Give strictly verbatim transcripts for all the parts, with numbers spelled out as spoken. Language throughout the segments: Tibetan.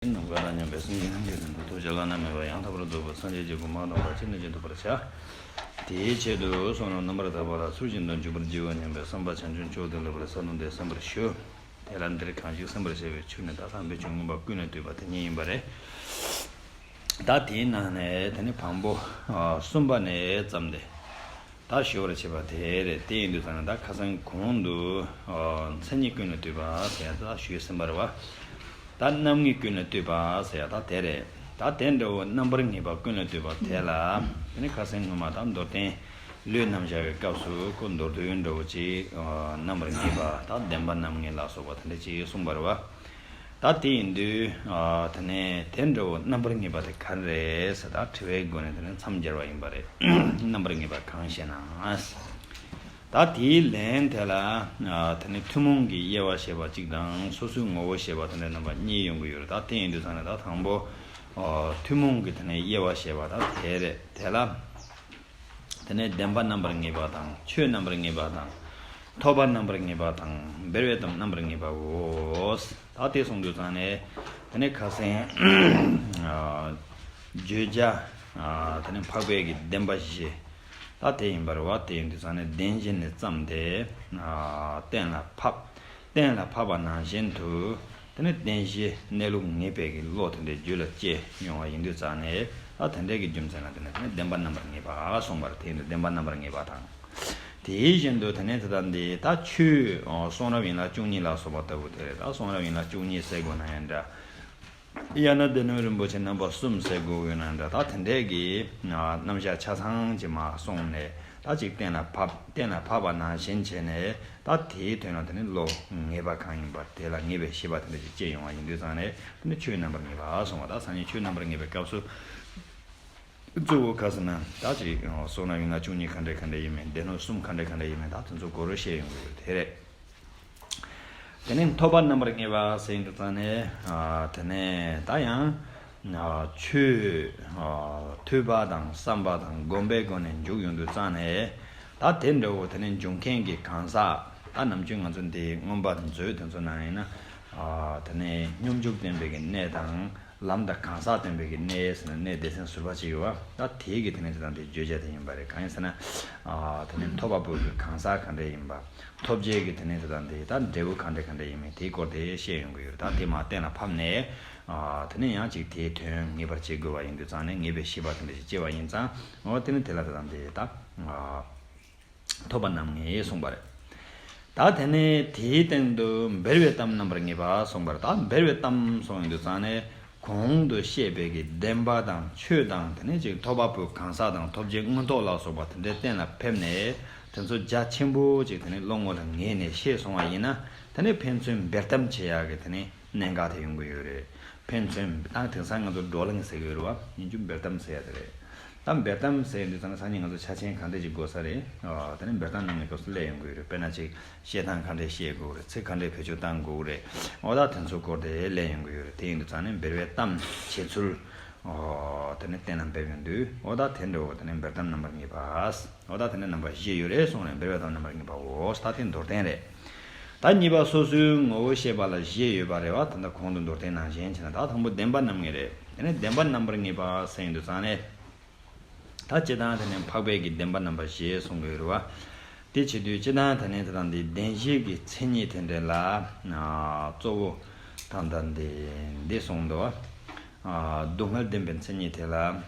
ནམ་མཁའ་དང་མཉམ་པའི་སེམས་ཅན་ཐམས་ཅད་དོན་དུ་ཐུགས་རྗེ་བླ་ན་མེད་པ་ཡང་དག་པར་རྫོགས་པའི་སངས་རྒྱས་ཀྱི་གོ་འཕང་དང་བར་ཆད་ནས་ཀྱང་ཐར་པར་བྱ། དེའི་ཆེད་དུ་བསོད་ནམས་རྣམ་པར་དག་པ་ལ་ཚུལ་བཞིན་དུ་འཇུག་པར་བགྱིའོ་སྙམ་པའི་བསམ་པ་བྱང་ཆུབ་མཆོག་ཏུ་ལེགས་པར་གསལ་སྟོན་ཏེ་གསན་པར་ཞུ། དེ་ལ་འདིར་གང་ཞིག་གསན་པར་བྱ་བའི་ཆོས་ནི་ད་དམ་པའི་ཆོས་མངོན་པ་ཀུན་ལས་བཏུས་པ་དེ་ཉིད་ཡིན་པ་རེད། ད་དེའི་ནང་ནས་དེ་ནི་བམ་པོ་གསུམ་པ་ནས་བརྩམས་ཏེ། ད་ཞུ་བར་བྱེད་པ་དེ་རེད། དེ་ཡིན་དུས་ཙང་ནས་ད་ཁ་སང་གོང་དུ་ཨ་མཚན་ཉིད་ཀུན་ལས་བཏུས་པ་ཟེར་ཡ་ད་ཞུས་ཟིན་པ་རེད་བ། ད་རྣམ་ངེས་ཀུན་ལས་བཏུས་པ་ཟེར་ཡ་ད་དེ་རེད། ད་དེ་འདྲ་བོ་རྣམ་པར་ངེས་པ་ཀུན་ལས་བཏུས་པ་དེ་ལ་དེ་ནི་ཁ་སང་སྔོན་མ་ད་མདོར་བསྟན་ལུས་རྣམ་གཞག་གི་སྐབས་སུ་ཁོ་མདོར་བསྡུས་འདྲ་བོ་ཅིག་ཨ་རྣམ་པར་ངེས་པ་ད་བདེན་པ་རྣམ་ངེས་ལ་སོགས་པ་དེ་འདྲ་ཅིག་གསུངས་པ་རེད་བ། ད་དེ་ཡིན་དུས་ཨ་དེ་ནས་དེ་འདྲ་བོ་རྣམ་པར་ངེས་པ་དེ་ག་རེ་རེད་ཟེར་ད་དྲི་བའི་སྒོ་ནས་དེ་ནས་མཚམས་སྦྱར་བ་ཡིན་པ་རེད། རྣམ་པར་ངེས་པ་གང་ཞེ་ན། ད་དེའི་ལན་དེ་ལ་ཨ་དེ་ནས་ཐུན་མོང་གི་དབྱེ་བ་བཤད་པ་གཅིག་དང་སོ་སོའི་ངོ་བོ་བཤད་པ་དེ་འདྲ་རྣམ་པ་གཉིས་ཡོང་གི་ཡོད་རེད། ད་དེ་ཡིན་དུས་ཙང་ནས་ད་དང་པོ་ཨ་ཐུན་མོང་གི་དེ་ནས་དབྱེ་བ་བཤད་པ་ད་དེ་རེད། དེ་ལ། དེ་ནས་བདེན་པ་རྣམ་པར་ངེས་པ་དང་ཆོས་རྣམ་པར་ངེས་པ་དང་། ཐོབ་པ་རྣམ་པར་ངེས་པ་དང་འབར་བའི་གཏམ་རྣམ་པར་ངེས་པའོ། ད་དེ་གསུངས་དུས་ཙང་ནས་དེ་ནས་ཁ་སང་ཨ་བརྗོད་བྱ་ཨ་དེ་ནས་འཕགས་པའི་གི་བདེན་པ་བཞི། ད་དེ་ཡིན་པ་རེད་བ། དེ་ཡིན་དུས་ཙང་ནས་བདེན་བཞི་ནས་བརྩམས་ཏེ་ཨ་གཏན་ལ་ཕབ། གཏན་ལ་ཕབ་པ་ནང་བཞིན་དུ། དེ་ནས་བདེན་བཞིའི་གནས་ལུགས་ངེས་པའི་གི་བློ་དེ་འདྲའི་རྒྱུད་ལ་སྐྱེ་ཡོང་བ་ཡིན་དུས་ཙང་ནས་ད་དེ་འདྲའི་གི་རྒྱུ་མཚན་ལ་དེ་ནས་དེ་ནས་བདེན་པ་རྣམ་པར་ངེས་པ་གསུངས་པར་དེ་ཡིན་དུས་བདེན་པ་རྣམ་པར་ངེས་པ་དང་། དེ་བཞིན་དུ་དེ་ནས་དེ་དང་འདི་ད་ཆོས་གསུང་རབ་ཡན་ལག་བཅུ་གཉིས་ལ་སོགས་པ་ལྟ་བུ་དེ་རེད། ད་གསུང་རབ་ཡན་ལག་བཅུ་གཉིས་ཟེར་དགོས་ན་ཡང་འདྲ། ཡང་ན་སྡེ་སྣོད་རིན་པོ་ཆེ་རྣམ་པ་གསུམ་ཟེར་དགོས་ཡོད་ན་འདྲ། ད་དེ་འདྲའི་གི་རྣམ་གཞག་ཆ་ཚང་ཅིག་མར་སོང་ནས་ད་ཅིག་གཏན་ལ་ཕབ། གཏན་ལ་ཕབ་པ་ནང་བཞིན་བྱས་ནས་ད་དེའི་དོན་ལ་དེ་ནི་བློ་ངེས་པ་གང་ཡིན་པ་དེ་ལ་ངེས་པའི་ཤེས་པ་དེ་འདྲ་ཅིག་སྐྱེ་ཡོང་བ་ཡིན་དུས་ཙང་ནས་དེ་ནི་ཆོས་རྣམ་པར་ངེས་པ་སོང་བ། ད་སང་ཉིན་ཆོས་རྣམ་པར་ངེས་པའི་སྐབས་སུ་གཙོ་བོ་ག་ཟེར་ན་ད་ཅིག་གསུང་རབ་ཡན་ལག་བཅུ་གཉིས་ག་འདྲ་ག་འདྲ་ཡིན་མིན། སྡེ་སྣོད་གསུམ་ག་འདྲ་ག་འདྲ་ཡིན་མིན། ད་དེ་ཚོ་གོ་རོ་བཤད་ཡོང་གི་ཡོད། དེ་རེད། དེ་ནས་ཐོབ་པ་རྣམ་པར་ངེས་པ་ཟེར་གྱི་ཙང་ནས་ཨ་དེ་ནས་ད་ཡང་ཨ་ཆོས་ཨ་ཐོས་པ་དང་བསམ་པ་དང་སྒོམ་པའི་སྒོ་ནས་འཇུག་ཡོང་དུས་ཙང་ནས་ད་དེ་འདྲ་བོ་དེ་ནས་འཇུག་མཁན་གྱི་གང་ཟག་ད་ནམ་རྒྱུན་ང་ཚོ་འདི་མངོན་པ་མཛོད་དེ་ཚོ་ནང་ཡིན་ན་ཨ་དེ་ནས་སྙོམས་འཇུག་བསྟན་པའི་གི་གནས་དང་། ལམ་དང་གང་ཟག་བསྟན་པའི་གི་གནས་ཟེར་ན་གནས་སྡེ་ཚན་ཟུར་པ་ཅིག་ཡོད་པ། ད་དེའི་གི་དེ་ནས་དེ་དང་དེ་བརྗོད་བྱ་དེ་ཡིན་པ་རེད། གང་ཡིན་ཟེར་ན། ཨ་དེ་ནས་ཐོབ་པ་པོའི་གི་གང་ཟག་ག་འདྲ་ཡིན་པ། ཐོབ་བྱའི་གི་དེ་ནས་དེ་དང་དེ་ད་འབྲས་བུ་ག་འདྲ་ག་འདྲ་ཡིན་མིན་དེའི་སྐོར་དེ་བཤད་ཡོང་གི་ཡོད་རེད། ད་དེ་མར་གཏན་ལ་ཕབ་ནས། ཨ་དེ་ནས་ཡང་ཅིག་དེའི་དོན་ངེས་པར་བྱེད་དགོས་པ་ཡིན་དུས་ཙང་ནས་ངེས་པའི་ཤེས་པ་དེ་འདྲ་ཞིག་སྐྱེ་བ་ཡིན་ཙང་། འོ་དེ་ནས་དེ་ལ་དེ་དང་དེ་ད། ཨ། ཐོབ་པ་རྣམ་ངེས་གསུངས་པ་རེད། ད་དེ་ནས་དེའི་སྟེང་དུ་འབར་བའི་གཏམ་རྣམ་པར་ངེས་པ་གསུངས་པ་རེད། ད་འབར་བའི་གཏམ་གསུངས་ཡོང་དུས་ཙང་ནས་གོང་དུ་བཤད་པའི་གི་བདེན་པ་དང་ཆོས་དང་དེ་ནས་ཅིག་ཐོབ་པ་པོའི་གང་ཟག་དང་ཐོབ་བྱའི་མངོན་རྟོགས་ལ་སོགས་པ་དེ་འདྲའི་གཏན་ལ་ཕེབས་ནས་དེ་ཚོ་རྒྱ་ཆེན་པོ་ཅིག་དེ་ནས་བློ་ངོ་ལ་ངེས་ནས་ཤེས་སོང་བ་ཡིན་ན་དེ་ནས་ཕན་ཚུན་འབེལ་གཏམ་བྱེད་ཡག་གི་དེ་ནས། གནད་འགག་དེ་ཡོང་གི་ཡོད་རེད། ཕན་ཚུན་ད་དེང་སང་ང་ཚོ་བགྲོ་གླེང་ཟེར་གྱི་ཡོད་རེད་བ། ཡིན་རྒྱུ་འབེལ་གཏམ་ཟེར་ཡ་དེ་རེད། ད་འབེལ་གཏམ་ཟེར་དུས་ཙང་ནས་སང་ཉིན་ང་ཚོ་ཆ་རྐྱེན་ག་འདྲ་ཅིག་དགོས་ས་རེད། ཨ་དེ་ནས་འབེལ་གཏམ་གནང་བའི་སྐབས་སུ་སླེབས་ཡོང་གི་ཡོད་རེད། དཔེར་ན་ཅིག་བཤད་སྟངས་ག་འདྲ་བཤད་དགོས་རེད། ཚིག་ག་འདྲ་བེད་སྤྱོད་གཏང་དགོས་རེད། འོ་ད་དེ་ཚོ་སྐོར་དེ་སླེབས་ཡོང་གི་ཡོད་རེད། དེ་ཡིན་དུས་ཙང་ནས་འབེལ་བའི་གཏམ་བྱེད་ཚུལ། ཨོ་དེ་ནས་གཏན་ལ་འབེབས་ཡོང་དུས་འོ་ད་དེ་འདྲ་བོ་དེ་ནས་འབེལ་གཏམ་རྣམ་པར་ངེས་པ། འོ་ད་དེ་ནས་རྣམ་པ་བཞི་ཡོད་རེད་གསུངས་རེད། འབེལ་བའི་གཏམ་རྣམ་པར་ངེས་པའོ། ད་དེ་མདོར་བསྟན་རེད། ད་གཉིས་པ་སོ་སོའི་ངོ་བོ་ཤེས་པ་ལ་བཞི་ཡོད་པ་རེད་བ། ད་ལྟ་གོང་དུ་མདོར་བསྟན་ནང་བཞིན་བྱས་ན་ད་དང་པོ་བདེན་པ་རྣམ་ངེས་རེད། དེ་ནས་བདེན་པ་རྣམ་པར་ངེས་པ་ཟེར་ཡོང་དུས་ཙང་ནས། ད་སྤྱིར་བཏང་དེ་ནས་འཕགས་པའི་གི་བདེན་པ་རྣམ་པ་བཞི་གསུང་གི་ཡོད་རེད་བ། དེ་བྱེད་དུས་སྤྱིར་བཏང་དེ་ནས་དེ་དང་དེ་བདེན་བཞི་གི་མཚན་ཉིད་དེ་འདྲ་ལ་གཙོ་བོ་དང་ད་འདི་འདི་གསུངས་འདུག་བ། སྡུག་བསྔལ་བདེན་པའི་མཚན་ཉིད་དེ་ལ་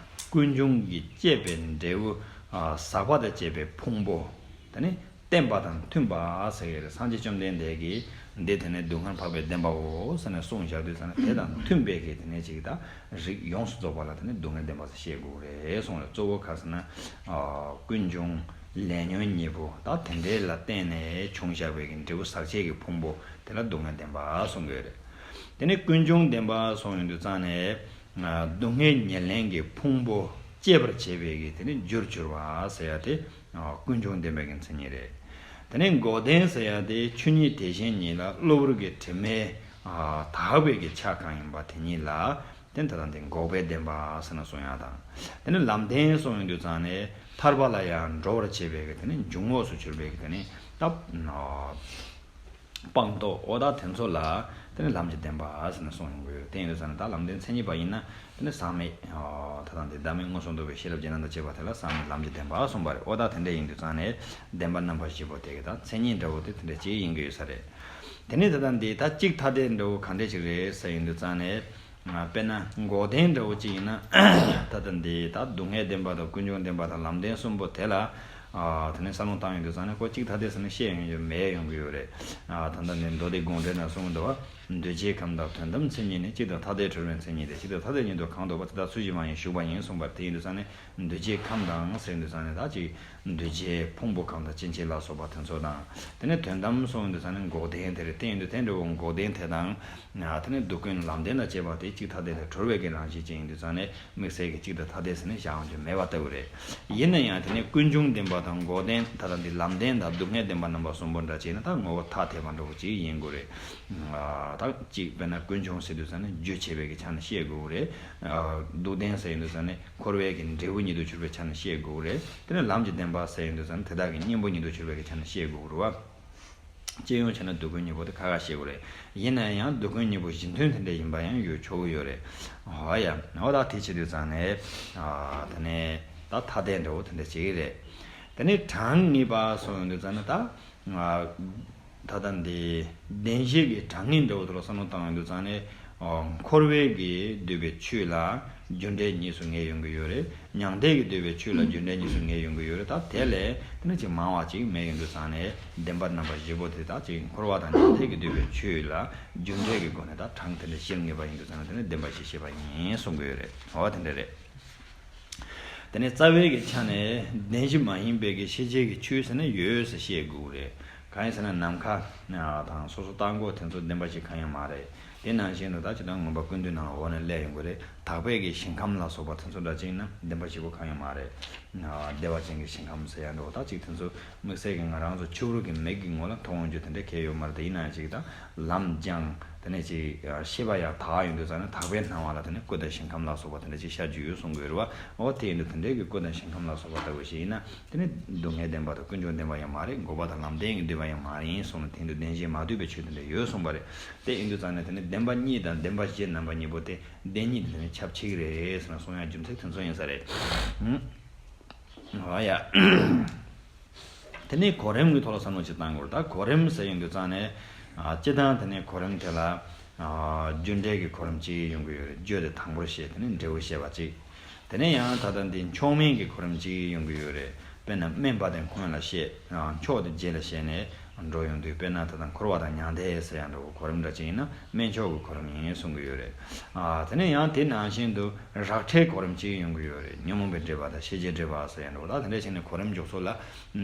ཀུན་འབྱུང་གིས་བསྐྱེད་པའི་འབྲས་བུ་ཟག་པ་དང་བཅས་པའི་ཕུང་པོ་དེ་ནི་བརྟེན་པ་དང་མཐུན་པ་ཟེར་གྱི་རེད། སངས་རྒྱས་བཅོམ་ལྡན་འདས་ཀྱིས་འདི་དེ་ནི་སྡུག་བསྔལ་འཕགས་པའི་བདེན་པའོ་ཟེར་ནས་གསུངས་བཞག་དུས་ཙང་ནས་དེ་དང་མཐུན་པའི་གི་དེ་ནས་ཅིག་ད་རིགས་ཡོངས་སུ་རྫོགས་པ་ལ་དེ་ནི་སྡུག་བསྔལ་བདེན་པ་ཟེར་བཤད་དགོས་རེད་གསུངས་རེད། གཙོ་བོ་ག་ཟེར་ན་ཀུན་འབྱུང་ལས་ཉོན་གཉིས་པོ་ད་དེ་འདྲའི་ལ་བརྟེན་ནས་བྱུང་བཞག་པའི་གི་འབྲས་བུ་ཟག་བཅས་ཀྱི་ཕུང་པོ་དེ་ལ་སྡུག་བསྔལ་བདེན་པ་གསུང་གི་ཡོད་རེད། དེ་ནས་ཀུན་འབྱུང་བདེན་པ་གསུངས་ཡོང་དུས་ཙང་ནས། སྡུག་བསྔལ་ཉེར་ལེན་གྱི་ཕུང་པོ་བསྐྱེད་པར་བྱེད་པའི་གི་དེ་ནི་རྒྱུར་གྱུར་པ་ཟེར་ཡ་དེ་ཀུན་འབྱུང་བདེན་པའི་གི་མཚན་ཉིད་རེད། དེ་ནི་འགོག་བདེན་ཟེར་ཡ་དེ་ཆོས་ཉིད་དེ་བཞིན་ཉིད་ལ་གློ་བུར་གྱི་དྲི་མས་དག་པའི་གི་ཆ་གང་ཡིན་པ་དེ་ཉིད་ལ་དེ་ད་ལྟ་འདི་འགོག་པའི་བདེན་པ་ཟེར་ན་གསུང་ཡ་དང་། དེ་ནི་ལམ་བདེན་གསུང་ཡོང་དུས་ཙང་ནས་ཐར་པ་ལ་ཡང་འགྲོ་བར་བྱེད་པའི་གི་དེ་ནི་འཇུག་ངོགས་སུ་གྱུར་པའི་གི་དེ་ནི་ད། སྤངས་རྟོགས། འོ་ད་དེ་ཚོ་ལ་དེ་ནི་ལམ་གྱི་བདེན་པ་ཟེར་ནས་གསུངས་ཡོང་གི་ཡོད། དེ་ཡིན་དུས་ཙང་ནས་ད་ལམ་བདེན་མཚན་ཉིད་པ་ཡིན་ན་དེ་ནི་ཟག་མེད། ཨ་ད་དང་དེ་བདག་མེད་མངོན་སུམ་རྟོགས་པའི་ཤེས་རབ་རྒྱན་རྣམ་དང་བཅས་པ་དེ་ལ་ཟག་མེད་ལམ་གྱི་བདེན་པ་གསུངས་པ་རེད། འོ་ད་དེ་འདྲ་ཡིན་དུས་ཙང་ནས་བདེན་པ་རྣམ་པ་བཞི་པོ་དེ་གི་ད་མཚན་ཉིད་འདྲ་བོ་དེ་དེ་འདྲ་ཅིག་ཡིན་གི་ཡོད་ས་རེད། དེ་ནས་ད་ལྟ་འདི་ད་གཅིག་ཐ་དད་འདྲ་བོ་ག་འདྲ་ཅིག་རེད་ཟེར་ཡིན་དུས་ཙང་ནས། ང་དཔེར་ན་འགོག་བདེན་འདྲ་བོ་གཅིག་ཡིན་ན། ད་ལྟ་འདི་ད་སྡུག་བསྔལ་བདེན་པ་དང་ཀུན་འབྱུང་བདེན་པ་དང་ལམ་བདེན་གསུམ་པོ་དེ་ལ། ཨ་དེ་ནས་བསམ་བློ་བཏང་ཡོང་དུས་ཙང་ནས་ཁོ་གཅིག་ཐ་དད་ཟེར་ནས་བཤད་ཡོང་རྒྱུ་མེད་ཡོང་གི་ཡོད་རེད། ཨ་ད་ལྟ་འདི་མདོ་སྡེ་དགོངས་འགྲེལ་ན་གསུངས་འདུག་བ། འདུས་བྱས་ཁམས་དང་དོན་དམ་མཚན་ཉིད་ནི། གཅིག་དང་ཐ་དད་གྲོལ་བའི་མཚན་ཉིད་དེ། གཅིག་དང་ཐ་དད་ཉིད་དུ་གང་ལྡོག་པ། དེ་དག་ཚུལ་བཞིན་མ་ཡིན་ཞུགས་པ་ཡིན། གསུངས་པ་དེ་ཡིན་དུས་ཙང་ནས། འདུས་བྱས་ཁམས་དང་ཟེར་དུས་ཙང་ནས་ད་ཅིག་འདུས་བྱས་ཕུང་པོ་ཁམས་དང་སྐྱེ་མཆེད་ལ་སོགས་པ་དེ་ཚོ་དང་། དེ་ནས་དོན་དམ་གསུངས་དུས་ཙང་ནས་འགོག་བདེན་དེ་རེད། དེ་ཡིན་དུས་དེ་འདྲ་བོ་འགོག་བདེན་དེ་དང་། དེ་ནས་སྡུག་ཀུན་ལམ་བདེན་དང་བཅས་པ་དེ་གཅིག་ཐ་དད་ལས་གྲོལ་བའི་གི་རང་བཞིན་ཅན་ཡིན་དུས་ཙང་ནས་དམིགས་བསལ་གྱི་གཅིག་དང་ཐ་དད་ཟེར་ནས་བཞག་ཡོང་རྒྱུ་མེད་པ་ལྟ་བུ་རེད། ཡིན་ན་ཡང་དེ་ནས་ཀུན་འབྱུང་བདེན་པ་དང་འགོག་བདེན། ད་ལྟ་འདི་ལམ་བདེན་དང་སྡུག་བསྔལ་བདེན་པ་རྣམ་པ་གསུམ་པོ་འདྲ་བྱས་ན་ད་ངོ་བོ་ཐ་དད་པ་འདྲ་བོ་ཅིག་ཡིན་དགོས་རེད། ད་གཅིག་དཔེར་ན་ཀུན་འབྱུང་ཟེར་དུས་ཙང་ནས་རྒྱུ་བྱས་པའི་གི་ཆ་ནས་བཤད་དགོས་རེད། སྡུག་བདེན་ཟེར་ཡོང་དུས་ཙང་ནས་འཁོར་བའི་གི་འབྲས་བུ་ཉིད་དུ་གྱུར་པའི་ཆ་ནས་བཤད་དགོས་རེད། དེ་ནས་ལམ་གྱི་བདེན་པ་ཟེར་ཡོང་དུས་ཙང་ནས་དེ་དག་གི་གཉེན་པོ་ཉིད་དུ་གྱུར་པའི་གི་ཆ་ནས་བཤད་དགོས་རེད་བ། སྤྱི་ཡོངས་བྱས་ན་སྡུག་ཀུན་གཉིས་པོ་དེ་ཁ་ཁ་བཤད་དགོས་རེད། ཡིན་ན་ཡང་སྡུག་ཀུན་གཉིས་པོ་གཞི་མཐུན་དེ་འདྲ་ཡིན་པ་ཡང་ཡོད་ཆོག་གི་ཡོད་རེད། འོ་ཡ། འོ་ད་དེ་བྱེད་དུས་ཙང་ནས། ཨ་དེ་ནས་ད་ཐ་དད་འདྲ་བོ་དེ་འདྲ་བྱེད་ཀྱི་རེད། དེ་ནས་གྲངས་ངེས་པ་སོང་ཡོང་དུས་ཙང་ནས་ད། ད་ལྟ་འདི་བདེན་བཞི་གི་གྲངས་ངེས་འདྲ་བོ་དེ་ལ་བསམ་བློ་བཏང་ཡོང་དུས་ཙང་ནས། འཁོར་བའི་གི་འདུས་པའི་ཆོས་ལ་རྒྱུ་འབྲས་གཉིས་སུ་ངེས་ཡོང་གི་ཡོད་རེད། མྱང་འདས་ཀྱི་འདུས་པའི་ཆོས་ལ་རྒྱུ་འབྲས་གཉིས་སུ་ངེས་ཡོང་གི་ཡོད་རེད། ད་དེ་ལས་དེ་ནས་ཅིག་མང་བ་ཅིག་མེད་ཡོང་དུས་ཙང་ནས་བདེན་པ་རྣམ་པ་བཞི་པོ་དེ་དག་ཅིག་འཁོར་བ་དང་མྱང་འདས་ཀྱི་འདུས་པའི་ཆོས་ལ་རྒྱུ་འབྲས་ཀྱི་སྒོ་ནས་ད་གྲངས་དེ་འདྲ་བཞིར་ངེས་པ་ཡིན་དུས་ཙང་ནས་དེ་ནི་བདེན་པ་བཞི་བཤད་པ་ཡིན་གསུང་གི་ཡོད་རེད། འོ་དེ་འདྲ་རེད། དེ་ནས་རྩ་བའི་གི་ཆ་ནས་བདེན་བཞི་མ་ཡིན་པའི་གི་ཤེས་བྱའི་གི་ཆོས་ཟེར་ན་ཡོད་ཟེར་བཤད་དགོས་རེད། གང་ཡིན་ཟེར་ན་ནམ་མཁའ་དང་སོ་སོ་རྟ་མགོ་དེ་ཚོ་བདེན་པ་ཞིག་གང་ཡང་མ་རེད། དེ་ནང་བཞིན་དུ་ད་ཅི་ལྟར་མངོན་པ་ཀུན་བཏུས་ནང་ལ་འོག་ནས་སླེབས་ཡོང་གི་རེད། དག་པའི་གི་ཞིང་ཁམས་ལ་སོགས་པ་དེ་ཚོ་འདྲ་ཅིག་ན་བདེན་པ་བཞི་པོ་གང་ཡང་མ་རེད། བདེ་བ་ཅན་གྱི་ཞིང་ཁམས་ཟེར་ཡ་འདྲ་བོ་ད་ཅིག་དེ་ཚོ་དམིགས་བསལ་གྱི་ང་རང་ཚོ་ཕྱི་རོལ་གྱི་མིག་གི་ངོ་ལ་མཐོང་ཡོང་རྒྱུ་དེ་འདྲ་གལ་ཡོད་མ་རེད། དེ་ཡིན་ན་ཡང་ཅིག་ད་ལམ་སྦྱངས་དེ་ནས་ཅིག་ཤེས་པ་ཡར་དག་ཡོང་དུས་ཙང་ནས་དག་པའི་སྣང་བ་ལ་དེ་ནས་ཀུན་ཏུ་ཞིང་ཁམས་ལ་སོགས་པ་དེ་འདྲ་ཅིག་ཤར་རྒྱུ་ཡོད་གསུང་གི་ཡོད་རེད་བ། འོ་དེ་ཡིན་དུས་དེ་འདྲའི་གི་ཀུན་ཏུ་ཞིང་ཁམས་ལ་སོགས་པ་ལྟ་བུ་ཞིག་ཡིན་ན་དེ་ནི་སྡུག་བསྔལ་བདེན་པ་དང་ཀུན་འབྱུང་བདེན་པ་ཡང་མ་རེད། འགོག་པ་དང་ལམ་བདེན་གྱི་འདུས་པ་ཡང་མ་རེད་གསུངས་ནས་དེ་ཡིན་དུས་བདེན་བཞི་མ་འདུས་པའི་ཆོས་དེ་འདྲ་ཡོད་གསུངས་པ་རེད། དེ་ཡིན་དུས་ཙང་ནས་དེ་ནི་བདེན་པ་གཉིས་དང་བདེན་པ་བཞི་རྣམ་པ་གཉིས་པོ་དེ་བདེན་གཉིས་དེ་ནི་ཁྱབ་ཆེ་གི་རེད་ཟེར་ན་གསུང་ཡ་རྒྱུ་མཚན་དེ་ཚོ་ཡིན་ས་རེད། འོ་ཡ། དེ་ནས་གོ་རིམ་གྱི་ཐོག་ལ་བསམ་བློ་ཅིག་བཏང་དགོས་རེད། ད་གོ་རིམ་ཟེར་ཡོང་དུས་ཙང་ནས། ཨ་སྤྱིར་བཏང་དེ་ནས་གོ་རིམ་དེ་ལ། ཨ་རྒྱུ་འབྲས་ཀྱི་གོ་རིམ་གཅིག་ཡོང་གི་ཡོད་རེད། རྒྱུ་དེ་དང་པོར་བཤད། དེ་ནས་འབྲས་བུ་བཤད་པ་གཅིག་དེ་ནས་ཡང་ད་ལྟ་འདི་མཆོག་དམན་གྱི་གོ་རིམ་གཅིག་ཡོང་གི་ཡོད་རེད། དཔེར་ན་དམན་པ་དེ་སྔོན་ལ་བཤད། ཨ་མཆོག་དེ་རྗེས་ལ་བཤད་ནས་འགྲོ་ཡོང་དུས་དཔེར་ན་ད་ལྟ་འཁོར་བ་དང་མྱང་འདས་ཟེར་ཡང་འདྲ་བོ་གོ་རིམ་འདྲ་ཅིག་ཡིན་ན་དམན་མཆོག་གི་གོ་རིམ་ཡིན་གསུང་གི་ཡོད་རེད། ཨ་དེ་ནས་ཡང་དེ་ནང་བཞིན་དུ་རག་ཕྲའི་གོ་རིམ་གཅིག་ཡོང་གི་ཡོད་རེད། ཉོན་མོངས་པའི་སྒྲིབ་པ་དང་ཤེས་བྱའི་སྒྲིབ་པ་ཟེར་ཡང་འདྲ་བོ་ད་དེ་འདྲ་བྱས་ནས་གོ་རིམ་འཇོག་ཚུལ་ལ་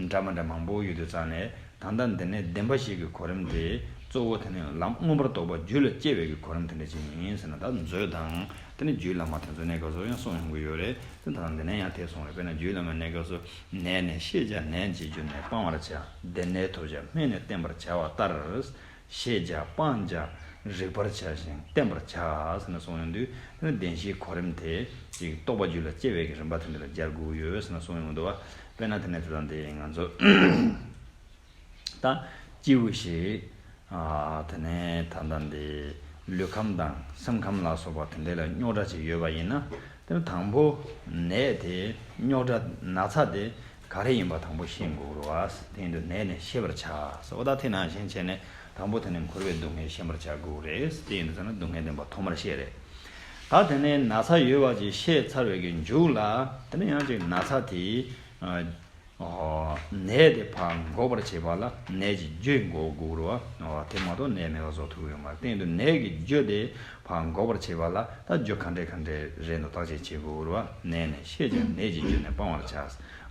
འདྲ་མི་འདྲ་མང་པོ་ཡོད་དུས་ཙང་ནས། ད་ལྟ་འདི་ནས་བདེན་པ་བཞི་གི་གོ་རིམ་དེ་གཙོ་བོ་དེ་ནི་ལམ་མངོན་པར་རྟོགས་པ་རྒྱུད་ལ་སྐྱེ་བའི་གི་གོ་རིམ་དེ་འདྲ་ཅིག་ཡིན་ཟེར་ན་ད་མཛོད་དང་དེ་ནི་རྒྱུད་བླ་མ་དེ་ཚོ་གནས་སྐབས་སུ་ཡང་གསུངས་ཡོང་གི་ཡོད་རེད། དེ་ད་ལྟ་འདི་ནས་ཡང་དེ་གསུངས་རེད། དཔེར་ན་རྒྱུད་བླ་མ་གནས་སྐབས་སུ་ནད་ནི་ཤེས་བྱ་ནད་ཀྱི་རྒྱུ་ནི་སྤང་བར་བྱ། བདེ་ནད་ཐོབ་བྱ་སྨན་ནི་བསྟེན་པར་བྱ་བ་ལྟར། ཤེས་བྱ་སྤང་བྱ་རིག་པར་བྱ་ཞིང་བསྟེན་པར་བྱ་ཟེར་ནས་གསུངས་ཡོང་དུས་དེ་ནི་བདེན་བཞིའི་གོ་རིམ་དེ་ཅིག་རྟོགས་པ་རྒྱུད་ལ་སྐྱེ་བའི་གི་རིམ་པ་དེ་འདྲ་ལ་སྦྱར་དགོས་ཡོད་ཟེར་ནས་གསུངས་ཡོང་འདུག་བ། དཔེར་ན་དེ་ནས་དེ་དང་དེ་ང་ཚོ། ད་སྐྱེས་བུ་ཞིག་ཨ་དེ་ནས་ད་ལྟ་འདི་ལུས་ཁམས་དང་སེམས་ཁམས་ལ་སོགས་པ་དེ་འདྲ་ལ་རྙོག་དྲ་ཅིག་ཡོད་པ་ཡིན་ན། དེ་ནི་དང་པོ་ནད་དེ་རྙོག་དྲ་ན་ཚ་དེ་ག་རེ་ཡིན་པ་དང་པོ་ཤེས་དགོས་རེད་བ། དེ་ཡིན་དུས་ནད་ནི་ཤེས་པར་བྱ་ཟེར། འོ་ད་དེ་ནང་བཞིན་བྱས་ནས་དང་པོ་དེ་ནི་འཁོར་བའི་སྡུག་བསྔལ་ཤེས་པར་བྱ་དགོས་རེད། དེ་ཡིན་དུས་ཙང་ན་སྡུག་བསྔལ་བདེན་པ་ཐོག་མར་ཤེས་རེད། ད་དེ་ནས་ན་ཚ་ཡོད་པ་ཅིག་ཤེས་ཚར་བའི་གི་མཇུག་ལ་དེ་ནི་ཡང་ཅིག་ན་ཚ་དེ། ཨ། ཨོ། ནད་དེ་ཕར་འགོག་པར་བྱེད་པ་ལ་ནད་ཀྱི་རྒྱུ་འགོག་དགོས་རེད་བ། ཨོ། དེ་མ་གཏོགས་ནད་མེད་པ་བཟོ་ཐུབ་ཡོད་མ་རེད། དེ་ཡིན་དུས་ནད་ཀྱི་རྒྱུ་དེ་ཕར་འགོག་པར་བྱེད་པ་ལ་ད་རྒྱུ་ག་འདྲས་ག་འདྲས་རེད་འདུག་བརྟག་དཔྱད་བྱེད་དགོས་རེད་བ། ནད་ནི་ཤེས་ཀྱང་ནད་ཀྱི་རྒྱུ་ནི་སྤང་བར་བྱ།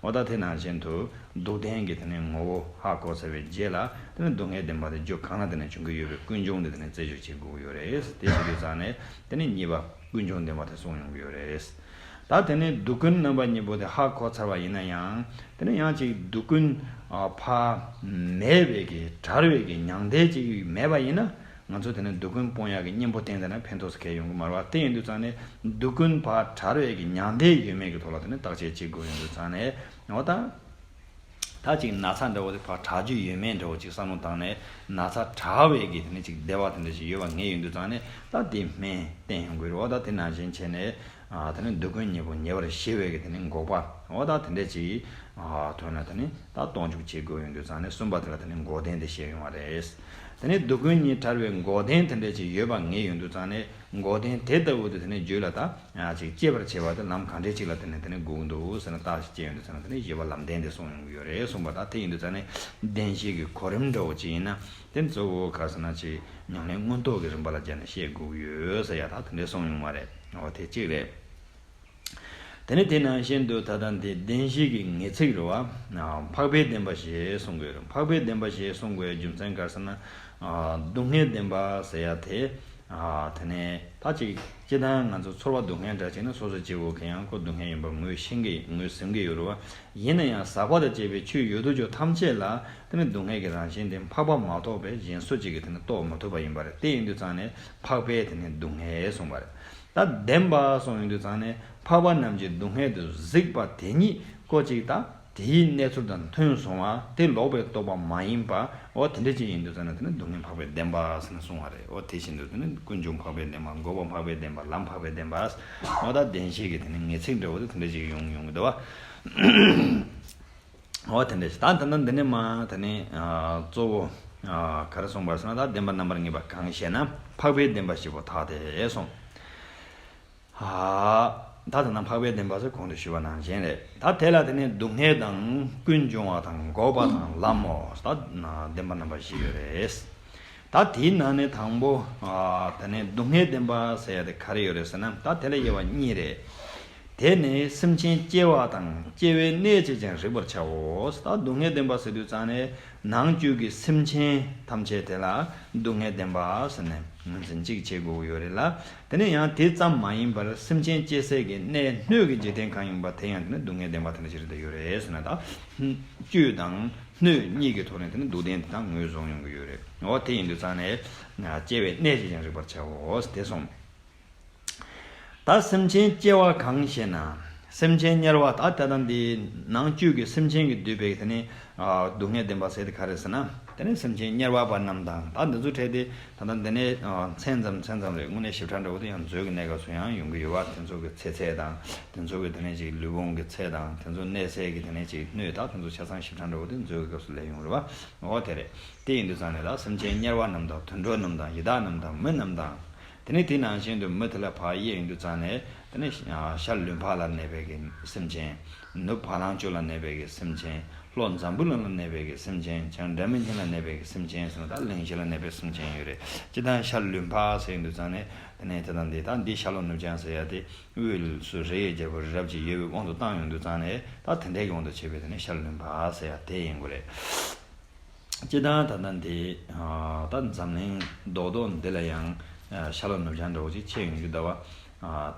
ཨོ་ད་དེ་ནང་བཞིན་དུ་སྡུག་བདེན་གྱི་དེ་ནི་ངོ་བོ་ཧ་གོ་ཚར་བའི་རྗེས་ལ་དེ་ནི་སྡུག་བསྔལ་བདེན་པ་དེ་རྒྱུ་གང་ལ་བརྟེན་ནས་བྱུང་གི་ཡོད་པའི་ཀུན་འབྱུང་དེ་དེ་ནི་རྩད་གཅོད་བྱེད་དགོས་ཡོད་རེད། དེ་བྱེད་དུས་ཙང་ནས་དེ་ནི་གཉིས་པ། ཀུན་འབྱུང་བདེན་པ་དེ་གསུངས་ཡོང་གི་ཡོད་རེད། ད་དེ་ནས་སྡུག་ཀུན་རྣམ་པ་གཉིས་པོ་དེ་ཧ་གོ་ཚར་བ་ཡིན་ན་ཡང་དེ་ནས་ཡང་ཅིག་སྡུག་ཀུན་ཨ་ཕར་མེད་པའི་གི་བྲལ་བའི་གི་མྱང་འདས་ཅིག་མེད་པ་ཡིན་ན་ང་ཚོ་དེ་ནས་སྡུག་ཀུན་སྤོང་ཡག་གི་གཉེན་པོ་བསྟེན་བསྡད་ན་ཕན་ཐོགས་སུ་གལ་ཡོང་གི་མ་རེད་བ། དེ་ཡིན་དུས་ཙང་ནས་སྡུག་ཀུན་ཕར་བྲལ་བའི་གི་མྱང་འདས་ཡོད་མེད་ཀྱི་ཐོག་ལ་དེ་ནས་བརྟག་དཔྱད་བྱེད་དགོས་ཡོང་དུས་ཙང་ནས་འོ་ད། ད་ ད་ཅིག་ན་ཚ་འདྲ་བོ་དེ་ཕར་དྲག་རྒྱུ་ཡོད་མེད་འདྲ་བོ་ཅིག་བསམ་བློ་བཏང་ནས་ན་ཚ་དྲག་པའི་གི་དེ་ནས་ཅིག་བདེ་བ་དེ་འདྲ་ཞིག་ཡོད་པ་ངེས་ཡོང་དུས་ཙང་ནས་ད་དེ་སྨན་བསྟེན་ཡོང་དགོས་རེད་བ། ད་དེ་ནང་བཞིན་བྱས་ནས་ཨ་དེ་ནས་སྡུག་ཀུན་གཉིས་པོ་ཉེ་བར་ཞི་བའི་གི་དེ་ནས་འགོག་པ་འོ་ད་དེ་འདྲ་ཅིག་ཨ་ཐོན་ན་དེ་ནས་ད་གཏོང་འཇུག་བྱེད་དགོས་ཡོང་དུས་ཙང་ནས་གསུམ་པ་དེ་ལ་དེ་ནས་འགོག་བདེན་དེ་བཤད་ཡོང་བ་རེད། དེ་ནས་སྡུག་ཀུན་གཉིས་ཐར་བའི་འགོག་བདེན་དེ་འདྲ་ཅིག་ཡོད་པ་ངེས་ཡོང་དུས་ཙང་ནས། འགོག་བདེན་དེ་ལྟ་བུ་དེ་དེ་ནས་རྒྱུད་ལ་ད་ཅིག་སྐྱེ་བར་བྱེད་པ་དེ་ལམ་གང་འདྲའི་ཅིག་ལ་དེ་ནས་དེ་ནས་དགོས་ཀྱི་འདུག་ཟེར་ན་རྟགས་ཤིག་སྐྱེ་ཡོང་དུས་ཟེར་ན་དེ་ནས་བཞི་པ་ལམ་བདེན་དེ་གསུངས་ཡོང་གི་ཡོད་རེད། གསུངས་པ་ད་དེ་ཡིན་དུས་ཙང་ནས་བདེན་བཞི་གི་གོ་རིམ་འདྲ་བོ་ཅིག་ཡིན་ན་དེ་ནས་གཙོ་བོ་ག་ཟེར་ན་ཅིག་ཉམས་ལེན་མངོན་རྟོགས་ཀྱི་རིམ་པ་ལ་སྦྱར་ནས་བཤད་དགོས་ཀྱི་ཡོད་ཟེར་ཡ་ད་དེ་འདྲས་གསུངས་ཡོང་བ་རེད། འོ་དེ་གཅིག་རེད། དེ་ནས་དེ་ནང་བཞིན་དུ་ད་ལྟ་འདི་བདེན་བཞི་གི་ངེས་ཚིག་རེད་བ། འཕགས་པའི་བདེན་པ་ཞེས་གསུང་གི་ཡོད་རེད། འཕགས་པའི་བདེན་པ་ཞེས་གསུང་དགོས་རྒྱུ་མཚན་ག་རེ་ཟེར་ན། སྡུག་བསྔལ་བདེན་པ་ཟེར་ཡ་དེ། དེ་ནས་ད་ཅིག་སྤྱིར་བཏང་ང་ཚོ་ཚོར་བ་སྡུག་བསྔལ་འདྲ་བྱས་ན་སོ་སོ་སྐྱེ་བོ་གང་ཡང་ཁོ་སྡུག་བསྔལ་ཡིན་པ་ངོས་ཤེས་ཀྱི་ངོས་ཟིན་གྱི་ཡོད་རེད་བ། ཡིན་ན་ཡང་ཟག་པ་དང་བཅས་པའི་ཆོས་ཡོད་དོ་ཅོག་ཐམས་ཅད་ལ་དེ་ནི་སྡུག་བསྔལ་གྱི་རང་བཞིན་དེ་འཕགས་པ་མ་གཏོགས་པའི་གཞན་སུ་གཅིག་གིས་དེ་ནི་རྟོགས་མ་ཐུབ་པ་ཡིན་པ་རེད། དེ་ཡིན་དུས་ཙང་ནས་འཕགས་པའི་དེ་ནི་སྡུག་བསྔལ་གསུངས་པ་རེད། ད་བདེན་པ་གསུངས་ཡོང་དུས་ཙང་ནས་འཕགས་པ་རྣམས་ཀྱི་སྡུག་བསྔལ་དུ་གཟིགས་པ་དེ་ཉིད་ཀོ་ཅིག་ད་དེའི་གནས་ཚུལ་དང་མཐུན་སོང་བ་དེ་ལོག་པའི་རྟོག་པ་མ་ཡིན་པ་འོ་དེ་འདྲ་ཅིག་ཡིན་དུས་ཙང་ནས་དེ་ནི་སྡུག་བསྔལ་འཕགས་པའི་བདེན་པ་ཟེར་ནས་གསུང་བ་རེད། འོ་དེ་བཞིན་དུ་དེ་ནི་ཀུན་འབྱུང་འཕགས་པའི་བདེན་པ། འགོག་པ་འཕགས་པའི་བདེན་པ། ལམ་འཕགས་པའི་བདེན་པ། འོ་ད་བདེན་བཞི་གི་དེ་ནི་ངེས་ཚིག་འདྲ་བོ་དེ་དེ་འདྲ་ཅིག་ཡོང་ཡོང་གི་འདུག་བ། འོ་དེ་འདྲ་ཞིག་ད་ད་ལྟ་འདི་ནས་མ་དེ་ནས་གཙོ་བོ་ག་རེ་གསུངས་པར་ཟེར་ན་ད་བདེན་པ་རྣམ་པར་ངེས་པ་གང་ཞེ་ན་འཕགས་པའི་བདེན་པ་བཞི་པོ་དག་སྟེ་གསུངས། ད་ད་ལྟ་འཕགས་པའི་བདེན་པ་ཟེར་གོང་དུ་ཞུས་པ་ནང་བཞིན་རེད། ད་དེ་ལ་དེ་ནས་སྡུག་བསྔལ་དང་ཀུན་འབྱུང་བ་དང་འགོག་པ་དང་ལམ་མོ་ད་བདེན་པ་རྣམ་པ་བཞི་ཡོད་རེད། ད་དེའི་ནང་ནས་དང་པོ་ཨ་དེ་ནས་སྡུག་བསྔལ་བདེན་པ་ཟེར་ཡ་དེ་ག་རེ་ཡོད་རེད་ཟེར་ན་ད་དེ་ལ་དབྱེ་བ་གཉིས་རེད། དེ་ནི་སེམས་ཅན་སྐྱེ་བ་དང་སྐྱེ་བའི་གནས་བཅས་ཀྱང་རིག་པར་བྱའོ། ད་སྡུག་བསྔལ་བདེན་པ་ཟེར་དུས་ཙང་ནས་ནང་བཅུད་ཀྱི་སེམས་ཅན་ཐམས་ཅད་དེ་ལ་སྡུག་བསྔལ་བདེན་པ་ཟེར་ནས་ངོས་འཛིན་གཅིག་བྱེད་དགོས་ཀྱི་ཡོད་རེད་ལ། དེ་ནས་ཡང་དེ་ཙམ་མ་ཡིན་པར་སེམས་ཅན་སྐྱེ་སའི་གི་གནས་སྣོད་ཀྱི་འཇིག་རྟེན་གང་ཡིན་པ་དེ་ཡང་དེ་ནི་སྡུག་བསྔལ་བདེན་པ་དེ་འདྲ་ཞིག་རེད་ཡོད་རེད་ཟེར་ན་ད་བཅུད་དང་། སྣོད་གཉིས་ཀྱི་ཐོག་ནས་དེ་ནི་སྡུག་བདེན་དེ་དག་ངོས་བཟུང་ཡོང་གི་ཡོད་རེད། འོ་དེ་ཡིན་དུས་ཙང་ནས་སྐྱེ་བའི་གནས་ཀྱིས་ཀྱང་རིག་པར་བྱའོ་དེ་གསུངས། ད་སེམས་ཅན་སྐྱེ་བ་གང་ཞེ་ན། སེམས་ཅན་དམྱལ་བ་ད་ལྟ་དང་འདི་ནང་བཅུད་ཀྱི་སེམས་ཅན་གྱིས་བསྡུས་པའི་དེ་ནི་སྡུག་བསྔལ་བདེན་པ་ཟེར་དེ་ག་རེ་ཟེར་ན། དེ་ནི་སེམས་ཅན་དམྱལ་བ་པ་རྣམས་དང་ད་འདི་ཚོ་འཕྲད་དེ་ད་ལྟ་འདི་ནས་མཚན་ཙམ་མཚན་ཙམ་རེད། དངོས་གནས་ཞིབ་ཕྲ་འདྲ་བོ་དེ་ཡང་མཛོད་ཀྱི་གནས་སྐབས་སུ་ཡང་ཡོང་གི་ཡོད་པ། དེ་ཚོ་གི་ཚེ་ཚད་དང་དེ་ཚོ་གི་དེ་ནས་ཅིག་ལུས་ཕུང་གི་ཚད་དང་དེ་ཚོ་གནས་སའི་གི་དེ་ནས་ཅིག་སྣོད་དང་དེ་ཚོ་ཆ་ཚང་ཞིབ་ཕྲ་འདྲ་བོ་དེ་མཛོད་ཀྱི་སྐབས་སུ་ལས་ཡོང་རེད་བ། འོ་དེ་རེད། དེ་ཡིན་དུས་ཙང་ནས་ད་སེམས་ཅན་དམྱལ་བ་རྣམས་དང་དུད་འགྲོ་རྣམས་དང་ཡི་དྭགས་རྣམས་དང་མི་རྣམས་དང་། དེ་ནས་དེ་ནང་བཞིན་དུ་མི་དེ་ལ་ཕར་དབྱེ་ཡོང་དུས་ཙང་ནས་དེ་ནས་ཤར་ལུས་འཕགས་ལ་གནས་པའི་གི་སེམས་ཅན། ནུབ་བ་ལང་སྤྱོད་ལ་གནས་པའི་གི་སེམས་ཅན། ལྷོ་འཛམ་བུ་གླིང་ལ་གནས་པའི་གི་སེམས་ཅན། བྱང་སྒྲ་མི་སྙན་ལ་གནས་པའི་གི་སེམས་ཅན་ཟེར་ན་ད་གླིང་བཞི་ལ་གནས་པའི་སེམས་ཅན་ཡོད་རེད། སྤྱིར་བཏང་ཤར་ལུས་འཕགས་ཟེར་ཡོང་དུས་ཙང་ནས་དེ་ནས་དེ་དང་འདི་ད་འདི་ཤར་ལྷོ་ནུབ་བྱང་ཟེར་ཡ་དེ་དབུས་སུ་རི་ཡི་རྒྱལ་པོ་རི་རབ་ཅིག་ཡོད་པའི་དབང་དུ་བཏང་ཡོང་དུས་ཙང་ནས་ད་དེ་འདྲའི་གི་དབང་དུ་བྱས་པའི་དེ་ནས་ཤར་ལུས་འཕགས་ཟེར་ཡ་དེ་ཡིན་དགོས་རེད། སྤྱིར་བཏང་ད་ལྟ་འདི་ད་འཛམ་གླིང་རྡོག་རྡོག་འདི་ལ་ཡང་ཤར་ལྷོ་ནུབ་བྱང་འདྲ་བོ་ཅིག་ཕྱེ་ཡོང་རྒྱུ་འདུག་བ།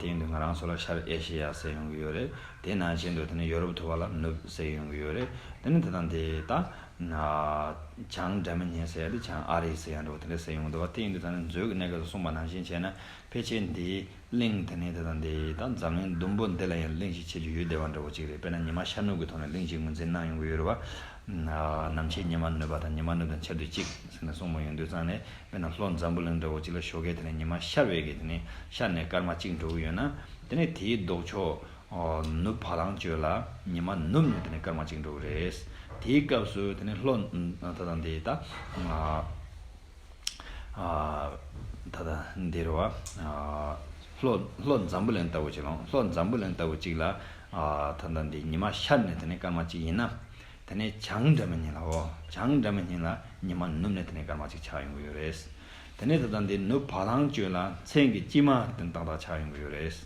དེ་ཡིན་དུས་ང་རང་ཚོ་ལ་ཤར་ཨེ་ཤེ་ཡ་ཟེར་ཡོང་གི་ཡོད་རེད། དེ་ནང་བཞིན་དུ་དེ་ནི་ཡོ་རོབ་ཐུབ་པ་ལ་ནུབ་ཟེར་ཡོང་གི་ཡོད་རེད། དེ་ནི་ད་ལྟ་འདི་ད་བྱང་སྒྲ་མི་སྙན་ཟེར་ཡ་དེ་བྱང་ཨ་རི་ཟེར་ཡ་འདྲ་བོ་དེ་འདྲ་ཟེར་ཡོང་གི་འདུག་བ། དེ་ཡིན་དུས་ད་ནི་མཛོད་ཀྱི་གནས་སྐབས་སུ་གསུངས་པ་ནང་བཞིན་བྱས་ན་ཕལ་ཆེར་འདི། གླིང་དེ་ནས་དེ་དང་དེ་ད་འཛམ་གླིང་ཟླུམ་པོ་འདི་ལ་ཡང་གླིང་བཞི་ཕྱེ་རྒྱུ་ཡོད་བསྡད་པ་འདྲ་བོ་ཅིག་རེད། དཔེར་ན་ཉི་མ་ཤར་ནུབ་ཀྱི་ཐོག་ནས་གླིང་བཞི་ངོས་འཛིན་གནང་ཡོང་གི་ཡོད་རེད་བ། ནམ་ཕྱེད་ཉི་མ་ནུབ་པ་དང་ཉི་མ་ནུབ་དང་ཆ་དུས་གཅིག་ཟེར་ནས་གསུངས་པ་ཡོང་དུས་ཙང་ནས་དཔེར་ན་ལྷོ་འཛམ་བུ་གླིང་འདྲ་བོ་ཅིག་ལ་ཞོགས་ཀས་དེ་ནས་ཉི་མ་ཤར་བའི་གི་དེ་ནས་ཤར་ནས་སྐར་མ་གཅིག་འགྲོ་གི་ཡོད་ན་དེ་ནས་དེའི་ལྡོག་ཕྱོགས་ནུབ་བ་ལང་སྤྱོད་ལ་ཉི་མ་ནུབ་ནས་དེ་ནས་སྐར་མ་གཅིག་འགྲོ་གི་རེད། དེའི་སྐབས་སུ་དེ་ནས་ལྷོ་ད་དང་དེ་ད། ད་ལྟ་འདི་རུ་བ། ལྷོ་ལྷོ་འཛམ་བུ་གླིང་ལྟ་བུ་ཅིག་ལོང་། ལྷོ་འཛམ་བུ་གླིང་ལྟ་བུ་ཅིག་ལ། ད་ལྟ་འདི་ཉི་མ་ཤར་ནས་དེ་ནས་སྐར་མ་གཅིག་ཡིན་ན། དེ་ནས་བྱང་སྒྲ་མི་སྙན་ལ་འོ། བྱང་སྒྲ་མི་སྙན་ལ་ཉི་མ་ནུབ་ནས་དེ་ནས་སྐར་མ་གཅིག་ཆགས་ཡོང་གི་ཡོད་རེད། དེ་ནས་ད་ལྟ་འདི་ནུབ་བ་ལང་སྤྱོད་ལ་མཚན་གྱི་དཀྱིལ་མ་དེ་ཏག་ཏག་ཆགས་ཡོང་གི་ཡོད་རེད།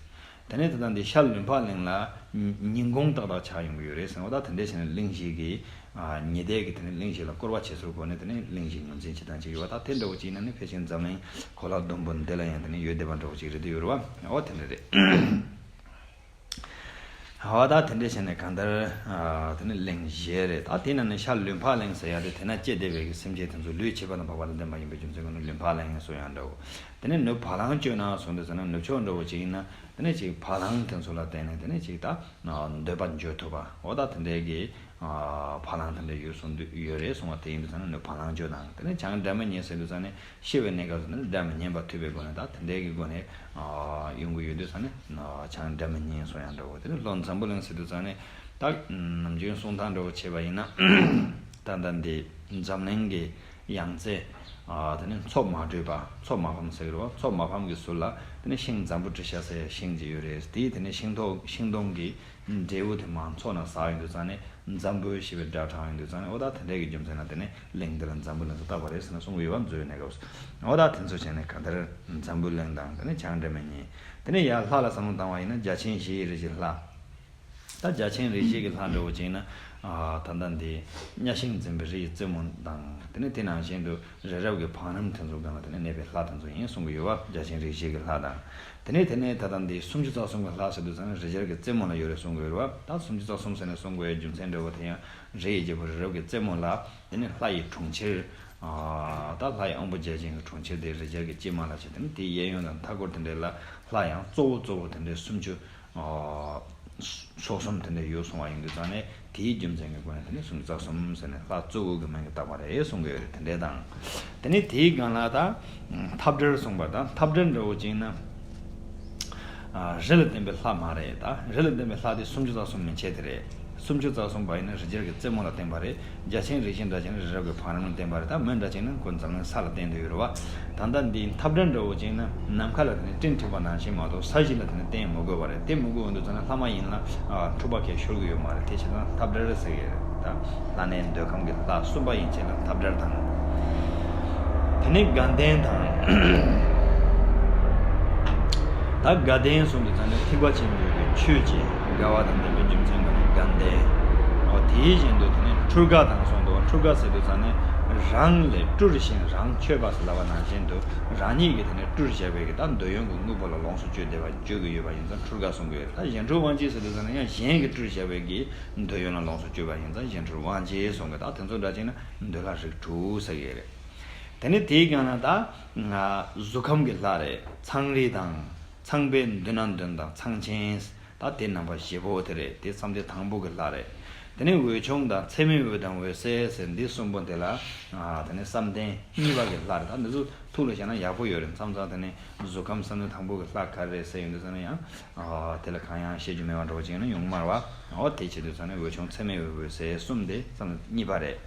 དེ་ནས་ད་ལྟ་འདི་ཤར་ལུས་འཕགས་གླིང་ལ་ཉིན་གུང་ཏག་ཏག་ཆགས་ཡོང་གི་ཡོད་རེད་ཟེར་བ། ད་དེ་འདྲས་བྱས་ནས་གླིང་བཞི་གི་ཉི་ཟླས་ཀྱི་དེ་ནས་གླིང་བཞི་ལ་བསྐོར་བ་བྱེད་ཚུལ་སྒོ་ནས་དེ་ནས་གླིང་བཞི་ངོས་འཛིན་བྱེད་སྟངས་ཅིག་ཡོད་པ། ད་དེ་འདྲ་བོ་ཅིག་ཡིན་ན་ནི་ཕལ་ཆེར་འཛམ་གླིང་གོ་ལ་ཟླུམ་པོ་འདི་ལ་ཡང་དེ་ནས་ཡོད་བསྡད་པ་འདྲ་བོ་ཅིག་རེད་དེ་ཡོད་རེད་བ། འོ་དེ་འདྲ་རེད། འོ་ད་དེ་འདྲས་བྱས་ནས་གང་ལྟར་དེ་ནས་གླིང་བཞི་རེད། ད་དེ་ན་ནི་ཤར་ལུས་འཕགས་གླིང་ཟེར་ཡ་དེ་དེ་ན་སྐྱེ་བསྡད་པའི་གི་སེམས་ཅན་དེ་ཚོ་ལུས་ཕྱི་པ་དང་བག་པ་ལ་ལྡན་པ་ཡིན་པའི་རྒྱུ་མཚན་གྱིས་ནི་ལུས་འཕགས་གླིང་ཟེར་ཡང་འདྲ་བོ། དེ་ནས་ནུབ་བ་ལང་སྤྱོད་ན་གསུངས་དུས་ཙ་ན་ནུབ་ཕྱོགས་འདྲ་བོ་ཅིག་ཡིན་ན་དེ་ནས་ཅིག་བ་ལང་དེ་ཚོ་ལ་བརྟེན་ནས་དེ་ནས་ཅིག་ད་འདོད་པ་འཇོ་ཐུབ་པ་འོ་ད་དེ་འདྲའི་གི་བ་ལང་དེ་འདྲ་ཡོད་གསུངས་དུས་ཡོད་རེད་གསུངས་པ་དེ་ཡིན་དུས་ཙ་ན་ནུབ་བ་ལང་སྤྱོད་དང་དེ་ནས་བྱང་སྒྲ་མི་སྙན་ཟེར་དུས་ཙ་ན་ཤི་བའི་གནས་སྐབས་སུ་ནི་སྒྲ་མི་སྙན་པ་ཐོས་པའི་སྒོ་ནས་ད་དེ་འདྲའི་གི་སྒོ་ནས་ཡོང་གི་ཡོད་དུས་ཙ་ན་བྱང་སྒྲ་མི་སྙན་གསུངས་ཡང་འདྲ་བོ་དེ་ནས་ལྷོ་འཛམ་བུ་གླིང་ཟེར་དུས་ཙ་ན་ད་ནམ་རྒྱུན་གསུང་སྟངས་འདྲ་བོ་བྱས་པ་ཡིན་ན་ད་ད་འདི་འཛམ་གླིང་གི་ཡང་རྩེ། ཨ་དེ་ནས་མཚོ་མ་དྲོས་པ་མཚོ་མ་ཕམ་ཟེར་གི་རེད་བ། མཚོ་མ་ཕམ་གྱི་ཟུར་ལ་དེ་ནས་ཤིང་འཛམ་བུ་གྲུ་བཞི་ཟེར་ཤིང་ཅིག་ཡོད་རེད། དེའི་དེ་ནས་ཤིང་ཐོག་ཤིང་སྡོང་གི་འབྲས་བུ་དེ་མར་མཚོ་ནང་ཟག་ཡོང་དུས་ཙང་ནས་འཛམ་བུ་ཞེས་པའི་སྒྲ་གྲགས་ཡོང་དུས་ཙང་ནས་འོ་ད་དེ་འདྲའི་གི་རྒྱུ་མཚན་ལ་དེ་ནས་གླིང་དེ་ལ་འཛམ་བུ་གླིང་དུ་བཏགས་པ་རེད་ཟེར་ནས་གསུང་གི་ཡོད་བ། མཛོད་ནས་སྐབས་སུ་འོ་ད་དེ་ཚོ་བྱས་ནས་གང་ལྟར་འཛམ་བུ་གླིང་དང་དེ་ནས་བྱང་སྒྲ་མི་སྙན། དེ་ནས་ཡར་ལྷ་ལ་བསམ་བློ་བཏང་བ་ཡིན་ན་བརྒྱ་བྱིན་བཞི་ཡི་རིགས་ཀྱི་ལྷ། ད་བརྒྱ་བྱིན་རིགས་བཞི་གི་ལྷ་འདྲ་བོ་ཅིག་ན། ཨ་ད་ལྟ་འདི་གཉའ་ཤིང་འཛིན་པའི་རི་ཡི་རྩེ་མོ་དང་དེ་ནས་དེ་ནང་བཞིན་དུ་རི་རབ་ཀྱི་བང་རིམ་དེ་ཚོ་སྒང་ལ་དེ་ནས་གནས་པའི་ལྷ་དེ་ཚོ་ཡིན་གསུང་གི་ཡོད་བ། བརྒྱ་བྱིན་རིགས་བཞི་གི་ལྷ་དང་། དེ་ནས་དེ་ནས་ད་ལྟ་འདི་སུམ་ཅུ་རྩ་གསུམ་གྱི་ལྷ་ཟེར་དུས་ཙང་ནས་རི་རྒྱལ་གྱི་རྩེ་མོ་ལ་ཡོད་རེད་གསུང་གི་ཡོད་རེད་བ། ད་སུམ་ཅུ་རྩ་གསུམ་ཟེར་ནས་གསུང་དགོས་ཡའི་རྒྱུ་མཚན་འདྲ་བོ་དེ་ཡང་རི་ཡི་རྒྱལ་པོ་རི་རབ་ཀྱི་རྩེ་མོ་ལ་དེ་ནས་ལྷ་ཡི་གྲོང་ཁྱེར། ཨ་ད་ལྷ་ཡི་དབང་པོ་བརྒྱ་བྱིན་གྱི་གྲོང་ཁྱེར་དེ་རི་རྒྱལ་གྱི་སྐྱེས་མ་ལ་བྱས། དེ་ནས་དེའི་གཡས་གཡོན་དང་མཐའ་སྐོར་དེ་འདྲའི་ལ་ལྷ་ཡང་གཙོ་བོ་གཙོ་བོ་དེ་འདྲའི་སུམ་ཅུ། ཚོགས་གསུམ་དེ་འདྲ་ཡོད་གསུང་བ་ཡིན་དུས་ཙང་ནས་དེའི་རྒྱུ་མཚན་གྱི་སྒོ་ནས་དེ་ནས་སུམ་ཅུ་རྩ་གསུམ་ཟེར་ནས་ལྷ་གཙོ་བོ་གི་མིང་གི་བཏགས་པ་རེད་གསུང་གི་ཡོད་རེད། དེ་འདྲའི་དང་། དེ་ནས་དེའི་སྒང་ལ་ད་འཐབ་བྲལ་གསུངས་པ་དང་འཐབ་བྲལ་འདྲ་བོ་ཅིག་ན། རི་ལ་བརྟེན་པའི་ལྷ་མ་རེད། ད་རི་ལ་བརྟེན་པའི་ལྷ་དེ་སུམ་ཅུ་རྩ་གསུམ་མན་ཆད་དེ་རེད། སུམ་ཅུ་རྩ་གསུམ་པ་ཡིན་ན་རི་རྒྱལ་གྱི་རྩེ་མོ་ལ་བརྟེན་པ་རེད། བརྒྱ་བྱིན་རིགས་བཞི་འདྲ་བྱས་ན་རི་རབ་ཀྱི་བང་རིམ་ལ་བརྟེན་པ་རེད། ད་མི་འདྲ་བྱས་ན་ཁོ་འཛམ་གླིང་ས་ལ་བརྟེན་དུ་ཡོད་རེད་བ། ད་ལྟ་འདིའི་འཐབ་བྲལ་འདྲ་བོ་བྱས་ན་ནམ་མཁའ་ལ་དེ་ནས་སྤྲིན་འཁྲིགས་པ་ནང་བཞིན་མ་གཏོགས་ས་གཞི་ལ་དེ་ནས་བརྟེན་མི་དགོས་པ་རེད། དེ་མི་དགོས་འོང་དུས་ཙང་ན་ལྷ་མ་ཡིན་ལ་འཁྲུག་པ་གས་ཤོར་གི་ཡོད་མ་རེད། དེ་བྱས་ཙང་འཐབ་བྲལ་ཟེར་གི་རེད། ད་ལྷ་གནས་འདོད་ཁམས་ཀྱི་ལྷ་གསུམ་པ་ཡན་ཆད་ལ་འཐབ་བྲལ་དང་། དེ་ནས་དགའ་ལྡན་དང་། ད་དགའ་ལྡན་གསུངས་དུས་ཙང་ནས་ཐེག་པ་ཆེན་པོའི་གི་ཆོས་ཀྱི་དགའ་བ་དང་ལྡན་པའི་རྒྱུ་མཚན་གྱིས་ནི་དགའ་ལྡན། འོ་དེའི་བཞིན་དུ་དེ་ནས་འཁྲུལ་དགའ་དང་གསུངས་འདུག་འཁྲུལ་དགའ་ཟེར་དུས་ཙང་ནས་རང་ལས་སྤྲུལ་ཞིང་རང་མཆོད་པ་ཟེར་ལབ་པ་ནང་བཞིན་དུ་རང་ཉིད་ཀྱིས་དེ་ནས་སྤྲུལ་བྱས་པའི་གི་ད་འདོད་ཡོན་གྱི་དངོས་པོ་ལ་ལོངས་སུ་སྤྱོད་བསྡད་པ་བརྗོད་ཀྱི་ཡོད་པ་ཡིན་ཙང་འཁྲུལ་དགའ་གསུང་གི་ཡོད་རེད། ད་གཞན་འཕྲུལ་དབང་བྱེད་ཟེར་དུས་ཙང་ནས་ཡང་གཞན་གྱིས་སྤྲུལ་བྱས་པའི་གི་འདོད་ཡོན་ལ་ལོངས་སུ་སྤྱོད་པ་ཡིན་ཙང་གཞན་འཕྲུལ་དབང་བྱེད་གསུང་གི། ད་དེ་ཚོ་འདྲ་ཅིག་ན་འདོད་ལྷ་རིགས་དྲུག་ཟེར་གི་རེད། དེ་ནས་དེའི་སྒང་ལ་ད་གཟུགས་ཁམས་ཀྱི་ལྷ་རེད། ཚངས་རིས་དང་། ཚངས་པའི་མདུན་ན་འདོན་དང་ཚངས་ཆེན། ད་དེ་རྣམ་པ་བཞི་པོ་དེ་རེད། དེ་བསམ་གཏན་དང་པོ་གི་ལྷ་རེད། དེ་ནས་འོད་ཆུང་དང་ཚད་མེད་འོད་དང་འོད་གསལ་ཟེར་འདི་གསུམ་པོ་དེ་ལ་ཨ་དེ་ནས་བསམ་གཏན་གཉིས་པ་གི་ལྷ་རེད། ད་འདི་ཚོ་ཐུགས་ལ་བཞག་ན་ཡག་པོ་ཡོད་རེད། མཚམས་མཚམས་དེ་ནས་གཟུགས་ཁམས་བསམ་གཏན་དང་པོ་གི་ལྷ་ག་རེ་རེད་ཟེར་ཡོང་དུས་ཙང་ན་ཡང་ཨ་དེ་ལ་གང་ཡང་བཤད་རྒྱུ་མེད་པ་འདྲ་བོ་ཅིག་ན་ཡོང་མ་རེད་བ། འོ་དེ་བྱེད་དུས་ཙང་ནས་འོད་ཆུང་ཚད་མེད་འོད་འོད་གསལ་གསུམ་དེ་བསམ་གཏན་གཉིས་པ་རེད།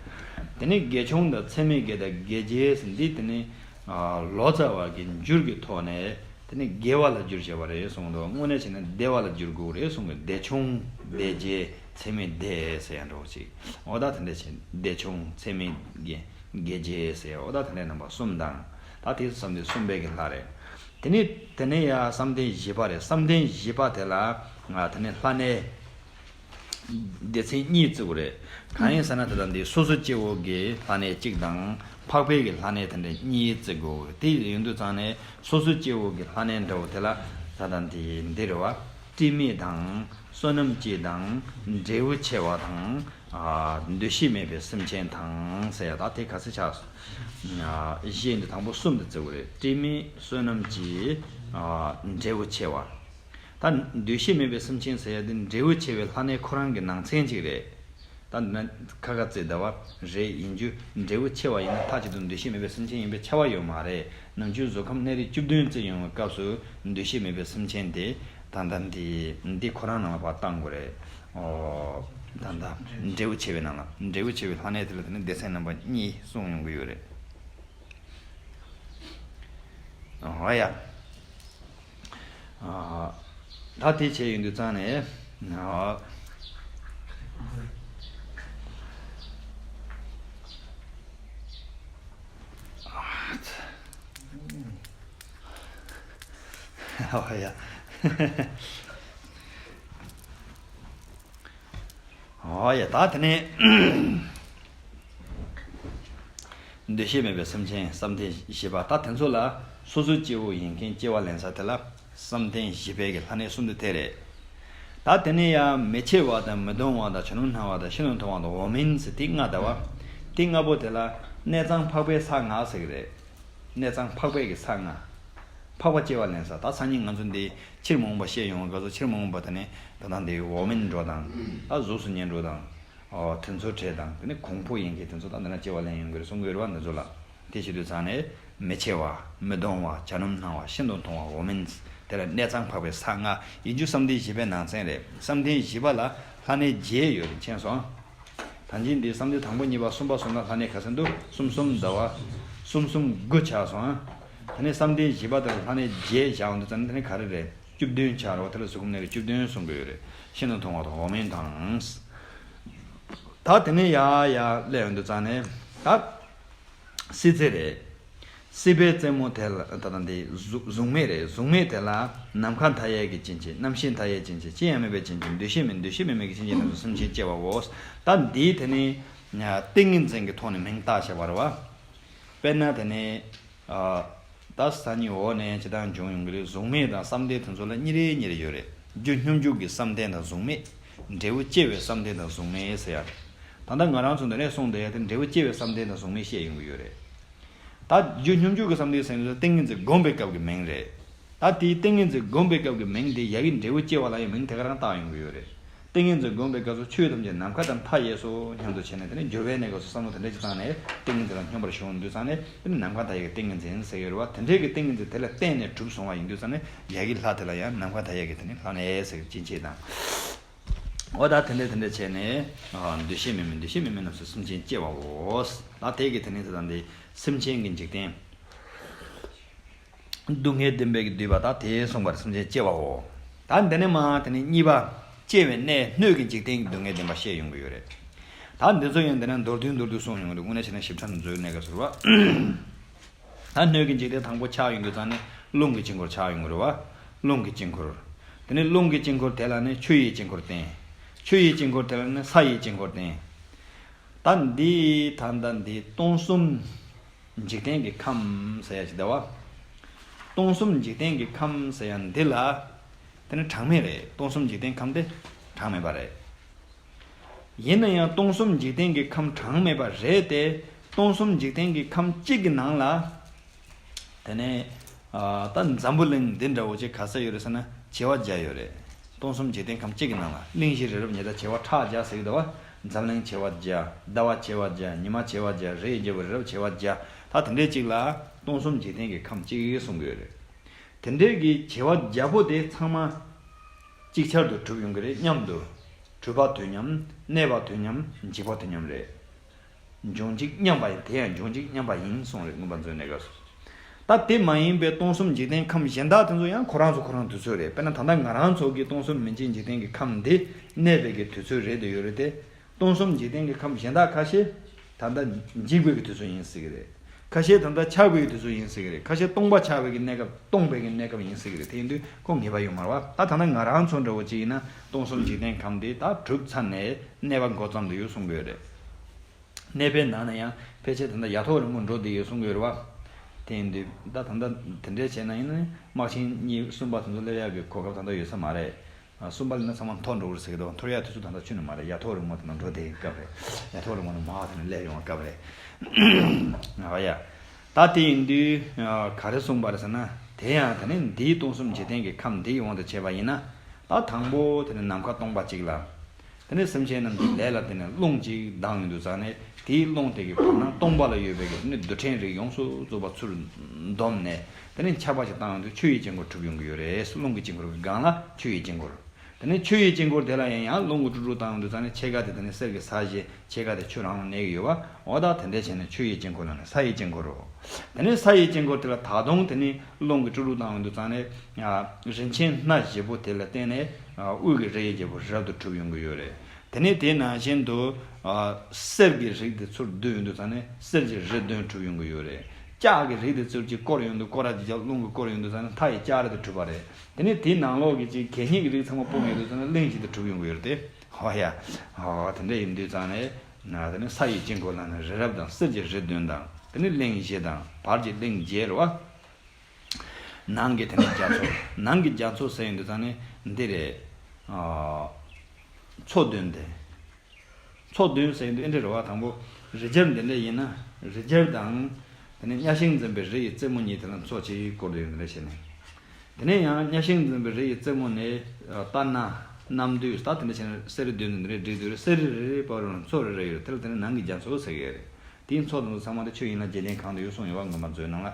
དེ་ནས་དགེ་ཆུང་དང་ཚད་མེད་དགེ་དང་དགེ་རྒྱས་ཟེར་འདི་དེ་ནས་ཨ་ལོ་ཙཱ་བ་གི་འགྱུར་གྱི་ཐོག་ནས། དེ་ནི་དགེ་བ་ལ་བསྒྱུར་བྱས་པ་རེད་གསུངས་འདུག་དངོས་གནས་བྱས་ན་བདེ་བ་ལ་བསྒྱུར་དགོས་རེད་གསུངས་གི། བདེ་ཆུང་བདེ་རྒྱས་ཚད་མེད་བདེ་ཟེར་ཡང་འགྲོ་ཅིག་འོ་ད་དེ་འདྲ་བྱས་བདེ་ཆུང་ཚད་མེད་དགེ་དགེ་རྒྱས་ཟེར་འོ་ད་དེ་འདྲ་རྣམ་པ་གསུམ་དང་། ད་དེ་བསམ་གཏན་གསུམ་པའི་གི་ལྷ་རེད། དེ་ནི་དེ་ནས་ཡང་བསམ་གཏན་བཞི་པ་རེད། བསམ་གཏན་བཞི་པ་དེ་ལ་ང་དེ་ནི་ལྷ་གནས། སྡེ་ཚན་གཉིས་བརྩི་དགོས་རེད། གང་ཡིན་ཟེར་ན་ད་ལྟ་འདི་སོ་སོ་སྐྱེ་བོ་གི་ལྷ་གནས་གཅིག་དང་འཕགས་པའི་གི་ལྷ་གནས་དེ་འདྲ་གཉིས་བརྩི་དགོས། དེ་ཡིན་དུས་ཙང་ནས་སོ་སོ་སྐྱེ་བོ་གི་ལྷ་གནས་འདྲ་བོ་དེ་ལ་ད་ལྟ་འདི་འདི་རེད་བ། དྲི་མེད་དང་བསོད་ནམས་ཀྱི་དང་འབྲས་བུ་ཆེ་བ་དང་། ཨ་འདུ་ཤེས་མེད་པའི་སེམས་ཅན་དང་ཟེར་ཡ་ད་དེ་ག་ཚོད་ཆགས། ཨ་བཞི་འདི་དང་པོ་གསུམ་དུ་བརྩི་དགོས་རེད། དྲི་མེད་བསོད་ནམས་ཀྱི་ཨ་འབྲས་བུ་ཆེ་བ། ད་འདུ་ཤེས་མེད་པའི་སེམས་ཅན་ཟེར་ཡ་དེ་འབྲས་བུ་ཆེ་བའི་ལྷ་གནས་ཁོ་རང་གི་ནང་ཚན་གཅིག་རེད། ད་འདི་ན་ཁ་ཁ་བརྩེ་ཟླ་བ་རེད་ཡིན་རྒྱུ་འབྲས་བུ་ཆེ་བ་ཡིན་ན་མཐའ་གཅིག་ཏུ་འདུ་ཤེས་མེད་པའི་སེམས་ཅན་ཡིན་པའི་ཁྱབ་པ་ཡོད་མ་རེད། ནམ་རྒྱུན་གཟུགས་ཁམས་གནས་རིས་བཅུ་བདུན་བརྩི་ཡོང་བའི་སྐབས་སུ་འདུ་ཤེས་མེད་པའི་སེམས་ཅན་དེ་ད་ལྟ་འདི་འདི་ཁོ་རང་ནང་ལ་ཕར་བཏང་དགོས་རེད། ཨོ། ད་ལྟ་འབྲས་བུ་ཆེ་བའི་ནང་ལ་འབྲས་བུ་ཆེ་བའི་ལྷ་གནས་དེ་ལ་དེ་ནི་སྡེ་ཚན་རྣམ་པ་གཉིས་གསུངས་ཡོང་གི་ཡོད་རེད། ཨོ་ཡ། ཨ། ད་དེ་བྱས་ཡོང་དུས་ཙང་ནས། ཨ། ཨོ་ཡ། ཨོ་ཡ། ད་དེ་ནས། འདུ་ཤེས་མེད་པའི་སེམས་ཅན་བསམ་གཏན་བཞི་པ། ད་དེ་ཚོ་ལ་སོ་སོའི་སྐྱེ་བོ་ཡིན་མཁན་སྐྱེ་བ་ལེན་ས་དེ་ལ་བསམ་གཏན་བཞི་པའི་གི་ལྷ་གནས་གསུམ་དུ་དེ་རེད། ད་དེ་ནས་ཡང་མི་འཆི་བ་དང་མི་གདུང་བ་དང་ཆོས་རྣམས་སྣང་བ་དང་ཤིན་ཏུ་མཐོང་བ་དང་འོག་མིན་ཟེར་དེ་ལྔ་ད་བ། དེ་ལྔ་པོ་དེ་ལ་གནས་གཙང་འཕགས་པའི་ས་ལྔ་ཟེར་གི་རེད། གནས་གཙང་འཕགས་པའི་གི་ས་ལྔ། འཕགས་པ་སྐྱེ་བ་ལེན་ས། ད་སང་ཉིན་ང་ཚོ་འདི་ཕྱིར་མི་འོང་པ་བཤད་ཡོང་བ་ག་ཚོད། ཕྱིར་མི་འོང་པ་དེ་ནི་ད་ལྟ་འདི་འོག་མིན་འགྲོ་དང་། ད་གཟུགས་སུ་ཉལ་འགྲོ་དང་། ཨོ་དེ་ཚོ་བྲལ་དང་། དེ་ནི་གོང་འཕོ་ཡིན་མཁན་དེ་ཚོ་ད་འདི་ན་སྐྱེ་བ་ལེན་ཡོང་གི་རེད་གསུང་གི་ཡོད་རེད་བ། འདི་ཚོ་ལ་དེ་བྱེད་དུས་ཙང་ནས་མི་འཆི་བ། མི་གདུང་བ། བྱ་རྣམས་སྣང་བ། ཤིན་ཏུ་མཐོང་བ། འོག་མིན། དེ་ལ་གནས་གཙང་འཕགས་པའི་ས་ལྔ་ཡིན་རྒྱུ་བསམ་གཏན་བཞི་པའི་ནང་ཚན་རེད། བསམ་གཏན་བཞི་པ་ལ་ལྷ་གནས་བརྒྱད་ཡོད་རེད། མཁྱེན་སོང་། ད་གིན་འདི་བསམ་གཏན་དང་པོ་གཉིས་པ་གསུམ་པ་གསུམ་ལ་ལྷ་གནས་ག་ཚོད་འདུག་གསུམ་གསུམ་ཟླ་བ། གསུམ་གསུམ་དགུ་ཆགས་སོང་ཨ། དེ་ནས་བསམ་གཏན་བཞི་པ་དེར་ལྷ་གནས་བརྒྱད་བཞག་འོང་དུས་ཙང་ནས་དེ་ནས་ག་རེ་རེད། བཅུ་བདུན་ཆགས་རེད་བ། དེ་ལ་གཟུགས་ཕུང་གནས་ཀྱི་བཅུ་བདུན་གསུང་གི་ཡོད་རེད། ཤིན་ཏུ་མཐོང་བ་དང་འོག་མིན་དང་། ད་དེ་ནས་ཡར་ཡར་སླེབས་འོང་དུས་ཙང་ནས་ད། སྲིད་རྩེ་རེད། སྲིད་པའི་རྩེ་མོ་དེ་ལ་ད་ལྟ་འདི་གཟུགས་གཟུགས་མེད་རེད། གཟུགས་མེད་དེ་ལ་ནམ་མཁའ་མཐའ་ཡས་ཀྱི་སྐྱེ་མཆེད། རྣམ་ཤེས་མཐའ་ཡས་སྐྱེ་མཆེད། ཅི་ཡང་མེད་པའི་སྐྱེ་མཆེད། འདུ་ཤེས་མེད། འདུ་ཤེས་མེད་མེད་ཀྱི་སྐྱེ་མཆེད་རྣམས་སུ་སེམས་ཅན་སྐྱེ་བའོ། ད་འདིའི་དེ་ནི་ཏིང་ངེ་འཛིན་གྱི་ཐོག་ནས་མིང་བཏགས་བྱས་པ་རེད་བ། དཔེར་ན་དེ་ནི་ཨ། ད་སང་ཉིན་འོག་ནས་ཇི་ལྟར་འབྱུང་ཡོང་གི་རེད། གཟུགས་མེད་དང་བསམ་གཏན་དེ་ཚོ་ལ་གཉིས་རེ་གཉིས་རེ་ཡོད་རེད། རྒྱུ་སྙོམས་འཇུག་གི་བསམ་གཏན་དང་གཟུགས་མེད། འབྲས་བུ་སྐྱེ་བའི་བསམ་གཏན་དང་གཟུགས་མེད་ཟེར་ཡ་རེད། ད་ལྟ་ང་རང་ཚོ་འདི་ནས་གསུངས་བསྡད་ཡ་དེ་འབྲས་བུ་སྐྱེ་བའི་བསམ་གཏན་དང་གཟུགས་མེད་བཤད་ཡོང་གི་ཡོད་རེད། ད་རྒྱུ་སྙོམས་འཇུག་གི་བསམ་གཏན་ཟེར་ནས་ཏིང་ངེ་འཛིན་བསྒོམས་པའི་སྐབས་ཀྱི་མིང་རེད། ད་དེའི་ཏིང་ངེ་འཛིན་བསྒོམས་པའི་སྐབས་ཀྱི་མིང་དེ་ཡ་གི་འབྲས་བུ་སྐྱེ་བ་ལ་ཡང་མིང་དེ་ག་རང་བཏགས་ཡོང་གི་ཡོད་རེད། ཏིང་ངེ་འཛིན་བསྒོམས་པའི་སྐབས་སུ་ཆོས་ཐམས་ཅད་ནམ་མཁའ་དང་མཐའ་ཡས་སོ་སྙམ་དུ་བྱས་ནས། དེ་ནས་འགྱུར་བའི་གནས་སྐབས་སུ་བསམ་བློ་དེ་འདྲ་ཅིག་བཏང་ནས་ཏིང་ངེ་འཛིན་ལ་སྙོམས་པར་ཞུགས་འདུག་ཙང་ནས། དེ་ནི་ནམ་མཁའ་མཐའ་ཡས་ཀྱི་ཏིང་ངེ་འཛིན་ཟེར་གྱི་ཡོད་རེད་བ། དེ་འདྲའི་གི་ཏིང་ངེ་འཛིན་དེ་ལ་བརྟེན་ནས་གྲུབ་སོང་བ་ཡིན་དུས་ཙང་ནས་ཡ་གི་ལྷ་དེ་ལ་ཡང་ནམ་མཁའ་མཐའ་ཡས་ཀྱི་དེ་ནི་ལྷ་གནས་ཟེར་གྱི་སྐྱེ་མཆེད་དང་། འོ་ད་དེ་འདྲ་དེ་འདྲ་བྱས་ནས་འདུ་ཤེས་མེད་མིན། འདུ་ཤེས་མེད་མིན་རྣམས་སུ་སེམས་ཅན་སྐྱེ་བའོ། ད་དེ་གི་དེ་ནི་དེ་དང་དེ་སེམས་ཅན་གྱི་འཇིག་རྟེན། སྡུག་བསྔལ་བདེན་པའི་གི་བསྡུས་པ་ད་དེ་གསུངས་པར་སེམས་ཅན་སྐྱེ་བའོ། ད་འདི་ནས་མ་དེ་ནས་གཉིས་པ། སྐྱེ་བའི་གནས་སྣོད་ཀྱི་འཇིག་རྟེན་གྱི་སྡུག་བསྔལ་བདེན་པ་བཤད་ཡོང་གི་ཡོད་རེད། ད་འདི་ཚོ་ཡང་འདི་ན་མདོར་བསྡུས་མདོར་བསྡུས་གསུངས་ཡོང་གི་རེད། དངོས་གནས་བྱས་ན་ཞིབ་ཕྲ་ནས་འཛུལ་གནས་སྐབས་སུ་རེད་བ། ད་སྣོད་ཀྱི་འཇིག་རྟེན་དང་པོ་ཆགས་ཡོང་དུས་ཙང་ནས་རླུང་གི་དཀྱིལ་འཁོར་ཆགས་ཡོང་གི་རེད་བ། རླུང་གི་དཀྱིལ་འཁོར། དེ་ནས་རླུང་གི་དཀྱིལ་འཁོར་དེ་ལ་ནི་ཆུ་ཡི་དཀྱིལ་འཁོར་བསྟན། ཆུ་ཡི་དཀྱིལ་འཁོར་དེ་ལ་ནི་ས་ཡི་དཀྱིལ་འཁོར་བསྟན། ད་འདི་ད་ལྟ་འདི་སྟོང་གསུམ་འཇིག་རྟེན་གྱི་ཁམས་ཟེར་ཡ་ཅིག་འདུག་བ། སྟོང་གསུམ་འཇིག་རྟེན་གྱི་ཁམས་ཟེར་ཡ་འདི་ལ། དེ་ནི་གྲངས་མེད་རེད། སྟོང་གསུམ་འཇིག་རྟེན་ཁམས་དེ་གྲངས་མེད་པ་རེད། ཡིན་ན་ཡང་སྟོང་གསུམ་འཇིག་རྟེན་གྱི་ཁམས་གྲངས་མེད་པ་རེད་དེ། སྟོང་གསུམ་འཇིག་རྟེན་གྱི་ཁམས་གཅིག་གི་ནང་ལ། དེ་ནས་ཨ་ད་འཛམ་བུ་གླིང་འདི་འདྲ་བོ་ཅིག་ག་ས་ཡོད་རེད་ཟེར་ན་བྱེ་བ་བརྒྱ་ཡོད་རེད། སྟོང་གསུམ་འཇིག་རྟེན་ཁམས་གཅིག་གི་ནང་ལ་གླིང་བཞི་རི་རབ་ཉི་ཟླ་བྱེ་བ་ཕྲག་བརྒྱ་ཟེར་གྱི་འདུག་བ། འཛམ་གླིང་བྱེ་བ་བརྒྱ། ཟླ་བ་བྱེ་བ་བརྒྱ། ཉི་མ་བྱེ་བ་བརྒྱ། རི་ཡི་རྒྱལ་པོ་རི་རབ་བྱེ་བ་བརྒྱ། ད་དེ་འདྲའི་གཅིག་ལ་སྟོང་གསུམ་འཇིག་རྟེན་གྱི་ཁམས་གཅིག་གསུང་གི་ཡོད་རེད། དེ་འདྲའི་གི་བྱེ་བ་བརྒྱ་པོ་དེ་ཚང་མ་ཅིག་ཆར་དུ་གྲུབ་ཡོང་གི་རེད། མཉམ་དུ། གྲུབ་པ་དུས་མཉམ། གནས་པ་དུས་མཉམ། འཇིག་པ་དུས་མཉམ་རེད། འབྱུང་འཇིག་མཉམ་པ་ཡིན། དེ་ཡང་འབྱུང་འཇིག་མཉམ་པ་ཡིན་གསུངས་རེད། མངོན་པ་མཛོད་གནས་སྐབས་སུ། ད་དེ་མ་ཡིན་པའི་སྟོང་གསུམ་འཇིག་རྟེན་ཁམས་གཞན་དག་དེ་ཚོ་ཡང་ཁོ་རང་ཚོ་ཁོ་རང་དུས་ཚོད་རེད། དཔེར་ན་ད་ལྟ་ང་རང་ཚོ་གི་སྟོང་གསུམ་མི་མཇེད་འཇིག་རྟེན་གྱི་ཁམས་འདི་གནས་པའི་གི་དུས་ཚོད་རེད་དུ་ཡོད་རེད་དེ། སྟོང་གསུམ་འཇིག་རྟེན་གྱི་ཁམས་གཞན་དག་ཁ་ཤས་ད་ལྟ་འཇིག་པའི་གི་དུས་ཚོད་ཡིན་སྲིད་གི་རེད། ཁ་ཤས་ད་ལྟ་ཆགས་པའི་གི་དུས་ཚོད་ཡིན་སྲིད་གི་རེད། ཁ་ཤས་སྟོང་པ་ཆགས་པའི་གི་གནས་སྐབས། སྟོང་པའི་གི་གནས་སྐབས་ཡིན་སྲིད་གི་རེད། དེ་ཡིན་དུས་ཁོ་ངེས་པ་ཡོད་མ་རེད་བ། ད་ད་ལྟ་ང་རང་ཚོ་འདྲ་བོ་ཅིག་ཡིན་ན་སྟོང་གསུམ་འཇིག་རྟེན་ཁམས་འདི་ད་གྲུབ་ཚར་ནས་གནས་པ་འགོ་བརྩམས་ཏེ་ཡོད་གསུང་གི་ཡོད་རེད། གནས་པའི་ནང་ན་ཡང་ཕལ་ཆེར་ད་ལྟ་ཡ་ཐོག་རིང་མོ་འགྲོ་བསྡད་ཡོད་གསུང་གི་ཡོད་རེད་བ། དེ་ཡིན་དུས་ད་ད་ལྟ་དེ་འདྲས་བྱས་ན་ཡིན་ན་དམག་ཆེན་གཉིས་གསུམ་པ་དེ་ཚོ་སླེབས་ཡག་གི་གོ་སྐབས་ད་ལྟ་ཡོད་ས་མ་རེད། གསུམ་པ་ལ་ནི་ཚང་མ་འཐོར་འགྲོ་གི་རེད་ཟེར་གི་འདུག་འཐོར་ཡག་དུས་ཚོད་ད་ལྟ་ཁྱོན་ནས་མ་རེད། ཡ་ཐོག་རིང་མོ་དེ་ནང་འགྲོ་བསྡད་ཡག་སྐབས་རེད། ཡ་ཐོག་རིང་མོ་ནས་མར་དེ་ནས་སླེབས་ཡོང་བ་སྐབས་རེད། ཨ་ཡ། ད་དེ་ཡིན་དུས་ག་རེ་གསུངས་པ་རེད་ཟེར་ན། དེ་ཡང་དེ་ནི་འདིའི་སྟོང་གསུམ་འཇིག་རྟེན་གྱི་ཁམས་འདིའི་དབང་དུ་བྱས་པ་ཡིན་ན། ད་དང་པོ་དེ་ནི་ནམ་མཁའ་སྟོང་པ་གཅིག་ལ། དེ་ནས་སེམས་ཅན་རྣམས་ཀྱི་ལས་ལ་བརྟེན་ནས་རླུང་གཅིག་ལྡང་ཡོང་དུས་ཙང་ནས། དེའི་རླུང་དེ་གི་བར་སྣང་སྟོང་པ་ལ་ཡོད་པའི་གི་དེ་ནས་རྡུལ་ཕྲན་རིགས་ཡོངས་སུ་རྫོགས་པ་ཚུར་བསྡོམས་ནས། དེ་ནས་ཆར་པ་ཞིག་བཏང་ཡོང་དུས་ཆུ་ཡི་དཀྱིལ་འཁོར་གྲུབ་ཡོང་གི་ཡོད་རེད། རླུང་གི་དཀྱིལ་འཁོར་གྱི་སྒང་ལ་ཆུ་ཡི་དཀྱིལ་འཁོར། དེ་ནས་ཆུ་ཡི་དཀྱིལ་འཁོར་དེ་ལ་ཡང་ཡང་རླུང་གིས་དཀྲུག་དཀྲུག་བཏང་ཡོང་དུས་ཙང་ནས་ཕྱེད་ཀ་དེ་དེ་ནས་གསེར་གྱི་ས་གཞི། ཕྱེད་ཀ་དེ་ཆུ་རང་གནས་ཀྱི་ཡོད་པ། འོ་ད་དེ་འདྲས་བྱས་ནས་ཆུ་ཡི་དཀྱིལ་འཁོར་ལ་ནི་ས་ཡི་དཀྱིལ་འཁོར་རོ། དེ་ནས་ས་ཡི་དཀྱིལ་འཁོར་དེ་ལ་ད་དུང་དེ་ནས་རླུང་གིས་དཀྲུག་དཀྲུག་བཏང་ཡོང་དུས་ཙང་ནས། རིན་ཆེན་སྣ་བཞི་པོ་དེ་ལ་བརྟེན་ནས། དབུས་ཀྱི་རི་ཡི་རྒྱལ་པོ་རབ་ཏུ་གྲུབ་ཡོང་གི་ཡོད་རེད། དེ་ནས་དེ་ནང་བཞིན་དུ། གསེར་གྱི་རིགས་དེ་ཚུར་བསྡུས་ཡོང་དུས་ཙང་ནས་གསེར་གྱི་རི་བདུན་གྲུབ་ཡོང་གི་ཡོད་རེད། ལྕགས་ཀྱི་རིགས་དེ་ཚུར་གྱིས་བསྐོར་ཡོང་དུས། བསྐོར་ར་ཅིག་རླུང་གིས་བསྐོར་ཡོང་དུས་ཙང་ནས་མཐའ་ཡི་ལྕགས་རི་དེ་གྲུབ་པ་རེད། དེ་ནས་དེའི་ནང་ལོགས་ཀྱི་ཅིག་གད་སྙིགས་ཀྱི་རིགས་ཚང་མ་སྤུངས་ཡོང་དུས་ཙང་ནས་གླིང་བཞི་དེ་གྲུབ་ཡོང་གི་ཡོད་རེད་དེ། ཧོ་ཡ། ཧོ་དེ་འདྲ་ཡིན་དུས་ཙང་ནས། ན་དེ་ནི་ས་ཡི་དཀྱིལ་འཁོར་ལ་ནི་རི་རབ་དང་གསེར་གྱི་རི་བདུན་དང་། དེ་ནི་གླིང་བཞི་དང་བར་གྱི་གླིང་བརྒྱད་རེད་བ། ནང་གི་དེ་ནི་རྒྱ་མཚོ། ནང་གི་རྒྱ་མཚོ་ཟེར་ཡོང་དུས་ཙང་ནི་འདི་རེད། ཨ། མཚོ་བདུན་དེ། མཚོ་བདུན་ཟེར་ཡོང་དུས་ཨེ་འདྲ་རེད་བ། དང་པོ་རི་རྒྱལ་འདི་འདྲ་ཡིན་ན། རི་རྒྱལ་དང་། དེ་ནི་གཉའ་ཤིང་འཛིན་པའི་རི་ཡི་རྩེ་མོ་གཉིས་དེ་ལ་མཚོ་གཅིག་བསྐོར་དུ་ཡོད། འདི་འདྲ་བྱས་ནས། དེ་ནས་ཡང་གཉའ་ཤིང་འཛིན་པའི་རི་ཡི་རྩེ་མོ་ནས་ལྟ་ན་གནམ་འདུས་ལྟ་དེ་འདྲ་བྱས་ན་གསེར་རི་བདུན་ནས་རི་བྲིས་དུས་རི་གསེར་རི་རེ་རེའི་བར་དུ་མཚོ་རེ་རེ་ཡོད་དེ་ལ་དེ་ནས་ནང་གི་རྒྱ་མཚོ་ཟེར་གི་ཡོད་རེད། དེའི་མཚོ་དང་ཚང་མ་དེ་ཆོས་དབྱིངས་ལ་རྗེས་དྲན་གང་དུ་ཡོད་གསུངས་ཡོད་བ་ངོ་མ་མཛོད་ནང་ལ།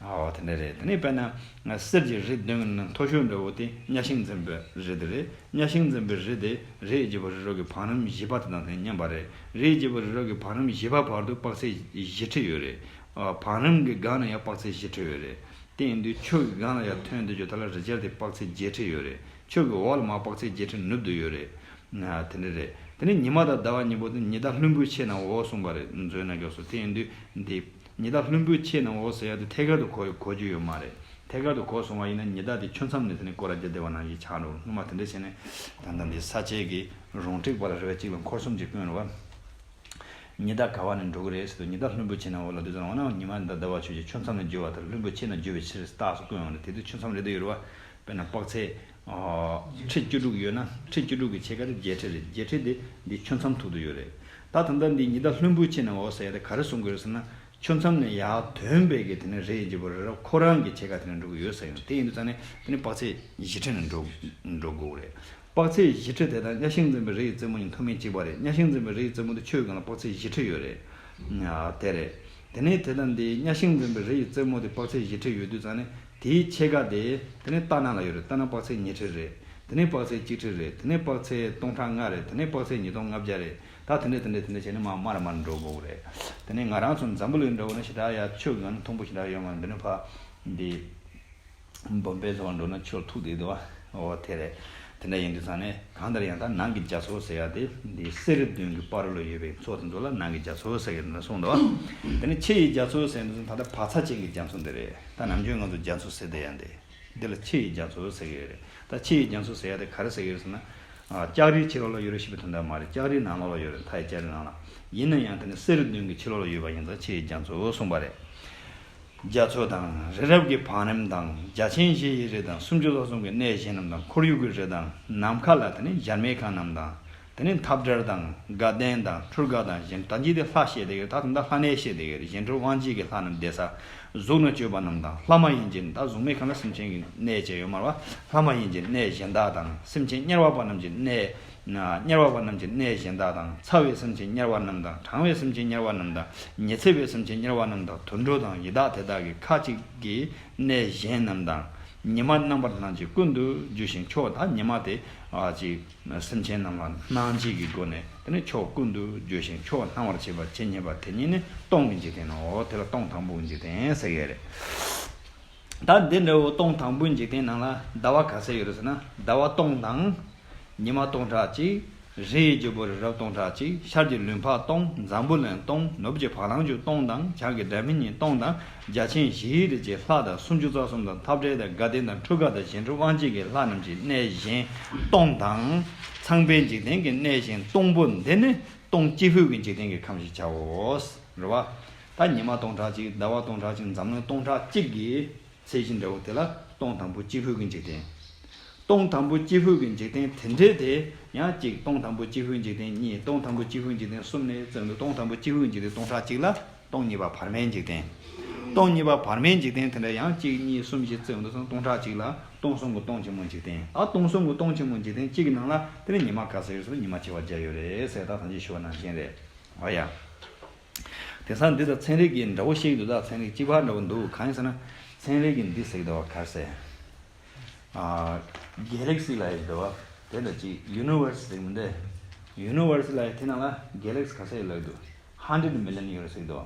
ཨོ་དེ་འདྲ་རེད། དེ་ནས་དཔེར་ན་གསེར་གྱི་རི་བདུན་ནི་མཐོ་ཤོས་འདྲ་བོ་དེ་གཉའ་ཤིང་འཛིན་པའི་རི་དེ་རེད། གཉའ་ཤིང་འཛིན་པའི་རི་དེ་རིའི་རྒྱལ་པོ་རི་རབ་ཀྱི་བང་རིམ་བཞི་པ་དེ་དང་དེ་མཉམ་པ་རེད། རིའི་རྒྱལ་པོ་རི་རབ་ཀྱི་བང་རིམ་བཞི་པ་བར་དུ་དཔག་ཚད་བཞི་ཁྲི་ཡོད་རེད། ཨོ་བང་རིམ་གྱི་སྒང་ན་ཡང་དཔག་ཚད་བཞི་ཁྲི་ཡོད་རེད། དེ་ཡིན་དུས་ཆུ་གི་སྒང་ལ་ཡར་ཐོན་དུས་ཀྱི་ཐོག་ལ་རི་རྒྱལ་དེ་དཔག་ཚད་བརྒྱད་ཁྲི་ཡོད་རེད། ཆུ་གི་འོག་ལ་མར་དཔག་ཚད་བརྒྱད་ཁྲི་ནུབ་ཏུ་ཡོད་རེད། ན་དེ་འདྲ་རེད། དེ་ནས་ཉི་མ་དང་ཟླ་བ་གཉིས་པོ་དེ་ཉི་ཟླ་ལྷུན་པོའི་ཕྱེད་ནང་འོག་གསུངས་པ་རེད་མཛོད་ན་རྒྱོབ་སོ། དེ་ཡིན་དུས་འདི་ཉི་ཟླ་ལྷུན་པོའི་ཕྱེད་ནང་འོག་ཟེར་ཡ་དེ་ཐད་ཀར་དུ་གོ་གོ་རྒྱུ་ཡོད་མ་རེད། ཐད་ཀར་དུ་གོ་སོང་བ་ཡིན་ན་ཉི་ཟླ་དེ་ཆུ་མཚམས་ནས་དེ་ནས་སྐོར་ར་རྒྱག་བསྡད་པ་ནང་བཞིན་ཆགས་འགྲོ། སྔོན་མ་དེ་འདྲ་བྱས་ནས་ད་ལྟ་འདི་ས་དཔྱད་ཀྱི་རོང་ཁྲིག་པ་ལ་རེ་བ་གཅིག་ལ་འཁོར་གསུམ་གྱི་ཀུན་རེད་བ། ཉི་ཟླ་ག་བ་ནས་འགྲོ་གི་རེད་ཟེར་དུས་ཉི་ཟླ་ལྷུན་པོ་ཆེ་ན་འོ་ལ་དུས་ཙམ་འོ་ན་ཉི་མ་ཟླ་ཟླ་བ་ཆོས་ཀྱི་ཆུ་མཚམས་ནས་རྒྱུ་བ་དང་ལྷུན་པོ་ཆེ་ན་རྒྱུ་བའི་ཕྱིར་རྟགས་སུ་ཀུན་ཡོང་རེད། དེ་དུས་ཆུ་མཚམས་རེད་དུ་ཡོད་རེད་བ། དཔེར་ན་དཔག་ཚད་ཁྲི་བཅུ་དྲུག་ཡོད་ན་ཁྲི་བཅུ་དྲུག་གི་ཕྱེད་ཀ་དེ་བརྒྱད་ཁྲི་རེད། བརྒྱད་ཁྲི་དེ་འདི་ཆུ་མཚམས་ཐུག་ཏུ་ཡོད་རེད། ད་ད་ལྟ་འདི་ཉི་ཟླ་ལྷུན་པོ་ཆེ་ན་འོ་ཟེར་ཡ་དེ་ག་རེ་གསུང་གི་རེད་ཟེར་ན། ཆུ་མཚམས་ནས་ཡར་ཐོན་པའི་གི་དེ་ནས་རི་ཡི་རྒྱལ་པོ་རི་རབ་ཁོ་རང་གི་ཕྱེད་ཀ་དེ་ནས་འགྲོ་གི་ཡོད་ཟེར་ཡོང་། དེ་ཡིན་དུས་ཙང་ནས་དེ་ནས་དཔག་ཚད་བཞི་ཁྲི་ནས་འགྲོ་འགྲོ་དགོས་རེད། དཔག་ཚད་བཞི་ཁྲི་དེ་དང་གཉའ་ཤིང་འཛིན་པའི་རི་ཡི་རྩེ་མོ་གཉིས་མཐོ་དམན་གཅིག་པ་རེད། གཉའ་ཤིང་འཛིན་པའི་རི་ཡི་རྩེ་མོ་དེ་ཆུའི་སྒང་ལ་དཔག་ཚད་བཞི་ཁྲི་ཡོད་རེད། ཨ་དེ་རེད། དེ་ནས་དེ་དང་དེའི་གཉའ་ཤིང་འཛིན་པའི་རི་ཡི་རྩེ་མོ་དེ་དཔག་ཚད་བཞི་ཁྲི་ཡོད་དུས་ཙང་ནས་དེའི་ཕྱེད་ཀ་དེ་དེ་ནས་ལྟ་ན་ལ་ཡོད་རེད། ལྟ་ན་དཔག་ཚད་ཉི་ཁྲི་རེད། དེ་ནས་དཔག་ཚད་གཅིག་ཁྲི་རེད། དེ་ནས་དཔག་ཚད་སྟོང་ཕྲག་ལྔ་རེད། དེ་ནས་དཔག་ཚད་ཉིས་སྟོང་ལྔ་བརྒྱ་རེད། ད་དེ་འདྲས་དེ་འདྲས་དེ་འདྲས་བྱས་ནས་མར་མར་མར་འགྲོ་དགོས་རེད། དེ་ནས་ང་རང་ཚོ་འཛམ་བུ་གླིང་འདྲ་བོ་ན་ཞེ་དྲག་ཡ་ཆུ་གང་མཐོན་པོ་ཞེ་དྲག་ཡོད་མ་རེད། འདི་ནས་ཕ་འདི་བོམ་པེ་ཚོ་འགྲོ་ན་ཆུ་ཐུག་བསྡད་འདུག་ཨ། འོ་དེ་རེད། དེ་འདྲ་ཡིན་དུས་ཙང་ནས་གང་ལྟར་ཡང་ད་ནང་གི་རྒྱ་མཚོ་ཟེར་ཡ་དེ་འདི་གསེར་རི་བདུན་གྱི་བར་ལ་ཡོད་པའི་མཚོ་དེ་ཚོ་ལ་ནང་གི་རྒྱ་མཚོ་ཟེར་གི་འདུག་གསུངས་འདུག་ཨ། དེ་ནས་ཕྱི་ཡི་རྒྱ་མཚོ་ཟེར་འདུག་ད་ལྟ་བག་ཚ་ཅན་གྱི་རྒྱ་མཚོ་འདི་རེད། ད་ནམ་རྒྱུན་ང་ཚོ་རྒྱ་མཚོ་ཟེར་བསྡད་ཡ་འདི། འདི་ལ་ཕྱི་ཡི་རྒྱ་མཚོ་ཟེར་གི་ཡོད་རེད། ད་ཕྱི་ཡི་རྒྱ་མཚོ་ཟེར་ཡ་དེ་ག་རེ་ཟེར་གི་ཡོད་རེད་ཟེར་ན། ཨ། ལྕགས་རིའི་ཕྱི་ལོགས་ལ་ཡོད་རེད་ཞེས་པའི་དོན་དག་མ་རེད། ལྕགས་རིའི་ནང་ལོགས་ལ་ཡོད་རེད། མཐའ་ཡི་ལྕགས་རིའི་ནང་ལ། ཡིན་ན་ཡང་དེ་ནི་གསེར་རི་བདུན་གྱི་ཕྱི་ལོགས་ལ་ཡོད་པ་ཡིན་ཙང་ཕྱི་ཡི་རྒྱ་མཚོ་གསུངས་པ་རེད། རྒྱ་མཚོ་དང་། རི་རབ་ཀྱི་བང་རིམ་དང་། རྒྱ་ཆེན་བཞི་ཡི་རི་དང་། སུམ་ཅུ་རྩ་གསུམ་གྱི་གནས་གཞན་རྣམས་དང་། ཁོར་ཡུག་གི་རི་དང་། ནམ་མཁའ་ལ་དེ་ནི་གཞལ་མེད་ཁང་རྣམས་དང་། དེ་ནས་འཐབ་བྲལ་དང་དགའ་ལྡན་དང་འཕྲུལ་དགའ་དང་གཞན། ད་གིན་དེ་ལྷ་བཤད་བསྡད་ཡོད། ད་ད་ལྟ་ལྷ་གནས་བཤད་བསྡད་ཡོད། གཞན་འཕྲུལ་དབང་བྱེད་ཀྱི་ལྷ་རྣམས་བསྡད་ས། གཟུགས་ནི་བཅོས་པ་རྣམས་དང་། ལྷ་མ་ཡིན་གྱི། ད་གཟུགས་མེད་ཁང་ལ་སེམས་ཅན་གྱི་གནས་བཅས་ཡོད་མ་རེད་བ། ལྷ་མ་ཡིན་གྱི་གནས་གཞན་དག་དང་། སེམས་ཅན་དམྱལ་བ་པ་རྣམས་ཀྱི་གནས། དམྱལ་བ་པ་རྣམས་ཀྱི་གནས་གཞན་དག་དང་། ཚ་བའི་སེམས་ཅན་དམྱལ་བ་རྣམས་དང་། གྲང་བའི་སེམས་ཅན་དམྱལ་བ་རྣམས་དང་། ཉི་ཚེ་བའི་སེམས་ཅན་དམྱལ་བ་རྣམས་དང་། དུད་འགྲོ་དང་ཡི་དྭགས་དེ་དག་གི་ཁ་ཅིག་གི་གནས་གཞན་རྣམས་དང་། ཉི་མ་རྣམ་པར་སྣང་བྱེད་ཀུན་ཏུ་རྒྱུ་ཞིང་མཆོག། ད་ཉི་མ་དེ་ཨ་ཅིག་སེམས་ཅན་རྣམས་ལ་སྣང་བྱེད་ཀྱི་སྒོ་ནས་དེ་ནི་ཕྱོགས་ཀུན་ཏུ་རྒྱུ་ཞིང་མཆོག་སྣང་བར་བྱེད་པ་ཇི་སྙེད་པ་དེ་ཉིད་ནི་སྟོང་གི་འཇིག་རྟེན་ནོ། དེ་ལ་སྟོང་དང་པོའི་འཇིག་རྟེན་ཟེར་གྱི་རེད། ད་འདི་འདྲ་བོ་སྟོང་དང་པོའི་འཇིག་རྟེན་ནང་ལ་ཟླ་བ་ག་ཚད་ཡོད་རེད་ཟེར་ན། ཟླ་བ་སྟོང་དང་། ཉི་མ་སྟོང་ཕྲག་གཅིག། རི་ཡི་རྒྱལ་པོ་རི་རབ་སྟོང་ཕྲག་གཅིག། ཤར་གྱི་ལུས་འཕགས་སྟོང་། འཛམ་བུ་གླིང་སྟོང་། ནུབ་ཀྱི་བ་ལང་སྤྱོད་སྟོང་དང་། བྱང་གི་སྒྲ་མི་སྙན་སྟོང་དང་། རྒྱ་ཆེན་བཞིའི་རི་རྗེས་ལྷ་དང་། སུམ་ཅུ་རྩ་གསུམ་དང་། འཐབ་བྲལ་དང་། དགའ་ལྡན་དང་། འཕྲུལ་དགའ་དང་། གཞན་འཕྲུལ་དབང་བྱེད་ཀྱི་ལྷ་རྣམས་ཀྱི་གནས་གཞན་སྟོང་དང་། ཚངས་པའི་འཇིག་རྟེན་གྱི་གནས་གཞན་སྟོང་པོ་འདི་ནི་སྟོང་སྤྱི་ཕུད་ཀྱི་འཇིག་རྟེན་གྱི་ཁམས་ཞེས་བྱའོ། རེད་བ། ད་ཉི་མ་སྟོང་ཕྲག་གཅིག། ཟླ་བ་སྟོང་ཕྲག་གཅིག། འཛམ་གླིང་སྟོང་ཕྲག་གཅིག་གི་ཚད་གཞི་འདྲ་བོ་དེ་ལ་སྟོང་དང་པོ་སྤྱི་ཕུད་ཀྱི་འཇིག་རྟེན། སྟོང་དང་པོ་སྤྱི་ཕུད་ཀྱི་འཇིག་རྟེན་དེ་འདྲས་དེ་ཡང་གཅིག། སྟོང་དང་པོ་སྤྱི་ཕུད་འཇིག་རྟེན་གཉིས། སྟོང་དང་པོ་སྤྱི་ཕུད་འཇིག་རྟེན་གསུམ་ནས་བརྩིས་ན་སྟོང་དང་པོ་སྤྱི་ཕུད་འཇིག་རྟེན་སྟོང་ཕྲག་གཅིག་ལ་སྟོང་གཉིས་པ་བར་མའི་འཇིག་རྟེན། སྟོང་གཉིས་པ་བར་མའི་འཇིག་རྟེན་དེ་འདྲ་ཡང་གཅིག་གཉིས་གསུམ་བཞི་བརྩིས་ན་སྟོང་ཕྲག་གཅིག་ལ་སྟོང་གསུམ་གྱི་སྟོང་ཆེན་མོའི་འཇིག་རྟེན། ཨ། སྟོང་གསུམ་གྱི་སྟོང་ཆེན་མོའི་འཇིག་རྟེན་གཅིག་གི་ནང་ལ་དེ་ནས་ཉི་མ་ག་ཚོད་ཡོད་ཟེར་ན་ཉི་མ་བྱེ་བ་བརྒྱ་ཡོད་རེད་ཟེར། ད་ཐམས་ཅད་ཞུ་བ་ནང་བཞིན་རེད། ཨོ་ཡ། དེང་སང་འདི་དང་ཚན་རིག་གི་འདྲ་བོ་ཞིག་འདུག་ད་ཚན་རིག་གཅིག་པ་འདྲ་བོ་འདུག་གང་ཡིན་ཟེར་ན། ཚན་རིག་གི་འདི་ཟེར་གི་འདུག་བ། ག་རེ་ཟེར། ཨ། གེ་ལེག་སི་ལབ་ཡག་འདུག་བ། དེ་ལ་ཅིག་ཡུ་ནི་ཝར་སི་ཟེར་གི་མི་འདུག་ཡུ་ནི་ཝར་སི་ལབ་ཡག་དེ་ནང་ལ་གེ་ལེག་སི་ག་ཚོད་ཡོད་ལབ་ཀྱི་འདུག་ཧན་ཌེ་ཌི་མི་ལི་ཡན་ཡོད་རེད་ཟེར་གི་འདུག་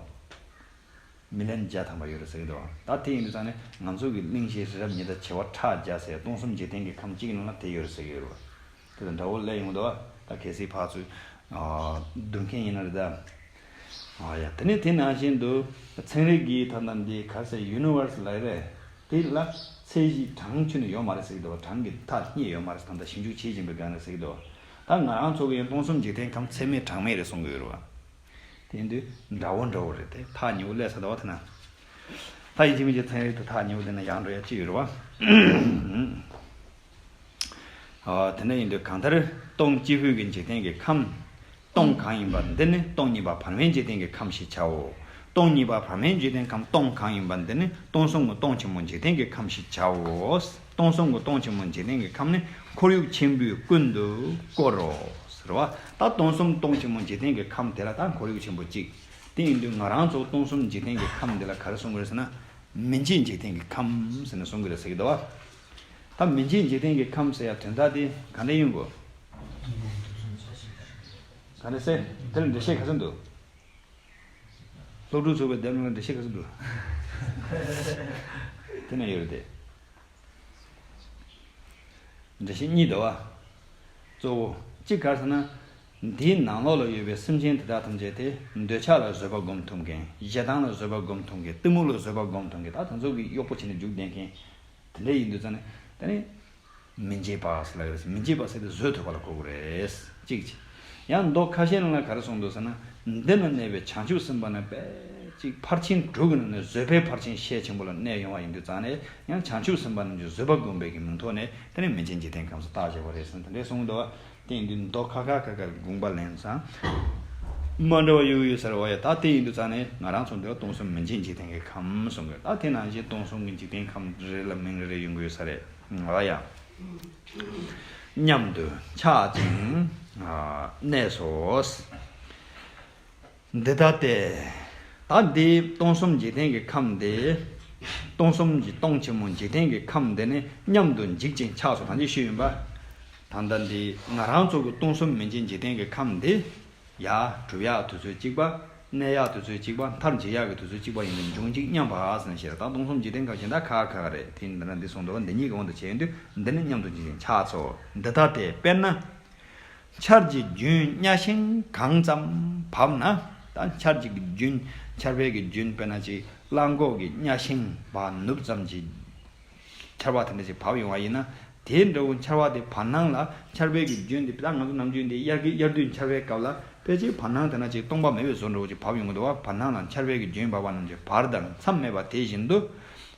བ། མི་ལི་ཡན་བརྒྱ་ཐམ་པ་ཡོད་རེད་ཟེར་གི་འདུག་བ། ད་དེ་ཡིན་དུས་ཙང་ནས་ང་ཚོ་གི་གླིང་བཞི་རི་རབ་ཉི་ཟླ་བྱེ་བ་ཕྲག་བརྒྱ་ཟེར་སྟོང་གསུམ་འཇིག་རྟེན་གྱི་ཁམས་གཅིག་གི་ནང་ལ་དེ་ཡོད་རེད་ཟེར་གི་ཡོད་རེད་བ། དེ་དང་འདྲ་བོ་སླེབས་ཡོང་གི་འདུག་བ། ད་གལ་སྲིད་ཕར་ཚུར་ཨ་བསྡུར་མཁན་ཡིན་ན་རེད་ད། ཨ་ཡ། དེ་ནས་དེ་ནང་བཞིན་དུ་ཚན་རིག་གི་ཐ་ན་འདི་ག་རེ་ཟེར། ཡུ་ནི་ཝར་སི་ལབ་ཡག་རེད། དེ་ལ་ཚད་གཞི་གྲངས་ཁྱོན་ནས་ཡོད་མ་རེད་ཟེར་གི་འདུག་བ། གྲངས་ཀྱི་མཐའ་རྙེད་ཡོད་མ་རེད། ད་ལྟ་ཞིབ་འཇུག་བྱེད་བཞིན་པའི་སྒང་ནས་ཟེར་གི་འདུག་བ། ད་ང་རང་ཚོ་གི་ཡང་སྟོང་གསུམ་འཇིག་རྟེན་ཁམས་ཚད་མེད་གྲངས་མེད་རེད་གསུང་གི་ཡོད་རེད་བ། དེ་ཡིན་དུས་འདྲ་བོ་འདྲ་བོ་རེད་དེ། ཐག་ཉེ་བོ་སླེབས་ཚར་འདུག་བ། དེ་ན་ད་ཡིན་གཅིག་མིན་གཅིག་ཚན་རིག་དེ་ཐག་ཉེ་བོ་དེ་ན་ཡང་འགྲོ་ཡག་ཅི་ཡོད་རེད་བ། ཨ། དེ་འདྲ་ཡིན་དུས་གང་ལྟར་སྟོང་སྤྱི་ཕུད་ཀྱི་འཇིག་རྟེན་གྱི་ཁམས་སྟོང་གང་ཡིན་པ་འདི་ནི་སྟོང་གཉིས་པ་བར་མའི་འཇིག་རྟེན་གྱི་ཁམས་ཞེས་བྱའོ། སྟོང་གཉིས་པ་བར་མའི་འཇིག་རྟེན་ཁམས་སྟོང་གང་ཡིན་པ་འདི་ནི་སྟོང་གསུམ་གྱི་སྟོང་ཆེན་མོའི་འཇིག་རྟེན་གྱི་ཁམས་ཞེས་བྱའོ། སྟོང་གསུམ་གྱི་སྟོང་ཆེན་པོ་འཇིག་རྟེན་གྱི་ཁམས་ནི་ཁོར་ཡུག་ཆེན་པོས་ཀུན་ཏུ་བསྐོར་རོ་ཟེར་བ། ད་སྟོང་གསུམ་སྟོང་ཆེན་པོ་འཇིག་རྟེན་གྱི་ཁམས་དེ་ལ་ད་ཁོར་ཡུག་ཆེན་པོ་གཅིག་དེ་ཡིན་དུས་ང་རང་ཚོ་སྟོང་གསུམ་འཇིག་རྟེན་གྱི་ཁམས་འདི་ལ་ག་རེ་གསུང་གི་རེད་ཟེར་ན། མི་མཇེད་འཇིག་རྟེན་གྱི་ཁམས་ཟེར་ནས་གསུང་གི་རེད་ཟེར་གྱི་འདུག་བ། ད་མི་མཇེད་འཇིག་རྟེན་གྱི་ཁམས་ཟེར་ཡ་དོན་དག་དེ་ག་འདྲ་ཡིན་དགོས། ག་འདྲ་ཟེར། དེ་ལ་འགྲེལ་བཤད་ག་ཚོད་འདུག་སློབ་ཕྲུག་ཚོགས་པའི་འདེམས་ལ་འགྲེལ་བཤད་ག་ཚོད་འདུག་དེ་ན་ཡོད་རེད་དེ། འགྲེལ་བཤད་གཉིས་འདུག་བ། གཙོ་བོ་གཅིག་ག་རེ་ཟེར་ན། འདིའི་ནང་ལོགས་ལ་ཡོད་པའི་སེམས་ཅན་དེ་དག་ཐམས་ཅད་དེ་འདོད་ཆགས་ལ་བཟོད་པ་སྒོམ་ཐུབ་མཁན། ཞེ་སྡང་ལ་བཟོད་པ་སྒོམ་ཐུབ་མཁན། གཏི་མུག་ལ་བཟོད་པ་སྒོམ་ཐུབ་མཁན། ད་དེ་ཚོ་གི་གཡོག་པོ་བྱས་ནས་རྒྱུག་བསྡད་མཁན། དེ་འདྲ་ཡིན་དུས་ཙང་ནས་དེ་ནི། མི་མཇེད་པ་ཟེར་ལ་རེད། མི་མཇེད་པ་ཟེར་དེ་བཟོད་ཐུབ་པ་ལ་གོ་དགོས་རེད། གཅིག་གཅིག་ཡང་མདོ་ཁ་ཤས་ནང་ལ་ག་རེ་གསུངས་འདུག་ཟེར་ན། འདི་ན་གནས་པའི་བྱང་ཆུབ་སེམས་དཔའ་རྣམས་དཔེ་གཅིག་ཕར་ཕྱིན་དྲུག་གི་ནང་ནས་བཟོད་པའི་ཕར་ཕྱིན་ཤས་ཆེན་པོ་ལ་གནས་ཡོང་བ་ཡིན་དུས་ཙང་ནས་ཡང་བྱང་ཆུབ་སེམས་དཔའ་རྣམས་ཀྱི་བཟོད་པ་སྒོམ་པའི་གི་མིང་ཐོག་ནས་དེ་ནས་མི་མཇེད་འཇིག་རྟེན་ཁམས་སུ་བཏགས་བྱས་པ་རེད་ཟེར་ན་དེ་འདྲས་གསུངས་འདུག་བ། དེ་ཡིན་དུས་མདོ་ཁ་ཁ་ཁ་ཁ་དགོངས་པ་ལེན་ཙང་མ་འདྲ་བ་ཡོད་ཡོད་ཟེར་བ་ཡ། ད་དེ་ཡིན་དུས་ཙང་ནས་ང་རང་ཚོ་འདི་ལ་སྟོང་གསུམ་མི་མཇེད་འཇིག་རྟེན་གྱི་ཁམས་གསུང་གི། ད་དེ་ནང་བཞིན་སྟོང་གསུམ་གྱི་འཇིག་རྟེན་ཁམས་རེ་རེ་ལ་མིང་རེ་རེ་ཡོང་གི་ཡོད་ས་རེད། ཨ་ཡ། མཉམ་དུ་འཆག་ཅིང་གནས་སོ། འདི་ལྟ་སྟེ། ད་འདི་སྟོང་གསུམ་འཇིག་རྟེན་གྱི་ཁམས་འདི། སྟོང་གསུམ་གྱི་སྟོང་ཆེན་མོ་འཇིག་རྟེན་གྱི་ཁམས་འདི་ནི་མཉམ་དུ་འཇིག་ཅིང་འཆགས་སོ། ད་འདི་ཞུས་ཡིན་པ། ད་ལྟ་འདི་ང་རང་ཚོ་གི་སྟོང་གསུམ་མི་མཇེད་འཇིག་རྟེན་གྱི་ཁམས་འདི། ཡར་གྲུབ་ཡག་དུས་ཚོད་གཅིག་པ། གནས་ཡག་དུས་ཚོད་གཅིག་པ། མཐར་འཇིག་ཡག་གི་དུས་ཚོད་གཅིག་པ་ཡིན་པས་འབྱུང་འཇིག་མཉམ་པ་ཟེར་ནས་བཤད། ད་སྟོང་གསུམ་འཇིག་རྟེན་ཁམས་གཞན་དག་ཁག་ཁག་རེད། དེ་འདི་ན་འདི་གསུངས་འདུག་འདི་གཉིས་ཀྱི་དབང་དུ་བྱས་ཡོང་དུས་འདི་ནི་མཉམ་དུ་འཇིག་ཅིང་འཆགས་སོ། འདི་ལྟ་སྟེ། དཔེར་ན། ཆར་གྱི་རྒྱུན་གཉའ་ཤིང་གང་ཙམ་བབས་ན། ད་ཆར་གྱི་རྒྱུན། ཆར་པའི་གི་རྒྱུན་དཔེར་ན་ཅིག་གླང་གོག་གི་གཉའ་ཤིང་བབས་ནུབ་ཙམ་གྱི། ཆར་པ་དེ་འདྲ་ཞིག་བབས་ཡོང་བ་ཡིན་ན། དེའི་འདྲ་བོ་ཆར་པ་དེ་བར་སྣང་ལ་ཆར་པའི་གི་རྒྱུན་དེ། ད་ང་ཚོ་ནམ་རྒྱུན་དེ་དབྱར་གི་དབྱར་དུས་ཆར་པའི་སྐབས་ལ་ཕལ་ཆེར་བར་སྣང་དེ་ན་ཅིག་སྟོང་པ་མེད་པའི་བཟོ་འདྲ་བོ་ཅིག་བབས་ཡོང་གི་འདུག་བ། བར་སྣང་ལ་ཆར་པའི་གི་རྒྱུན་བབས་པ་རྣམས་ཀྱི་བར་དང་མཚམས་མེད་པ་དེ་བཞིན་དུ།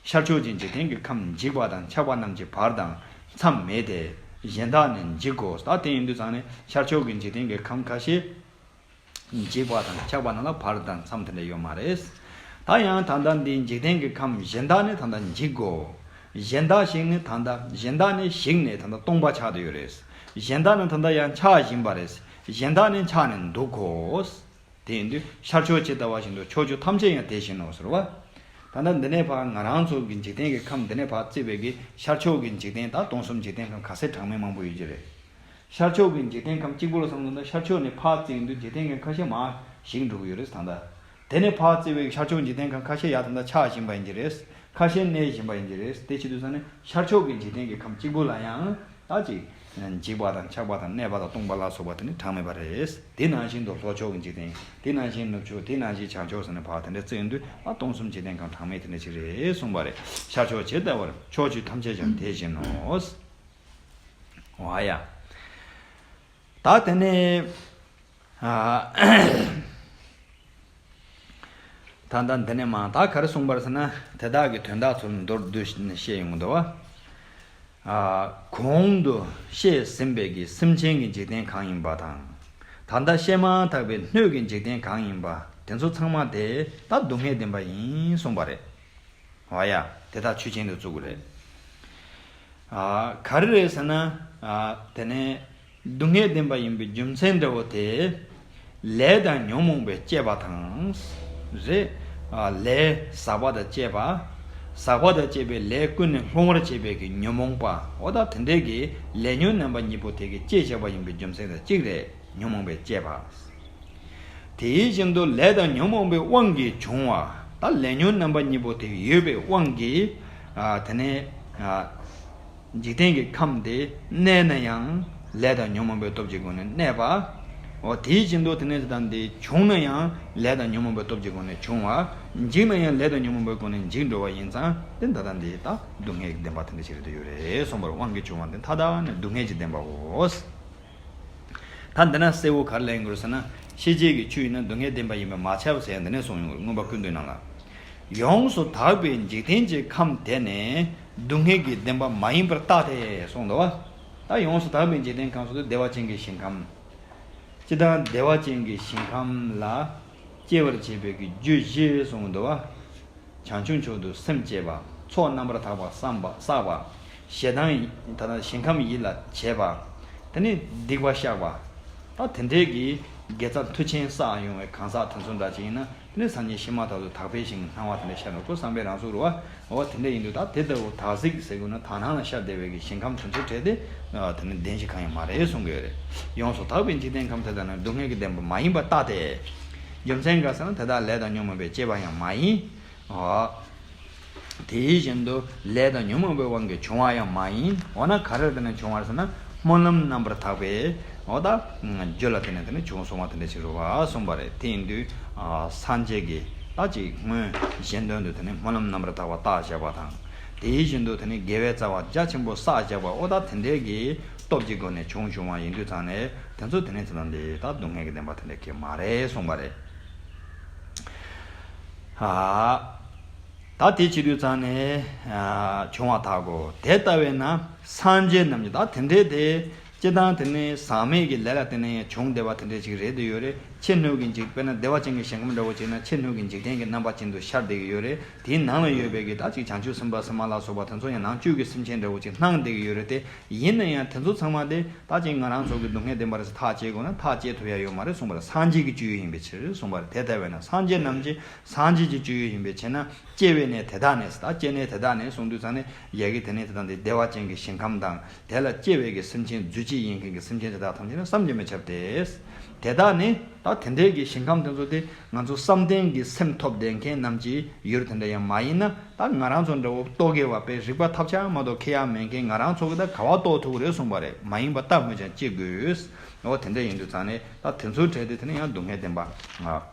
ཤར་ཕྱོགས་ཀྱི་འཇིག་རྟེན་གྱི་ཁམས་འཇིག་པ་དང་ཆགས་པ་རྣམས་ཀྱི་བར་དང་མཚམས་མེད་དེ། གཞན་དག་ནི་འཇིག་གོ། ད་དེ་ཡིན་དུས་ཙང་ནས་ཤར་ཕྱོགས་ཀྱི་འཇིག་རྟེན་གྱི་ཁམས་ཁ་ཤས། འཇིག་པ་དང་ཆགས་པ་རྣམས་ལ་བར་དང་མཚམས་དེ་འདྲ་ཡོད་མ་རེད། ད་ཡང་ད་ལྟ་འདིའི་འཇིག་རྟེན་གྱི་ཁམས་གཞན་དག་ནི་ད་ལྟ་འཇིག་གོ། གཞན་དག་ཞིག་ནི་ད་ལྟ། གཞན་དག་ནི་ཞིག་ནས་ད་ལྟ་སྟོང་པ་ཆགས་བསྡད་ཡོད་རེད། གཞན་དག་ནི་ད་ལྟ་ཡང་འཆག་བཞིན་པ་རེད། གཞན་དག་ནི་འཆག་ནས་འདུག་གོ། དེ་ཡིན་དུས་ཤར་ཕྱོགས་ཇི་ལྟ་བ་བཞིན་དུ་ཕྱོགས་བཅུ་ཐམས་ཅད་ཡང་དེ་བཞིན་ནོ་ཟེར་བ། ད་ལྟ་འདི་ནས་ཕར་ང་རང་ཚོ་གི་འཇིག་རྟེན་གྱི་ཁམས་འདི་ནས་ཕར་བརྩིས་པའི་གི་ཤར་ཕྱོགས་ཀྱི་འཇིག་རྟེན་དང་སྟོང་གསུམ་འཇིག་རྟེན་ཁམས་ག་ཚད་གྲངས་མེད་མང་པོ་ཡོད་ཀྱི་རེད། ཤར་ཕྱོགས་ཀྱི་འཇིག་རྟེན་ཁམས་གཅིག་པོ་ལ་བསམ་བློ་བཏང་ན་ཤར་ཕྱོགས་ནས་ཕར་བརྩིས་ཡོང་དུས་འཇིག་རྟེན་ཁམས་ཁ་ཤས་མར་ཞིག་འགྲོ་གི་ཡོད་རེད་ད་ལྟ། དེ་ནས་ཕར་བརྩིས་པའི་ཤར་ཕྱོགས་འཇིག་རྟེན་ཁམས་ཁ་ཤས་ཡར་ད་ལྟ་ཆགས་བཞིན་པ་ཡིན་གྱི་རེད། ཁ་ཤས་གནས་བཞིན་པ་ཡིན་གྱི་རེད། དེ་བྱེད་དུས་ཙང་ནས་ཤར་ཕྱོགས་ཀྱི་འཇིག་རྟེན་གྱི་ཁམས་གཅིག་པོ་ལ་ཡང་ད་ཅིག་འཇིག་པ་དང་ཆགས་པ་དང་གནས་པ་དང་སྟོང་པ་ལ་སོགས་པ་དེ་ནི་གྲངས་མེད་པ་རེད། དེ་ནང་བཞིན་དུ་ལྷོ་ཕྱོགས་ཀྱི་འཇིག་རྟེན། དེ་ནང་བཞིན་ནུབ་ཕྱོགས། དེ་ནང་བཞིན་བྱང་ཕྱོགས་ཟེར་ནས་ཕར་དེ་འདྲ་བརྩིས་ཡོང་དུས་ཨ་སྟོང་གསུམ་འཇིག་རྟེན་ཁམས་གྲངས་མེད་དེ་འདྲ་ཅིག་རེད་གསུངས་པ་རེད། ཤར་ཕྱོགས་ཇི་ལྟ་བར་ཕྱོགས་བཅུ་ཐམས་ཅད་ཀྱང་དེ་བཞིན་ནོ། འོ་ཡ། ད་དེ་ནས་ཨ། ད་ལྟ་འདི་ནས་མར་ད་ག་རེ་གསུངས་པ་རེད་ཟེར་ན། དེ་དག་གི་དོན་དག་ཚུར་མདོར་བསྡུས་ནས་བཤད་ཡོང་གི་འདུག་བ། ཨ། གོང་དུ་བཤད་ཟིན་པའི་གི་སེམས་ཅན་གྱི་འཇིག་རྟེན་གང་ཡིན་པ་དང་། ད་ལྟ་བཤད་མ་ཐག་པའི་སྣོད་ཀྱི་འཇིག་རྟེན་གང་ཡིན་པ་དེ་ཚོ་ཚང་མ་དེ་ད་སྡུག་བསྔལ་བདེན་པ་ཡིན་གསུངས་པ་རེད། འོ་ཡ། དེ་དག་ཆོས་ཅན་དུ་བཙུགས་དགོས་རེད། ཨ། ག་རེ་རེད་ཟེར་ན། ཨ། དེ་ནས་སྡུག་བསྔལ་བདེན་པ་ཡིན་པའི་རྒྱུ་མཚན་འདྲ་བོ་དེ། ལས་དང་ཉོན་མོངས་པས་བསྐྱེད་པ་དང་། རེད། ཨ། ལས་ཟག་པ་དང་བཅས་པ། ཟག་པ་དང་བཅས་པའི་ལས་ཀུན་ནས་སློང་བར་བྱེད་པའི་གི་ཉོན་མོངས་པ། འོ་ད་དེ་འདྲའི་གི་ལས་ཉོན་རྣམ་པ་གཉིས་པོ་དེ་གི་བསྐྱེད་བྱས་པ་ཡིན་པའི་རྒྱུ་མཚན་དང་གཅིག་རེད། ཉོན་མོངས་པས་བསྐྱེད་པ། དེ་བཞིན་དུ་ལས་དང་ཉོན་མོངས་པའི་དབང་གིས་བྱུང་བ། ད་ལས་ཉོན་རྣམ་པ་གཉིས་པོ་དེ་ཡོད་པའི་དབང་གིས། ཨ། དེ་ནས། ཨ། འཇིག་རྟེན་གྱི་ཁམས་དེ་གནས་ན་ཡང་ལས་དང་ཉོན་མོངས་པའི་སྟོབས་ཀྱི་སྒོ་ནས་གནས་པ། འོ་དེ་བཞིན་དུ་དེ་ནས་དེ་དང་དེ་བྱུང་ན་ཡང་ལས་དང་ཉོན་མོངས་པའི་སྟོབས་ཀྱི་སྒོ་ནས་བྱུང་བ། འཇིག་ན་ཡང་ལས་དང་ཉོན་མོངས་པའི་སྒོ་ནས་འཇིག་འགྲོ་བ་ཡིན་ཙང་དེ་ད་ལྟ་འདི་ད་སྡུག་བསྔལ་གྱི་བདེན་པ་དེ་འདྲ་ཞིག་རེད་དུ་ཡོད་རེད་གསུངས་པར་དབང་གིས་བྱུང་བ་འདི་མཐའ་དག་ནི་སྡུག་བསྔལ་གྱི་བདེན་པའོ། ད་འདི་ན་གསལ་བོ་ག་རེ་ལེན་དགོས་ཟེར་ན། ཤེས་བྱའི་གི་ཆོས་ཡིན་ན་སྡུག་བསྔལ་བདེན་པ་ཡིན་པས་མ་ཁྱབ་ཟེར་ཡ་འདི་ནས་གསུངས་ཡོང་གི་རེད། མངོན་པ་ཀུན་བཏུས་ནང་ལ། ཡོངས་སུ་དག་པའི་འཇིག་རྟེན་གྱི་ཁམས་དེ་ནི་སྡུག་བསྔལ་གྱི་བདེན་པ་མ་ཡིན་པར་བརྟགས་ཏེ་གསུངས་འདུག་བ། ད་ཡོངས་སུ་དག་པའི་འཇིག་རྟེན་ཁམས་སུ་བདེ་བ་ཅན་གྱི་ཞིང་ཁམས། སྤྱིར་བཏང་བདེ་བ་ཅན་གྱི་ཞིང་ཁམས་ལ་སྐྱེ་བར་བྱེད་པའི་གི་རྒྱུ་བཞི་གསུངས་འདུག་བ། བྱང་ཆུབ་མཆོག་ཏུ་སེམས་བསྐྱེད་པ། ཚོགས་རྣམ་པར་དག་པ་བསམ་པ་བསགས་པ། ཞེ་སྡང་ད་ལྟ་ཞིང་ཁམས་ཡིད་ལ་བྱེད་པ། དེ་ནས་སྡིག་པ་བཤགས་པ། ད་དེ་འདྲའི་གི་དགེ་རྩ་མཐུ་ཆེན་བསགས་ཡོང་བའི་གང་ཟག་དེ་ཚོ་འདྲ་ཅིག་ཡིན་ན། དེ་ནས་སངས་རྒྱས་ཤུལ་མ་ཐག་ཏུ་དག་པའི་ཞིང་གི་སྣང་བ་དེ་འདྲ་ཤར་འགྲོ་གི་བསམ་པའི་རང་གཟུགས་རེད་བ། འོ་དེ་འདྲ་ཡིན་དུས་ད་དེ་ལྟ་བུ་དག་གཟིགས་ཟེར་དགོས་ན་དག་སྣང་ལ་ཤར་བསྡད་པའི་གི་ཞིང་ཁམས་དེ་ཚོའི་གྲས་དེ་དེ་ནི་བདེན་ཞིག་གང་ཡང་མ་རེད་གསུང་གི་ཡོད་རེད། ཡོངས་སུ་དག་པའི་འཇིག་རྟེན་ཁམས་དེ་དག་ནི་སྡུག་བསྔལ་གྱི་བདེན་པ་མ་ཡིན་པར་བརྟགས་ཏེ། རྒྱུ་མཚན་ག་ཟེར་ན་དེ་དག་ལས་དང་ཉོན་མོངས་པས་བསྐྱེད་པ་ཡང་མ་ཡིན། འོ། དེ་བཞིན་དུ་ལས་དང་ཉོན་མོངས་པའི་དབང་གིས་བྱུང་བ་ཡང་མ་ཡིན། འོ་ན་ག་རེ་ལ་བརྟེན་ནས་བྱུང་བ་རེད་ཟེར་ན། སྨོན་ལམ་རྣམ་པར་དག་པའི་འོ་ད་རྒྱུ་ལ་བརྟེན་ནས་དེ་ནི་བྱུང་སོང་བ་དེ་འདྲ་ཞིག་རེད་བ་གསུངས་པ་རེད། དེ་ཡིན་དུས་སངས་རྒྱས་ཀྱི་ད་ཅིག་སྔོན་གཞན་དོན་དུ་དེ་ནི་སྨོན་ལམ་རྣམ་པར་དག་པ་བཏགས་བཞག་པ་དང་། དེ་བཞིན་དུ་དེ་ནི་དགེ་བའི་རྩ་བ་རྒྱ་ཆེན་པོ་བསགས་བཞག་པ་འོ་ད་དེ་འདྲའི་གི་སྟོབས་ཀྱི་སྒོ་ནས་བྱུང་བྱུང་བ་ཡིན་དུས་ཙང་ནས་དེ་ཚོ་དེ་ནི་ཚེ་དང་འདི་ད་སྡུག་བསྔལ་གྱི་བདེན་པ་དེ་འདྲ་གི་མ་རེད་གསུངས་པ་རེད། ཨ། ད་དེ་བྱེད་དུས་ཙང་ནས་ཨ་བྱུང་བ་དག་གོ། དེ་ལྟ་བས་ན་སངས་རྒྱས་རྣམས་ཀྱི་ད་དེ་འདྲའི་དེ་སྤྱི་བཏང་དེ་ནི་ཟག་མེད་ཀྱི་ལས་ལ་བརྟེན་ནས་ཡང་བྱུང་བསྡད་པ་དེ་འདྲ་ཅིག་རེད་དུ་ཡོད་རེད། ཕྱི་སྣོད་ཀྱི་འཇིག་དཔེར་ན་བདེ་བ་ཅན་གྱི་ཞིང་ཁམས་འདྲ་བོ་ཅིག་ན་ཕྱི་སྣོད་ཀྱི་འཇིག་རྟེན་གྱི་རྣམ་པ་ཅན་དུ་ཤར་བསྡད་ཀྱི་ཡོད་རེད། དེའི་ནང་ལ་ཡོད་པའི་གི་ད་ཅིག་བྱང་ཆུབ་སེམས་དཔའ་སེམས་མ་ལ་སོགས་པ་དེ་ཚོ་ཡང་ནང་བཅུད་ཀྱི་སེམས་ཅན་འདྲ་བོ་ཅིག་སྣང་བསྡད་ཀྱི་ཡོད་རེད་དེ། ཡིན་ན་ཡང་དེ་ཚོ་ཚང་མ་དེ་ད་ཅིག་ང་རང་ཚོ་གི་སྡུག་བསྔལ་བདེན་པ་རེད་ཟེར་ཐག་བཅད་དགོས་ན་ཐག་བཅད་ཐུབ་ཡ་ཡོད་མ་རེད་གསུངས་པ་རེད། སངས་རྒྱས་ཀྱི་སྤྱོད་ཡུལ་ཡིན་པའི་ཕྱིར་གསུངས་པ་རེད། དེ་ལྟ་བས་ན་སངས་རྒྱས་རྣམས་ཀྱི་སངས་རྒྱས་ཀྱི་སྤྱོད་ཡུལ་ཡིན་པའི་ཕྱིར་ན་སྐྱེ་བས་ནས་དེ་དག་ནས་ད་སྐྱེ་གནས་དེ་དག་ནས་གསུངས་དུས་ཙང་ནས་ཡ་གི་དེ་ནས་དེ་དང་དེ་བདེ་བ་ཅན་གྱི་ཞིང་ཁམས་དང་དེ་ལ་སྐྱེ་བའི་གི་སེམས་ཅན་རྫུས་ཅན་ཡིན་མཁན་གྱི་སེམས་ཅན་དེ་དག་ཐམས་ཅད་ནི་བསམ་གྱིས་མི་ཁྱབ་སྟེ། དེ་དག་ནི་ད་དེ་འདྲའི་གི་ཞིང་ཁམས་དེ་ཚོ་དེ་ང་ཚོ་བསམ་གཏན་གྱི་སེམས་ཐོབ་བསྡད་མཁན་རྣམས་ཀྱི་ཡུལ་དེ་འདྲ་ཡང་མ་ཡིན་ན། ད་ང་རང་ཚོ་འདྲ་བོ་རྟོག་གེ་བ་དཔེ་རིག་པ་ཐབས་ཆག་མ་གཏོགས་ཁེ་ཡ་མེད་མཁན་ང་རང་ཚོ་གི་ད་ག་བ་རྟོགས་ཐུབ་རེད་གསུངས་པ་རེད། མ་ཡིན་པ་རྟག་སྨོས་ཀྱང་ཅི་དགོས། འོ་དེ་འདྲ་ཡིན་དུས་ཙང་ནས་ད་དེ་ཚོའི་གྲས་དེ་དེ་ནི་ཡང་སྡུག་བསྔལ་བདེན་པ་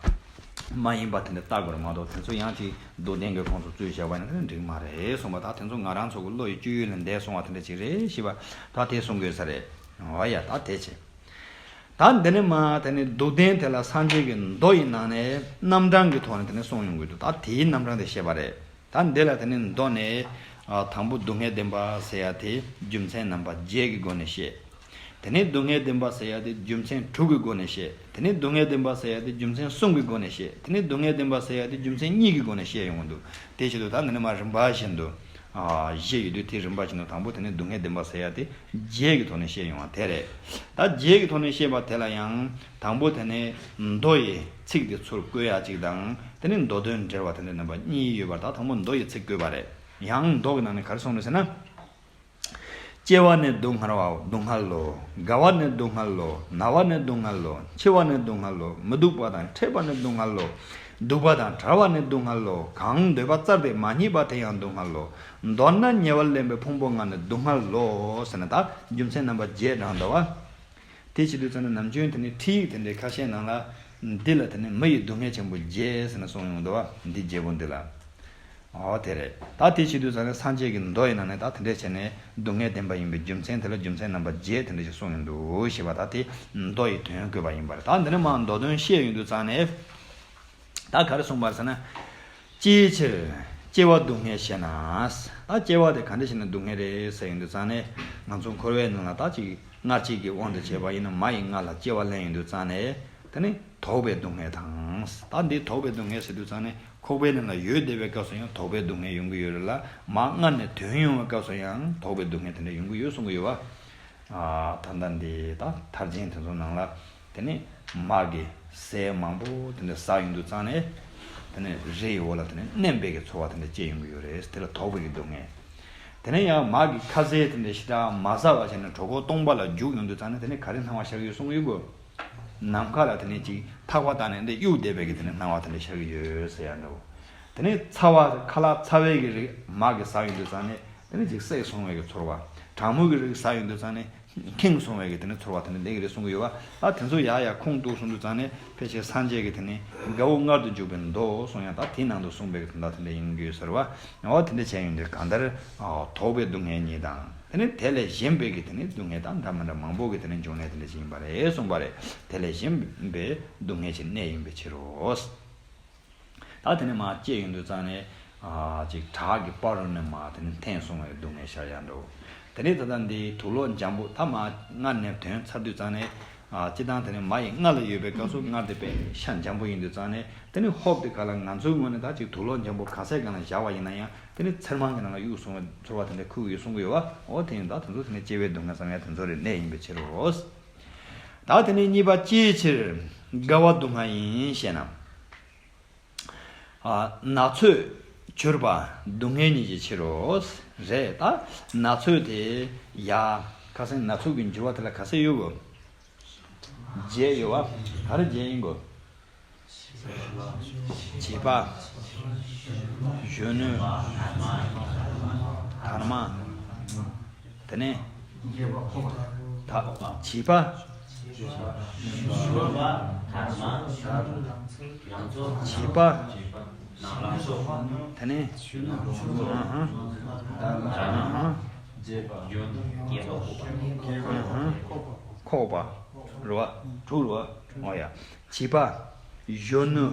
མ་ཡིན་པ་དེ་འདྲ་བཏགས་དགོས་རེད་མ་གཏོགས་དེ་ཚོ་ཡང་ཅིག་སྡུག་བདེན་གྱི་ཁོངས་སུ་བཙུད་བཞག་པ་ཡིན་ན་དེ་འགྲིག་མ་རེད་གསུངས་པ། ད་དེ་ཚོ་ང་རང་ཚོ་གི་བློ་ཡི་སྤྱོད་ཡུལ་ལས་འདས་སོང་བ་དེ་འདྲ་ཅིག་རེད་ཤི་བ་ད་དེ་གསུང་དགོས་ས་རེད། འོ་ཡ་ད་དེ་བྱས། ད་འདི་ནས་མ་དེ་ནས་སྡུག་བདེན་དེ་ལ་སངས་རྒྱས་ཀྱི་མདོ་ཡི་ནང་ནས་རྣམ་གྲངས་ཀྱི་ཐོག་ནས་དེ་ནས་གསུངས་ཡོང་གི་འདུག་ད་དེའི་རྣམ་གྲངས་དེ་བཤད་པ་རེད། ད་འདི་ལ་དེ་ནས་མདོ་ནས་ཨ་དང་པོ་སྡུག་བསྔལ་བདེན་པ་ཟེར་ཡ་དེ་རྒྱུ་མཚན་རྣམ་པ་བརྒྱད་ཀྱི་སྒོ་ནས་བཤད། དེ་ནས་སྡུག་བསྔལ་བདེན་པ་ཟེར་ཡ་དེ་རྒྱུ་མཚན་དྲུག་གི་སྒོ་ནས་བཤད། དེ་ནས་སྡུག་བསྔལ་བདེན་པ་ཟེར་ཡ་དེ་རྒྱུ་མཚན་གསུམ་གྱི་སྒོ་ནས་བཤད། དེ་ནས་སྡུག་བསྔལ་བདེན་པ་ཟེར་ཡ་དེ་རྒྱུ་མཚན་གཉིས་ཀྱི་སྒོ་ནས་བཤད་ཡོང་གི་འདུག་དེ་བྱེད་དུས་ད་འདི་ནས་མ་རིམ་པ་བཞིན་དུ་ཨ་བཤད་ཡོད་དུས་དེ་རིམ་པ་བཞིན་དུ་དང་པོ་དེ་ནས་སྡུག་བསྔལ་བདེན་པ་ཟེར་ཡ་དེ། རྒྱས་ཀྱི་ཐོག་ནས་བཤད་ཡོང་བ་དེ་རེད། ད་རྒྱས་ཀྱི་ཐོག་ནས་བཤད་པ་དེ་ལ་ཡང་དང་པོ་དེ་ནས་མདོ་ཡི་ཚིག་དེ་ཚུར་བཀོད་ཡ་གཅིག་དང་དེ་ནས་མདོ་དོན་འགྲེལ་བ་དེ་འདྲ་རྣམ་པ་གཉིས་ཡོད་པར་ད་དང་པོ་མདོ་ཡི་ཚིག་བཀོད་པ་རེད། ཡང་མདོ་གི་ནང་ནས་ག་རེ་གསུངས་རེད་ཟེར་ན། སྐྱེ་བ་ནི་སྡུག་བསྔལ་བའོ། སྡུག་བསྔལ་ལོ། རྒ་བ་ནི་སྡུག་བསྔལ་ལོ། ན་བ་ནི་སྡུག་བསྔལ་ལོ། འཆི་བ་ནི་སྡུག་བསྔལ་ལོ། མི་སྡུག་པ་དང་ཕྲད་པ་ནི་སྡུག་བསྔལ་ལོ། སྡུག་པ་དང་བྲལ་བ་ནི་སྡུག་བསྔལ་ལོ། གང་འདོད་པ་བཙལ་ཏེ་མ་རྙེད་པ་དེ་ཡང་སྡུག་བསྔལ་ལོ། མདོར་ན་ཉེ་བར་ལེན་པའི་ཕུང་པོ་ལྔ་ནི་སྡུག་བསྔལ་ལོ་ཟེར་ན་ད་རྒྱུ་མཚན་རྣམ་པ་བརྒྱད་དྲངས་འདུག་བ། དེ་བྱེད་དུས་ཙམ་ནས་ནམ་རྒྱུན་དེ་ནི་ཁྲིད་ཡིག་དེ་འདྲའི་ཁ་ཤས་ནང་ལ་འདི་ལ་དེ་ནི་མི་ཡི་སྡུག་བསྔལ་ཆེན་པོ་བརྒྱད་ཟེར་ནས་གསུངས་ཡོང་འདུག་བ། འདི་བརྒྱད་པོ་འདི་ལ། འོ་དེ་རེད། ད་དེ་བྱེད་དུས་ཙམ་ནས་སངས་རྒྱས་ཀྱི་མདོ་ཡི་ནང་ནས་ད་དེ་འདྲས་བྱས་ནས་སྡུག་བསྔལ་བདེན་པ་ཡིན་པའི་རྒྱུ་མཚན་དེ་ལ་རྒྱུ་མཚན་རྣམ་པ་བརྒྱད་དེ་འདྲ་ཞིག་གསུངས་ཡོང་འདུག་ཞེས་པ་ད་དེ་མདོ་ཡི་དོན་བཀོད་པ་ཡིན་པ་རེད། ད་འདི་ནས་མར་མདོ་དོན་བཤད་ཡོང་དུས་ཙམ་ནས། ད་ག་རེ་གསུངས་པ་རེད་ཟེར་ན། ཅིའི་ཕྱིར་སྐྱེ་བ་སྡུག་བསྔལ་ཞེ་ན། ད་སྐྱེ་བ་དེ་ག་འདྲ་ཞིག་ན་སྡུག་བསྔལ་རེད་ཟེར་ཡོང་དུས་ཙམ་ནས་ང་ཚོ་འཁོར་བའི་ནང་ལ་ད་ཅིག་སྔར་བྱས་ཀྱི་དབང་དུ་བྱས་པ་ཡིན་ན་མ་ཡི་མངལ་ལ་སྐྱེ་བ་ལེན་ཡོང་དུས་ཙམ་ནས་དེ་ནི་དོགས་པའི་སྡུག་བསྔལ་དང་། ད་འདི་དོགས་པའི་སྡུག་བསྔལ་ཟེར་དུས་ཙམ་ནས་ཁོག་པའི་ནང་ལ་ཡོད་བསྡད་པའི་སྐབས་སུ་ཡང་དོགས་པའི་སྡུག་བསྔལ་ཡོང་གི་ཡོད་རེད་ལ། མར་མངལ་ནས་ཐོན་ཡོང་བའི་སྐབས་སུ་ཡང་དོགས་པའི་སྡུག་བསྔལ་དེ་འདྲ་ཡོང་གི་ཡོད་གསུང་གི་ཡོད་པ། ཨ་ད་ལྟ་འདི་ད་མཐར་ཕྱིན་དེ་ཚོ་ནང་ལ་དེ་ནི་མར་གྱི་ཟས་མང་པོ་དེ་འདྲ་ཟ་ཡོང་དུས་ཙམ་ནས་དེ་ནི་རི་ཡི་འོག་ལ་དེ་ནི་མནན་པའི་གི་ཚོར་བ་དེ་འདྲ་སྐྱེ་ཡོང་གི་ཡོད་རེད། དེ་ལ་དོགས་པའི་གི་སྡུག་བསྔལ། དེ་ནས་ཡང་མར་གྱི་ཁ་ཟས་དེ་འདྲ་ཞེ་དྲག་མ་ཟ་བ་བྱས་ནས་གྲོད་ཁོག་སྟོང་པ་ལ་རྒྱུགས་ཡོང་དུས་ཙམ་ནས་དེ་ནི་ག་རེ་སྣང་བ་ཤར་གི་ཡོད་གསུང་གི་ཡོད་གོ། ནམ་མཁའ་ལ་དེ་ནས་ཅིག་ཐག་པ་བཏགས་ནས་འདི་གཡུག་བསྡད་པའི་གི་དེ་ནི་སྣང་བ་དེ་འདྲ་ཤར་གི་ཡོད་ཟེར་ཡ་འདྲ་བོ། དེ་ནས་ཚ་བ་ཁ་ལག་ཚ་བའི་གི་རིགས་མར་གྱི་ཟ་ཡོང་དུས་ཙམ་ནས་དེ་ནས་ཅིག་བསྲེགས་སོང་བའི་གི་ཚོར་བ། གྲང་མོ་གི་རིགས་ཟ་ཡོང་དུས་ཙམ་ནས་ཁེངས་སོང་བའི་གི་དེ་ནས་ཚོར་བ་དེ་འདྲ་སླེབས་ཀྱི་རེད་གསུང་གི་ཡོད་པ། ད་དེ་ཚོ་ཡག་ཡག་ཁུངས་གཏུགས་སོང་དུས་ཙམ་ནས་ཕལ་ཆེར་སངས་རྒྱས་ཀྱི་དེ་ནས་དགའ་བོ་མངལ་དུ་འཇུག་པའི་མདོ་གསུང་ཡ་ད་དེའི་ནང་དུ་གསུངས་པའི་གི་དོན་དག་དེ་འདྲ་ཡིན་དགོས་ཟེར་བ། འོ་དེ་འདྲ་བྱས་ཡོང་དུས་གང་ལྟར་དོགས་པའི་སྡུག་བསྔལ་གཉིས་དང་། དེ་ནས་དེ་ལས་གཞན་པའི་གི་དེ་ནས་སྡུག་བསྔལ་དང་འདྲ་མི་འདྲ་མང་པོ་གི་དེ་ནས་འབྱུང་གནས་དེ་འདྲ་ཞིག་ཡིན་པ་རེད་གསུངས་པ་རེད། དེ་ལས་གཞན་པའི་སྡུག་བསྔལ་ཞིག་གནས་ཡིན་པའི་ཕྱིར་རོ། ད་དེ་ནས་མར་སྐྱེས་ཡོང་དུས་ཙང་ནས་ཨ་ཅིག་བྲག་གི་ཕ་རོལ་ནས་མར་དེ་ནས་འཐེན་སོང་བའི་སྡུག་བསྔལ་ཤར་ཡ་འགྲོ། དེ་ནས་ད་ལྟ་འདི་དུག་ལོག་འཇམ་པོ་ད་མར་མངལ་ནས་ཐོན་ཚར་དུས་ཙང་ནས་ ཨ་སྤྱིར་བཏང་དེ་ནི་མ་ཡི་རྔ་ལ་ཡོད་པའི་སྐབས་སུ་རྔ་དེ་དཔེ་ཤ་འཇམ་པོ་ཡིན་དུས་ཙང་ནས། དེ་ནི་ཧོབ་དེ་ག་ལ་ང་ཚོའི་ངོས་ནས་ད་ཅིག་དུག་ལོག་འཇམ་པོ་ག་སའི་སྒང་ལ་བཞག་པ་ཡིན་ན་ཡང་། དེ་ནི་ཚེར་མང་གི་ནང་ལ་གཡུག་སོང་བའི་ཚོར་བ་དེ་འདྲ་ཁུག་ཡོད་གསུང་གི་ཡོད་པ། འོ་དེ་ཡིན་ད་དེ་ཚོ་དེ་ནི་སྐྱེ་བའི་སྡུག་བསྔལ་བསམ་ཡ་དེ་ཚོ་རེད། ནད་ཡིན་པའི་ཕྱིར་རོ། ད་དེ་ནི་གཉིས་པ་ཅིའི་ཕྱིར་རྒ་བ་སྡུག་བསྔལ་ཡིན་ཞེ་ན། ཨ་ན་ཚོད་གྱུར་པ་སྡུག་བསྔལ་ཉིད་ཀྱི་ཕྱིར་རོ། རེད་ད། ན་ཚོད་དེ་ཡ། ཁ་སང་ན་ཚོད་ཀྱི་འགྱུར་བ་དེ་ལ་ག་ཚད་ཡོད་གོ། བརྒྱད་ཡོད་བ། ག་རེ་བརྒྱད་ཡིན་གོ། བྱིས་པ། གཞོན་ནུ། དར་མ། དེ་ནས། ད་བྱིས་པ། བྱིས་པ། དེ་ནས། ཨ་ཧ། ཨ་ཧ། ཁོག་པ། རེད་བ། དྲུག་རེད་བ། འོ་ཡ། བྱིས་པ། གཞོན་ནུ།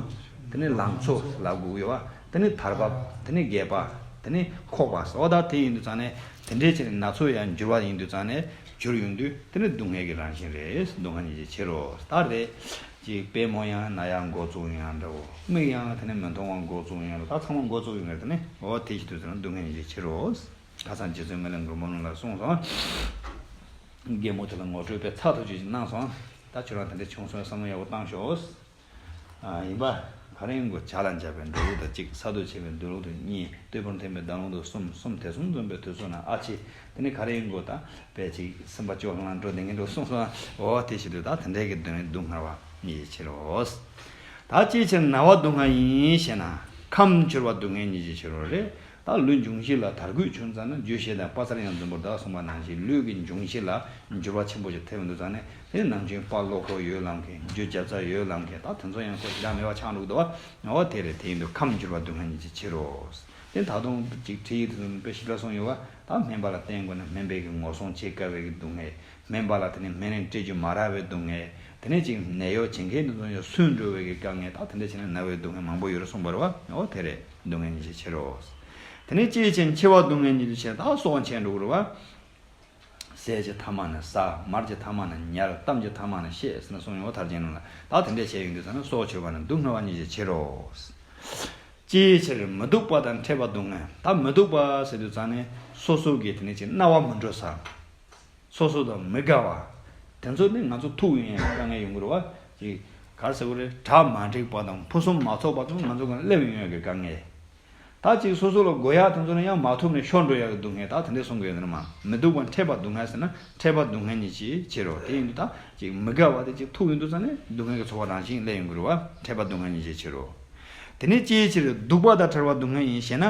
དེ་ནས་ལང་ཚོ་ལབ་དགོས་ཡོད་བ། དེ་ནས་དར་བབ། དེ་ནས་རྒས་པ། དེ་ནས་ཁོག་པ། འོ་ད་དེ་ཡིན་དུས་ཙང་ནས། དེ་འདྲའི་ཕྱིར་ན་ཚོད་ཡང་འགྱུར་བ་ཡིན་དུས་ཙང་ནས། གྱུར་ཡོང་དུས་དེ་ནི་སྡུག་བསྔལ་གྱི་རང་བཞིན་རེད། སྡུག་བསྔལ་ཉིད་ཀྱི་ཕྱིར་རོ། ད་རེད། ཅིག་པད་མོ་ཡང་ན་ཡང་མགོ་བཙུགས་ཡང་འདྲ་བོ། མིག་ཡང་དེ་ནི་མི་མཐོང་བ་མགོ་བཙུགས་ཡང་འདྲ། ད་ཚང་མ་མགོ་བཙུགས་ཡོང་གི་རེད། དེ་ནི་འོ་དེ་ཞིག་དུས་ཙང་སྡུག་བསྔལ་ཉིད་ཀྱི་ཕྱིར་རོ། ཁ་སང་རྗེ་བཙུན་མི་ལ་མགོན་པོ་ལ་གསུངས་སོང་། རྒན་མོ་དེ་ལ་ངོ་སྤྲོད་དཔེ་ཚགས་ཐུབ་ཅིག་གནང་སོང་། ད་ཁྱོད་རང་དེ་འདྲ་བྱུང་སོང་བསམ་བློ་ཡག་པོ་བཏང་ཤོག། ཨ་ཡིན་པ། ག་རེ་ཡིན་དགོས། བྱ་ལ་འཇབ་པའི་འགྲོ་ལུགས་དང་གཅིག། ས་རྡོ་ཆད་པའི་འདུལ་ལུགས་དང་གཉིས། སྟོད་པར་འཐེན་པའི་ལྡང་ལུགས་དང་གསུམ། གསུམ་དེ་གསུམ་འཛོམས་པའི་དུས་ཚོད་ན་ཨ་ཅེ། དེ་ནི་ག་རེ་ཡིན་དགོས། ད་དཔེ་ཅིག་སེམས་པ་སྐྱོ་ལྷང་ལྷང་འགྲོ་བསྡད་མཁན་འགྲོ་གསུངས་སོང་། འོ་དེ་བྱེད་དུས་ད་དེ་འདྲའི་གི་སྡུག་བསྔལ་སྡུག་བསྔལ་བ་ཉིད་ཀྱི་ཕྱིར་རོ། ད་ཅིའི་ཕྱིར་ན་བ་སྡུག་བསྔལ་ཡིན་ཞེ་ན། ཁམས་གྱུར་པ་སྡུག་བསྔལ་ཉིད་ཀྱི་ཕྱིར་རོ་རེད། ད་ལུས་འབྱུང་བཞི་ལ་དར་རྒུད་བྱུང་ཙང་ན། རྒྱུ་ཞེས་དང་དཔག་ཚད་ཡང་རྫུན་པོར་གདའ་གསུངས་པ་ནང་བཞིན། ལུས་ཀྱི་འབྱུང་བཞི་ལ་འགྱུར་བ་ཆེན་པོ་ཞིག་ཐེབས་ཡོང་དུས་ཙང་ནས། དེ་ནང་བཞིན་དཔའ་བློ་ཁོག་ཡོད་ལབ་མཁན། རྒྱུ་རྒྱབ་རྩ་ཡོད་ལབ་མཁན། ད་དེ་ཚོ་ཡང་ཁོ་ཞེ་དྲག་མེད་པ་ཆགས་འགྲོ་གི་འདུག་བ། འོ་དེ་རེད། དེ་ཡིན་དུས་ཁམས་གྱུར་པ་སྡུག་བསྔལ་ཉིད་ཀྱི་ཕྱིར་རོ། དེ་ད་དུང་ཅིག་བྲིས་ཡིག་དེ་ཚོ་དཔེ་ཞིབ་ཕྲ་གསུངས་ཡོད་བ། ད་སྨན་པ་ལ་བསྟེན་དགོས་ན་སྨན་པས་ཀྱི་ངོ་སྲུང་བྱེད་དཀའ་བའི་གི་སྡུག་བསྔལ། སྨན་པ་ལ་དེ་ནས་སྨན་རིན་སྤྲད་རྒྱུ་མ་རག་པའི་སྡུག་བསྔལ། དེ་ནས་ཅིག་ནད་གཡོག་བྱེད་མཁན་དེ་ཚོ་ཡང་སུན་འགྲོ་བའི་གི་དཀའ་ངལ། ད་དེ་འདྲ་བྱས་ན་ན་བའི་སྡུག་བསྔལ་མང་པོ་ཡོད་རེད་གསུངས་པ་རེད་བ། འོ་དེ་རེད། སྡུག་བསྔལ་ཉིད་ཀྱི་ཕྱིར་རོ། དེ་ནས་ཅིའི་ཕྱིར་འཆི་བ་སྡུག་བསྔལ་ཉིད་ཀྱི་ཕྱིར། ད་སྲོག་འཆད་འགྲོ་གི་རེད་བ། ཟས་ཀྱི་ཐ་མ་ནི་ཟ། མར་གྱི་ཐ་མ་ནི་ཉལ། གཏམ་གྱི་ཐ་མ་ནི་བཤད་ཟེར་ནས་གསུངས་ཡོད་བ། ཐར་རྒྱན་ནང་ལ། ད་དེ་འདྲ་བྱས་ཡོང་དུས་ཙང་ནས་སྲོག་གཅོད་པ་ནི་སྡུག་བསྔལ་བ་ཉིད་ཀྱི་ཕྱིར་རོ། ཅིའི་ཕྱིར་མི་སྡུག་པ་དང་ཕྲད་པ་སྡུག་བསྔལ། ད་མི་སྡུག་པ་ཟེར་དུས་ཙང་ནས་སོ་སོ་གི་དེ་ནས་ཅིག་རྣ་བ་མི་འགྲོ་ས། སོ་སོ་དང་མི་དགའ་བ། དེ་ཚོ་ནི་ང་ཚོ་ཐུག་ཡོང་ཡང་དཀའ་ངལ་ཡོང་གི་རེད་བ། ཅིག་ག་རེ་ཟེར་དགོས་རེད། གྲ་མ་འགྲིག་པ་དང་ཕུན་སུམ་མ་ཚོགས་པ་ཚོ་ང་ཚོ་གང་སླེབས་ཡོང་ཡག་གི་དཀའ་ངལ། ད་ཅིག་སོ་སོ་ལ་དགོས་ཡག་དེ་ཚོ་ནི་ཡང་མ་ཐོབ་ནས་ཤོར་འགྲོ་ཡག་གི་སྡུག་བསྔལ། ད་དེ་འདྲ་གསུང་གི་ཡོད་ནི་མ། མི་སྡུག་པ་ཕྲད་པ་སྡུག་བསྔལ་ཟེར་ན་ཕྲད་པ་སྡུག་བསྔལ་ཉིད་ཀྱི་ཕྱིར་རོ། དེ་ཡིན་དུས་ད་ཅིག་མི་དགའ་བ་དེ་ཅིག་ཐུག་ཡོང་དུས་ཙང་ནས་སྡུག་བསྔལ་གྱི་ཚོར་བ་རང་བཞིན་སླེབས་ཡོང་གི་རེད་བ། ཕྲད་པ་སྡུག་བསྔལ་ཉིད་ཀྱི་ཕྱིར་རོ། དེ་ནས་ཅིའི་ཕྱིར་སྡུག་པ་དང་བྲལ་བ་སྡུག་བསྔལ་ཡིན་ཞེ་ན།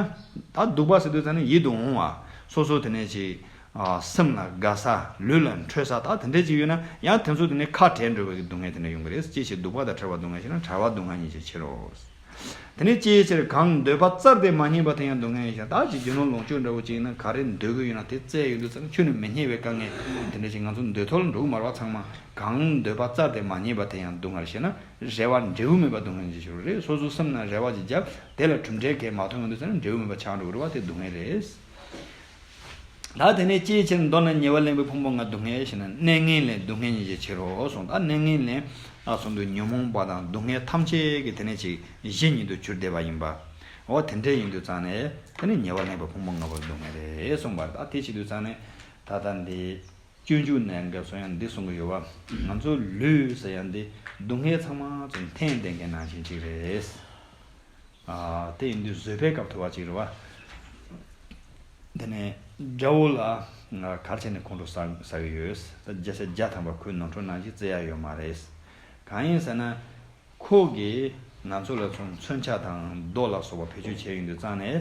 ད་སྡུག་པ་ཟེར་དུས་ཙང་ནས་ཡིད་དུ་འོང་བ། སོ་སོ་དེ་ནས་ཅིག་ཨ་སེམས་ལ་དགའ་ས། ལུས་ལ་འཕྲོད་ས། ད་དེ་འདྲ་ཅིག་ཡོད་ན་ཡང་དེ་ཚོ་དེ་ནས་ཁ་བྲལ་འགྲོ་བའི་གི་སྡུག་བསྔལ་དེ་འདྲ་ཡོང་གི་རེད། ཅིའི་ཕྱིར་སྡུག་པ་དང་བྲལ་བ་སྡུག་བསྔལ་ཞེ་ན། བྲལ་བ་སྡུག་བསྔལ་ཉིད་ཀྱི་ཕྱིར་རོ། དེ་ནས་ཅིའི་ཕྱིར་གང་འདོད་པ་བཙལ་ཏེ་མ་རྙེད་པ་དེ་ཡང་སྡུག་བསྔལ་ཡིན་ཞེ་ན། ད་ཅིག་རྒྱུ་ནོར་ལོངས་སྤྱོད་འདྲ་བོ་ཅིག་ཡིན་ན་ག་རེ་འདོད་ཀྱི་ཡོད་ན་དེ་བཙལ་ཡོང་དུས་ཙང་ཁྱོན་ནས་མི་རྙེད་པའི་དཀའ་ངལ་དེ་འདྲ་ཅིག་ང་ཚོ་འདོད་ཐོག་ལ་འགྲོ་གི་མ་རེད་བ། ཚང་མ་གང་འདོད་པ་བཙལ་ཏེ་མ་རྙེད་པ་དེ་ཡང་སྡུག་བསྔལ་ཞེ་ན། རེ་བ་འབྲས་བུ་མེད་པ་སྡུག་བསྔལ་ཉིད་ཀྱི་ཕྱིར་རོ་རེད། སོ་སོའི་སེམས་ནང་རེ་བ་ཅིག་བརྒྱབ། དེ་ལ་གྲུབ་འབྲས་གང་ཡང་མ་ཐོན་ཡོང་དུས་ཙང་ནས་འབྲས་བུ་མེད་པ་ཆགས་འགྲོ་གི་རེད་བ། དེ་སྡུག་བསྔལ་རེད། ད་དེ་ནས་ཅིའི་ཕྱིར་མདོར་ན་ཉེ་བར་ལེན་པའི་ཕུང་པོ་ལྔ་སྡུག་བསྔལ་ཞེ་ན། གནས་ངན་ལས་སྡུག་བསྔལ་ཉིད་ཀྱི་ཕྱིར་རོ་གསུངས། ད་གནས་ངན་ལས་ཨ་གསུངས་དུས་ཉོན་མོངས་པ་དང་སྡུག་བསྔལ་ཐམས་ཅད་ཀྱི་དེ་ནས་ཅིག་གཞི་ཉིད་དུ་གྱུར་བསྡད་པ་ཡིན་པ། འོ་དེ་འདྲ་ཡིན་དུས་ཙང་ནས་དེ་ནི་ཉེ་བར་ལེན་པའི་ཕུང་པོ་ལྔ་པོ་སྡུག་བསྔལ་རེད་གསུངས་པ་རེད། ད་དེ་བྱེད་དུས་ཙང་ནས་ད་ལྟ་འདི་སྤྱོད་འཇུག་ནས་སྐབས་སུ་ཡང་འདི་གསུང་གི་ཡོད་བ། ང་ཚོ་ལུས་ཟེར་ཡ་འདི་སྡུག་བསྔལ་ཚང་མ་ཚོ་འཐེན་བསྡད་མཁན་ནང་བཞིན་ཅིག་རེད། ཨ་དེ་ཡིན་དུས་བཟོད་པའི་སྐབས་ཐུབ་པ་ཅིག་རེད་བ། དེ་ནས་དགྲ་བོ་ལ་ང་ག་རེ་བྱས་ནས་ཁོང་ཁྲོ་ཟ་ཟ་གི་ཡོད། ད་བརྒྱ་ཆ་བརྒྱ་ཐམ་པ་ཁོའི་ནོར་འཁྲུལ་ནང་བཞིན་བརྩི་ཡ་ཡོད་མ་རེད། གང་ཡིན་ཟེར་ན། ཁོ་གིས་ང་ཚོ་ལ་མཚོན་མཚོན་ཆ་དང་རྡོ་ལ་སོགས་པ་བེད་སྤྱོད་བྱས་ཡོང་དུས་ཙང་ནས།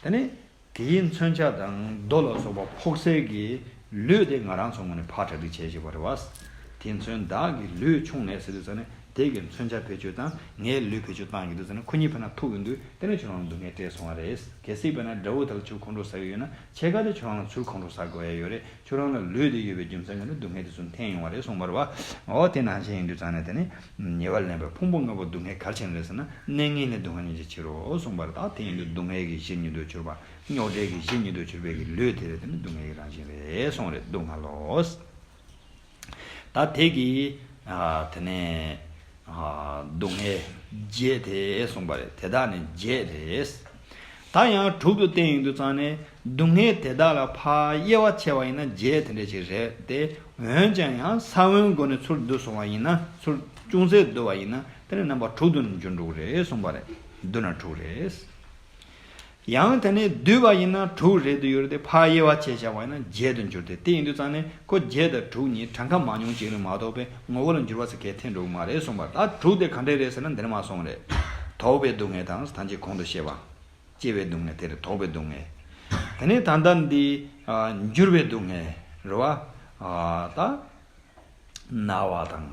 དེ་ནས་དེའི་མཚོན་ཆ་དང་རྡོ་ལ་སོགས་པ་ཕོག་སའི་གི་ལུས་དེ་ང་རང་ཚོ་ངོས་ནས་ཕར་གྲ་སྒྲིག་བྱས་བཞག་པ་རེད་བ། དེ་མཚོན་བདག་གི་ལུས་ཕྱུང་ནས་ཟེར་དུས་ཙང་ནས། དེ་གི་མཚོན་ཆ་བེད་སྤྱོད་དང་ངའི་ལུས་བེད་སྤྱོད་བཏང་གི་འདུག་ཟེར་ན། ཁོ་གཉིས་ཕན་ན་ཐུག་གི་འདུག་དེ་ནས་ཁྱོད་རང་ལ་སྡུག་བསྔལ་སྤྲད་སོང་བ་རེད། གལ་སྲིད་དཔེར་ན་དགྲ་བོ་དེ་ལ་ཁྱོད་ཁོང་ཁྲོ་ཟ་གི་ཡོད་ན། ཕྱེད་ཀ་དེ་ཁྱོད་རང་ལ་ཚུར་ཁོང་ཁྲོ་ཟ་དགོས་ཡ་ཡོད་རེད། ཁྱོད་རང་ལ་ལུས་དེ་ཡོད་པའི་རྒྱུ་མཚན་གྱིས་ནི་སྡུག་བསྔལ་དེ་ཚོ་འཐེན་ཡོང་བ་རེད་གསུངས་པ་རེད་བ། འོ་དེ་ནང་བཞིན་ཡིན་དུས་ཙང་ནས་དེ་ནི་ཉེ་བར་ལེན་པའི་ཕུང་པོ་ལྔ་པོ་སྡུག་བསྔལ་ག་རེ་བྱས་ནས་རེད་ཟེར་ན། གནས་ངན་ལས་སྡུག་བསྔལ་ཉིད་ཀྱི་ཕྱིར་རོ་གསུངས་པ་རེད། ད་དེ་ཡིན་དུས་སྡུག་བསྔལ་གྱི་གཞི་ཉིད་དུ་གྱུར་པ། རྙོག་དྲའི་གི་གཞི་ཉིད་དུ་གྱུར་པའི་གི་ལུས་དེ་རེད། དེ་ནི་སྡུག་བསྔལ་གྱི་རང་བཞིན་རེད་གསུངས་རེད། སྡུག་བསྔལ་ལོ། ད་དེ་གི་ ཨ་དེ་ནས་ཨ་སྡུག་བསྔལ་བརྒྱད་དེ་གསུངས་པ་རེད། དེ་དག་ནི་བརྒྱད་རེད། ད་ཡང་དྲུག་ཏུ་བསྟན་ཡོང་དུས་ཙང་ནས་སྡུག་བསྔལ་དེ་དག་ལ་ཕར་དབྱེ་བ་ཕྱེ་བ་ཡིན་ན་བརྒྱད་དེ་འདྲ་ཞིག་རེད་དེ། འོན་ཀྱང་ཡང་ས་བོན་སྒོ་ནས་ཚུར་བསྡུ་སོང་བ་ཡིན་ན། ཚུར་ཅུང་ཟད་བསྡུ་བ་ཡིན་ན་དེ་ནི་རྣམ་པ་དྲུག་ཏུ་འགྱུར་འགྲོ་གི་རེད་གསུངས་པ་རེད། བསྡུ་ན་དྲུག་རེད། ཡང་དེ་ནས་བསྡུས་པ་ཡིན་ན་དྲུག་རེད་དུ་ཡོད་རེད་དེ། ཕར་དབྱེ་བ་ཕྱེ་བྱ་བ་ཡིན་ན་བརྒྱད་དུ་འགྱུར་ཏེ། དེ་ཡིན་དུས་ཙང་ནས་ཁོ་བརྒྱད་དང་དྲུག་གཉིས་གྲངས་ཀ་མ་ཉུང་ཅིག་རེད་མ་གཏོགས་པའི་ངོ་བོ་ལ་འགྱུར་བ་ཟེར་གང་ཐེབས་འགྲོ་གི་མ་རེད་གསུངས་པ། ད་དྲུག་དེ་ག་འདྲས་རེད་ཟེར་ན་འདིར་མ་གསུངས་རེད། དོགས་པའི་སྡུག་བསྔལ་དང་ད་ཅི་གོང་དུ་བཤད་པ། སྐྱེ་བའི་སྡུག་བསྔལ་དེ་རེད། དོགས་པའི་སྡུག་བསྔལ། དེ་ནས་ད་ལྟ་འདི་ཨ་འགྱུར་བའི་སྡུག་བསྔལ་རེད་བ། ཨ་ད་ན་བ་དང་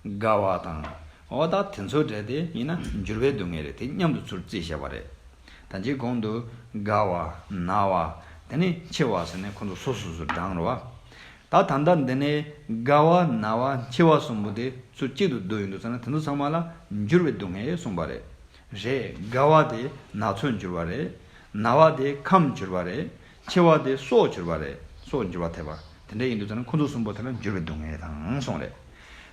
རྒ་བ་དང་། འོ་ད་དེ་ཚོ་འདྲ་དེ་ཡིན་ན་འགྱུར་བའི་སྡུག་བསྔལ་རེད། དེ་མཉམ་དུ་ཚུར་བརྩིས་བཞག་པ་རེད། ད་ཅི་གོང་དུ་རྒ་བ་ན་བ་དེ་ནས་འཆི་བ་ཟེར་ནས་ཁོ་ཚོ་སོ་སོ་སོ་གྲངས་རེད་བ། ད་ད་ལྟ་འདི་ནས་རྒ་བ་ན་བ་འཆི་བ་གསུམ་པོ་དེ་ཚུར་གཅིག་ཏུ་བསྡུས་ཡོང་དུས་ཙང་ན་དེ་ཚོ་ཚང་མ་ལ་འགྱུར་བའི་སྡུག་བསྔལ་གསུངས་པ་རེད། རེད། རྒ་བ་དེ་ན་ཚོད་འགྱུར་བ་རེད། ན་བ་དེ་ཁམས་འགྱུར་བ་རེད། འཆི་བ་དེ་སྲོག་འགྱུར་བ་རེད། སྲོག་འགྱུར་བ་ཐེབས་པ་དེ་འདྲ་ཡིན་དུས་ཙང་ན་ཁོ་ཚོ་གསུམ་པོ་དེ་ལ་འགྱུར་བའི་སྡུག་བསྔལ་དང་གསུངས་རེད།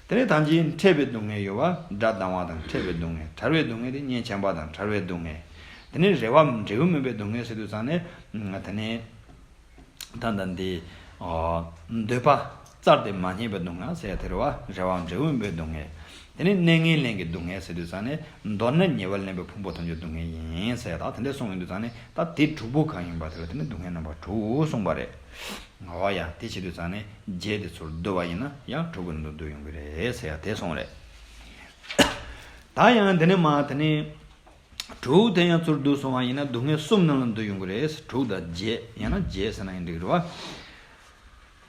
དེ་ནས་ད་ཅི་འཕྲད་པའི་སྡུག་བསྔལ་ཡོད་བ། དགྲ་སྡང་བ་དང་འཕྲད་པའི་སྡུག་བསྔལ། བྲལ་བའི་སྡུག་བསྔལ་དེ་གཉེན་བྱམས་པ་དང་བྲལ་བའི་སྡུག་བསྔལ། དེ་ནས་རེ་བ་འབྲས་བུ་སྨིན་པའི་སྡུག་བསྔལ་ཟེར་དུས་ཙང་ནས་དེ་ནས། ད་ལྟ་འདི། ཨ། འདོད་པ་བཙལ་ཏེ་མ་རྙེད་པའི་སྡུག་བསྔལ་ཟེར་ཡ་དེ་རེད་བ། རེ་བ་འབྲས་བུ་སྨིན་པའི་སྡུག་བསྔལ། དེ་ནས་གནས་ངན་ལེན་གྱི་སྡུག་བསྔལ་ཟེར་དུས་ཙང་ནས་མདོར་ན་ཉེ་བར་ལེན་པའི་ཕུང་པོ་ཐམས་ཅད་སྡུག་བསྔལ་ཡིན་ཟེར་ཡ། ད་དེ་འདྲས་གསུངས་ཡོང་དུས་ཙང་ནས་ད་དེ་དྲུག་པོ་གང་ཡིན་པ་དེ་ལ་དེ་ནི་སྡུག་བསྔལ་རྣམ་པ་དྲུག་གསུངས་པ་རེད། འོ་ཡ། དེ་བྱེད་དུས་ཙང་ནས་བརྒྱད་དེ་ཚུར་བསྡུ་བ་ཡིན་ན་ཡང་དྲུག་གི་ནང་དུ་བསྡུ་ཡོང་གི་རེད་ཟེར་ཡ་དེ་གསུངས་རེད། ད་ཡང་དེ་ནས་མ་དེ་ནས། དྲུག་དེ་ཡང་ཚུར་བསྡུ་སོང་བ་ཡིན་ན་སྡུག་བསྔལ་གསུམ་ནང་ལ་འདུ་ཡོང་གི་རེད། དྲུག་དང་བརྒྱད། ཡང་ན་བརྒྱད་ཟེར་ན་ཡང་འགྲིག་རེད་བ།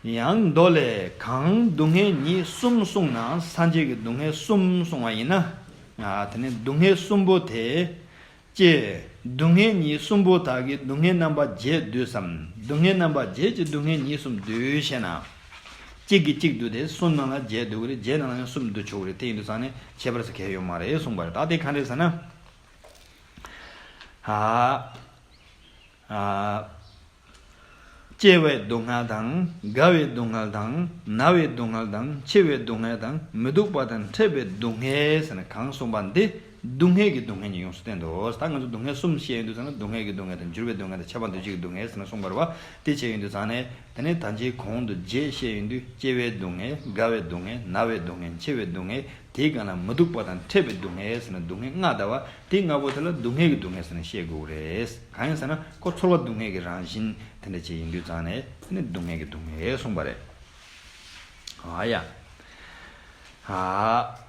ཡང་མདོ་ལས། གང་སྡུག་བསྔལ་ཉིད་གསུམ་གསུངས་ན། སངས་རྒྱས་ཀྱིས་སྡུག་བསྔལ་གསུམ་གསུངས་པ་ཡིན་ན། ཨ། དེ་ནས་སྡུག་བསྔལ་གསུམ་པོ་དེ། ཀྱེ། སྡུག་བསྔལ་ཉིད་གསུམ་པོ་དག་གི་སྡུག་བསྔལ་རྣམ་པ་བརྒྱད་བསྡུས་སམ། སྡུག་བསྔལ་རྣམ་པ་བརྒྱད་ཀྱི་སྡུག་བསྔལ་ཉིད་གསུམ་བསྡུས་ཞེ་ན། གཅིག་གིས་གཅིག་བསྡུས་ཏེ་གསུམ་ནང་ལ་བརྒྱད་བསྡུ་གི་རེད། བརྒྱད་ནང་ལ་ཡང་གསུམ་བསྡུ་ཆོག་གི་རེད། དེ་ཡིན་དུས་ཙང་ནས་ཁྱད་པར་ཟེར་གང་ཡང་ཡོད་མ་རེད་གསུངས་པ་རེད། ད་དེ་ག་འདྲས་ཟེར་ན། ཨ། ཨ། སྐྱེ་བའི་སྡུག་བསྔལ་དང་། རྒ་བའི་སྡུག་བསྔལ་དང་། ན་བའི་སྡུག་བསྔལ་དང་། འཆི་བའི་སྡུག་བསྔལ་དང་། མི་སྡུག་པ་དང་འཕྲད་པའི་སྡུག་བསྔལ་ཟེར་ནས་གང་གསུངས་པ་འདི་སྡུག་བསྔལ་གྱི་སྡུག་བསྔལ་ཉིད་ཡོངས་སུ་བསྟན་ཏོ། ད་ང་ཚོ་སྡུག་བསྔལ་གསུམ་བཤད་ཡོང་དུས་ཙང་ན་སྡུག་བསྔལ་གྱི་སྡུག་བསྔལ་དང་། འགྱུར་བའི་སྡུག་བསྔལ་དང་། འཆི་བ་འདུ་བྱེད་ཀྱི་སྡུག་བསྔལ་ཟེར་ནས་གསུངས་པ་རེད་བ། དེ་བྱས་ཡོང་དུས་ཙང་ནས་དེ་ནས་ད་ཅི་གོང་དུ་བརྒྱད་བཤད་ཡོང་དུས། སྐྱེ་བའི་སྡུག་བསྔལ། རྒ་བའི་སྡུག་བསྔལ། ན་བའི་སྡུག་བསྔལ། འཆི་བའི་སྡུག་བསྔལ། དེའི་སྒང་ལ་མི་སྡུག་པ་དང་འཕྲད་པའི་སྡུག་བསྔལ་ཟེར་ནས་སྡུག་བསྔལ་ལྔ་བསྡུ་བ། དེའི་ལྔ་པོ་དེ་ལ་སྡུག་བསྔལ་གྱི་སྡུག་བསྔལ་ཟེར་ནས་བཤད་དགོས་རེད། གང་ཡིན་ཟེར་ན་ཁོ་ཚོར་བ་སྡུག་བསྔལ་གྱི་རང་བཞིན་དེ་འདྲ་ཅིག་ཡིན་དུས་ཙང་ནས་དེ་ནི་སྡུག་བསྔལ་གྱི་སྡུག་བསྔལ་གསུངས་པ་རེད། ཨ་ཡ། ཨ།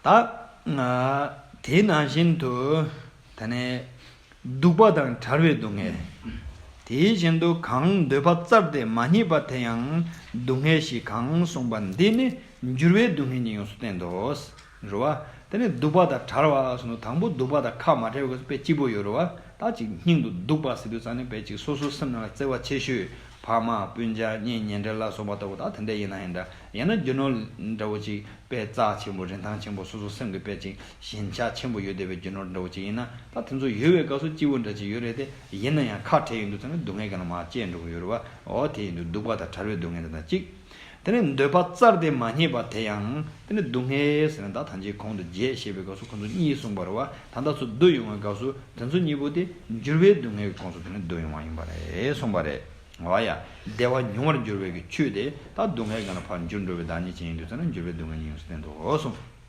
ད། ཨ། དེ་ནང་བཞིན་དུ། ད་ནི། སྡུག་པ་དང་བྲལ་བའི་སྡུག་བསྔལ། དེ་བཞིན་དུ་གང་འདོད་པ་བཙལ་ཏེ་མ་རྙེད་པ་དེ་ཡང་སྡུག་བསྔལ་ཞེས་གང་གསུངས་པ་འདི་ནི་འགྱུར་བའི་སྡུག་བསྔལ་ཉིད་ཡོངས་སུ་བསྟན་ཏོ། རེད་བ། དེ་ནི་སྡུག་པ་དང་བྲལ་བ་གསུངས་ནས་དང་པོ་སྡུག་པ་དང་ཁ་མ་བྲལ་བའི་དཔེ་གཅིག་པོ་ཡོད་རེད་བ། ད་ཅིག་སྙིང་དུ་སྡུག་པ་ཟེར་དུས་ཙང་ནས་དཔེ་ཅིག་སོ་སོའི་སེམས་ནང་ལ་བརྩེ་བ་ཆེ་ཤོས་ཕ་མ་སྤུན་ཀྱག་གཉེན་ཉེ་འབྲེལ་ལ་སོགས་པ་ལྟ་བུ་ད་དེ་འདྲ་ཡིན་ན་ཡིན་འདྲ། ཡང་ན་རྒྱུ་ནོར་འདྲ་བོ་ཅིག་དཔེ་རྩ་ཆེན་པོ་རིན་ཐང་ཆེན་པོ་སོ་སོ་སེམས་ཀྱི་དཔེ་ཅིག་ཞེན་ཆགས་ཆེན་པོ་ཡོད་བསྡད་པའི་རྒྱུ་ནོར་འདྲ་བོ་ཅིག་ཡིན་ན། ད་དེ་ཚོ་ཡོད་པའི་སྐབས་སུ་སྐྱིད་པོ་འདྲ་ཅིག་ཡོད་རེད་དེ། ཡིན་ན་ཡང་ཁ་བྲལ་ཡོང་དུས་ཙང་ནས་སྡུག་བསྔལ་གྱི་ནང་མར་སྐྱེས་འགྲོ་གི་ཡོད་རེད་བ། འོ་དེ་ཡིན་དུས་སྡུག་པ་དང་བྲལ་བའི་སྡུག་བསྔལ་དེ་དང་གཅིག་དེ་ནས་འདོད་པ་བཙལ་ཏེ་མ་རྙེད་པ་དེ་ཡང་དེ་ནི་སྡུག་བསྔལ་ཟེར་ནས་ད་ཐམས་ཅད་གོང་དུ་བརྒྱད་བཤད་པའི་སྐབས་སུ་ཁོ་ཚོ་གཉིས་གསུངས་པ་རེད་བ། ད་ལྟ་ཚུར་བསྡུ་ཡོང་བའི་སྐབས་སུ་དེ་ཚོ་གཉིས་པོ་དེ་འགྱུར་བའི་སྡུག་བསྔལ་གྱི་ཁོངས་སུ་དེ་ནི་བསྡུ་ཡོང་བ་ཡིན་པ་རེད་གསུངས་པ་རེད། འོ་ཡ། བདེ་བ་མྱོང་བར་འགྱུར་བའི་གི་ཆོས་དེ་ད་སྡུག་བསྔལ་སྒང་ལ་ཕར་འགྱུར་འགྲོ་བའི་བདག་ཉིད་ཅན་ཡིན་དུས་ཙང་ན་འགྱུར་བའི་སྡུག་བསྔལ་ཉིད་ཡོངས་སུ་བསྟན་ཏོ་གསུངས།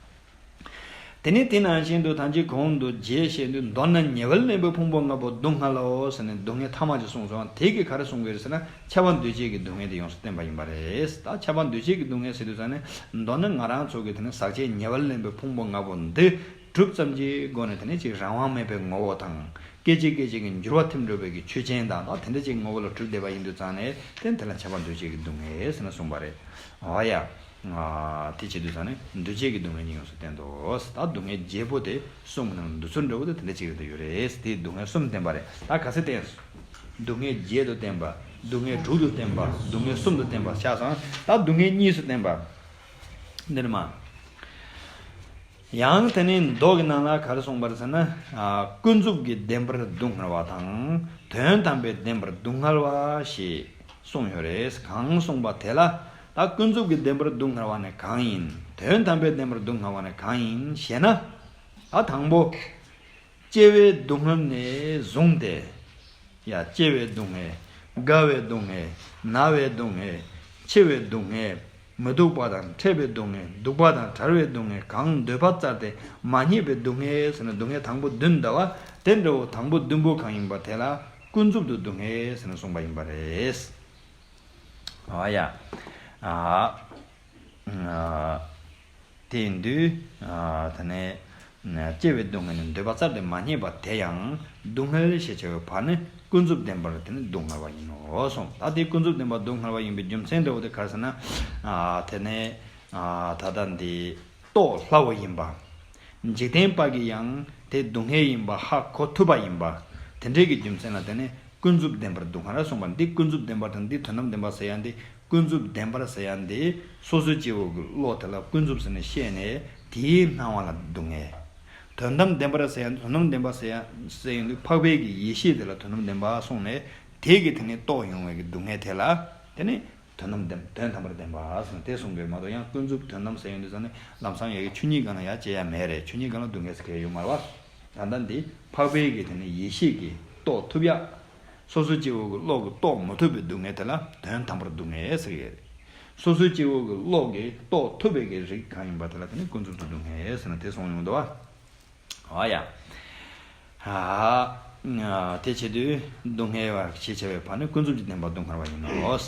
དེ་ནས་དེ་ནང་བཞིན་དུ་ཐམས་ཅད་གོང་དུ་རྒྱས་བཤད་དུས། མདོར་ན་ཉེ་བར་ལེན་པའི་ཕུང་པོ་ལྔ་པོ་སྡུག་བསྔལ་ལོ་ཟེར་ནས་སྡུག་བསྔལ་ཐ་མ་ཅིག་གསུངས་སོང་། དེ་གིས་ག་རེ་གསུང་གི་རེད་ཟེར་ན་ཁྱབ་པ་འདུ་བྱེད་ཀྱི་སྡུག་བསྔལ་དེ་ཡོངས་སུ་བསྟན་པ་ཡིན་པ་རེད། ད་ཁྱབ་པ་འདུ་བྱེད་ཀྱི་སྡུག་བསྔལ་ཟེར་དུས་ཙང་ནས་མདོར་ན་ང་རང་ཚོ་གི་དེ་ནས་ཟག་བཅས་ཉེ་བར་ལེན་པའི་ཕུང་པོ་ལྔ་པོ་འདི་གྲུབ་ཙམ་གྱི་སྒོ་ནས་དེ་ནས་ཅིག་རང་དབང་མེད་པའི་ངོ་བོ་དང་། སྐད་ཅིག་སྐད་ཅིག་གིས་འགྱུར་བ་ཐེབས་འགྲོ་བའི་གི་ཆོས་ཅན་དང་ད་དེ་འདྲ་ཅིག་ངོ་བོ་ལ་གྲུབ་བསྡད་པ་ཡིན་དུས་ཙང་ནས་དེ་དེ་ལ་ཁྱབ་པ་འདུ་བྱེད་ཀྱི་སྡུག་བསྔལ་ཟེར་ནས་གསུངས་པ་རེད། འོ་ཡ། ཨ། དེ་བྱེད་དུས་ཙང་ནས་འདུ་བྱེད་ཀྱི་སྡུག་བསྔལ་ཉིད་ཡོངས་སུ་བསྟན་ཏོ། ད་སྡུག་བསྔལ་བརྒྱད་པོ་དེ་གསུམ་གྱི་ནང་ལ་འདུ་ཚུལ་འདྲ་བོ་དེ་དེ་འདྲ་ཅིག་རེད་ཡོད་རེད། དེ་སྡུག་བསྔལ་གསུམ་བསྟན་པ་རེད། ད་ག་ཚད་བསྟན། སྡུག་བསྔལ་བརྒྱད་དུ་བསྟན་པ། སྡུག་བསྔལ་དྲུག་ཏུ་བསྟན་པ། སྡུག་བསྔལ་གསུམ་དུ་བསྟན་པ་ཆགས་སོང་། ད་སྡུག་བསྔལ་གཉིས་སུ་བསྟན་པ། འདིར་མ། ཡང་དེ་ནས་མདོ་གི་ནང་ལ་ག་རེ་གསུངས་པ་རེད་ཟེར་ན། ཨ། ཀུན་རྫོབ་ཀྱི་བདེན་པར་སྡུག་བསྔལ་བ་དང་། དོན་དམ་པའི་བདེན་པར་སྡུག་བསྔལ་བ་ཞེས་གསུངས་ཡོད་རེད། གང་གསུངས་པ་དེ་ལ་ ད་ཀུན་རྫོབ་ཀྱི་བདེན་པར་སྡུག་བསྔལ་བ་ནི་གང་ཡིན། དོན་དམ་པའི་བདེན་པར་སྡུག་བསྔལ་བ་ནི་གང་ཡིན་ཞེ་ན། ད་དང་པོ། སྐྱེ་བའི་སྡུག་བསྔལ་ནས་བཟུང་སྟེ། ཡ། སྐྱེ་བའི་སྡུག་བསྔལ། རྒ་བའི་སྡུག་བསྔལ། ན་བའི་སྡུག་བསྔལ། འཆི་བའི་སྡུག་བསྔལ། མི་སྡུག་པ་དང་འཕྲད་པའི་སྡུག་བསྔལ། སྡུག་པ་དང་བྲལ་བའི་སྡུག་བསྔལ། གང་འདོད་པ་བཙལ་ཏེ་མ་རྙེད་པའི་སྡུག་བསྔལ་ཟེར་ན། སྡུག་བསྔལ་དང་པོ་བདུན་འདུག་པ། དེ་འདྲ་བོ་དང་པོ་བདུན་པོ་གང་ཡིན་པ་དེ་ལ་ཀུན་རྫོབ་ཏུ་སྡུག་བསྔལ་ཟེར་ནས་གསུངས་པ་ཡིན་པ་རེད། ཨ་ཡ། ཨ། ཨ། དེ་ཡིན་དུས། ཨ། དེ་ནས། སྐྱེ་བའི་སྡུག་བསྔལ་ནི་འདོད་པ་བཙལ་ཏེ་མ་རྙེད་པ་དེ་ཡང་སྡུག་བསྔལ་ཞེས་བྱ་བའི་བར་ནི་ཀུན་རྫོབ་བདེན་པར་དེ་ནི་སྡུག་བསྔལ་བ་ཡིན་ནོ་གསུངས། ད་དེ་ཀུན་རྫོབ་བདེན་པར་སྡུག་བསྔལ་བ་ཡིན་པའི་རྒྱུ་མཚན་འདྲ་བོ་དེ་ག་རེ་ཟེར་ན། ཨ། དེ་ནས། ཨ། ད་ལྟ་འདི་རྟོགས་སླ་བོ་ཡིན་པ། འཇིག་རྟེན་པ་གིས་ཡང་དེ་སྡུག་བསྔལ་ཡིན་པ་ཧ་གོ་ཐུབ་པ་ཡིན་པ། དེ་འདྲའི་གི་རྒྱུ་མཚན་ལ་བརྟེན་ནས་ཀུན་རྫོབ་བདེན་པར་སྡུག་བསྔལ་གསུངས་པ། འདི་ཀུན་རྫོབ་བདེན་པ་དང་འདི་དོན་དམ་བདེན་པ་ཟེར་ཡ་འདི། ཀུན་རྫོབ་བདེན་པར་ཟེར་ཡ་འདི་སོ་སོའི་སྐྱེ་བོ་གི་བློ་དེ་ལ་ཀུན་རྫོབ་ཟེར་ནས་བཤད་ནས་དེའི་སྣང་བ་ལ་སྡུག་བསྔལ། དོན་དམ་བདེན་པར་ཟེར་ཡ་འདི། དོན་དམ་བདེན་པ་ཟེར་ཡ་ཟེར་ཡ་འདི་འཕགས་པའི་གི་ཡེ་ཤེས་དེ་ལ་དོན་དམ་བདེན་པ་གསུངས་ནས། དེ་གི་དེ་ནས་རྟོགས་ཡོང་བའི་གི་སྡུག་བསྔལ་དེ་ལ་དེ་ནི། དོན་དམ་བདེན། དོན་དམ་པར་བདེན་པ་ཟེར་ན་དེ་གསུང་གི་མ་གཏོགས། ཡང་ཀུན་རྫོབ་དོན་དམ་ཟེར་ཡོང་དུས་ཙང་ནས་ལམ་སང་ཡ་གི་ཆོས་ཉིད་སྒང་ལ་ཡ་བྱེད་ཡ་མེད་རེད། ཆོས་ཉིད་སྒང་ལ་སྡུག་བསྔལ་ཟེར་མཁན་ཡོད་མ་རེད་པ། ད་ལྟ་འདི་འཕགས་པའི་གི་དེ་ནི་ཡེ་ཤེས་ཀྱིས་རྟོགས་ཐུབ་ཡ། སོ་སོའི་སྐྱེ་བོ་གི་བློ་གིས་རྟོགས་མ་ཐུབ་པའི་སྡུག་བསྔལ་དེ་ལ་དོན་དམ་པར་སྡུག་བསྔལ་ཟེར་གི་རེད། སོ་སོའི་སྐྱེ་བོ་གི་བློ་གིས་རྟོགས་ཐུབ་པའི་གི་རིགས་གང་ཡིན་པ་དེ་ལ་དེ་ནི་ཀུན་རྫོབ་ཏུ་སྡུག་བསྔལ་ཟེར་ན་དེ་གསུངས་ཡོང་འདུག་པ། ཨ་ཡ། ཨ། དེ་བྱེད་དུས་སྡུག་བསྔལ་བ་ཞེས་བྱ་བའི་བར་ནི་ཀུན་རྫོབ་ཀྱི་བདེན་པ་སྡུག་བསྔལ་བ་ཡིན་ནོ།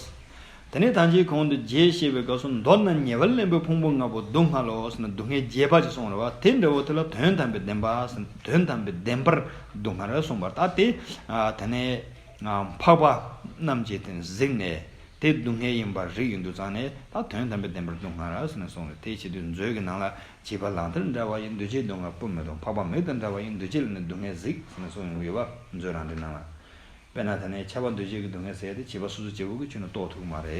དེ་ནས་ད་ཅི་གོང་དུ་རྒྱས་བཤད་པའི་སྐབས་སུ། མདོར་ན་ཉེ་བར་ལེན་པའི་ཕུང་པོ་ལྔ་པོ་སྡུག་བསྔལ་ལོ་ཟེར་ན་སྡུག་བསྔལ་རྒྱས་པ་ཅིག་གསུངས་རེད་པ། དེ་འདྲ་བོ་དེ་ལ་དོན་དམ་པའི་བདེན་པ་ཟེར། དོན་དམ་པའི་བདེན་པར་སྡུག་བསྔལ་གསུངས་པ། ད་དེ། ཨ། དེ་ནས། ཨ། འཕགས་པ་རྣམས་ཀྱིས་དེ་གཟིགས་ནས། དེ་སྡུག་བསྔལ་ཡིན་པར་རིག་ཡོང་དུས་ཙང་ནས། ད་དོན་དམ་པའི་བདེན་པར་སྡུག་བསྔལ་ཟེར་ནས་གསུངས་རེད། དེ་བྱེད་དུས་མཛོད་ཀྱི་ནང་ལ། བྱིས་པ་ལག་མཐིལ་འདྲ་བ་ཡི། འདུ་བྱེད་སྡུག་བསྔལ་སྤུ་མི་ཐོགས། འཕགས་པ་མིག་དང་འདྲ་བ་ཡི། འདུ་བྱེད་ལ་ནི་སྡུག་བསྔལ་གཟིགས་ཟེར་ནས་གསུངས་ཡོང་གི་ཡོད་པ། མཛོད་རང་འགྲེལ་ནང་ལ། དཔེར་ན་དེ་ནས་ཁྱབ་པ་འདུ་བྱེད་ཀྱི་སྡུག་བསྔལ་ཟེར་ཡ་དེ་བྱིས་པ་སོ་སོ་སྐྱེ་བོ་གིས་ཁྱོན་ནས་རྟོགས་ཐུབ་ཀྱི་མ་རེད།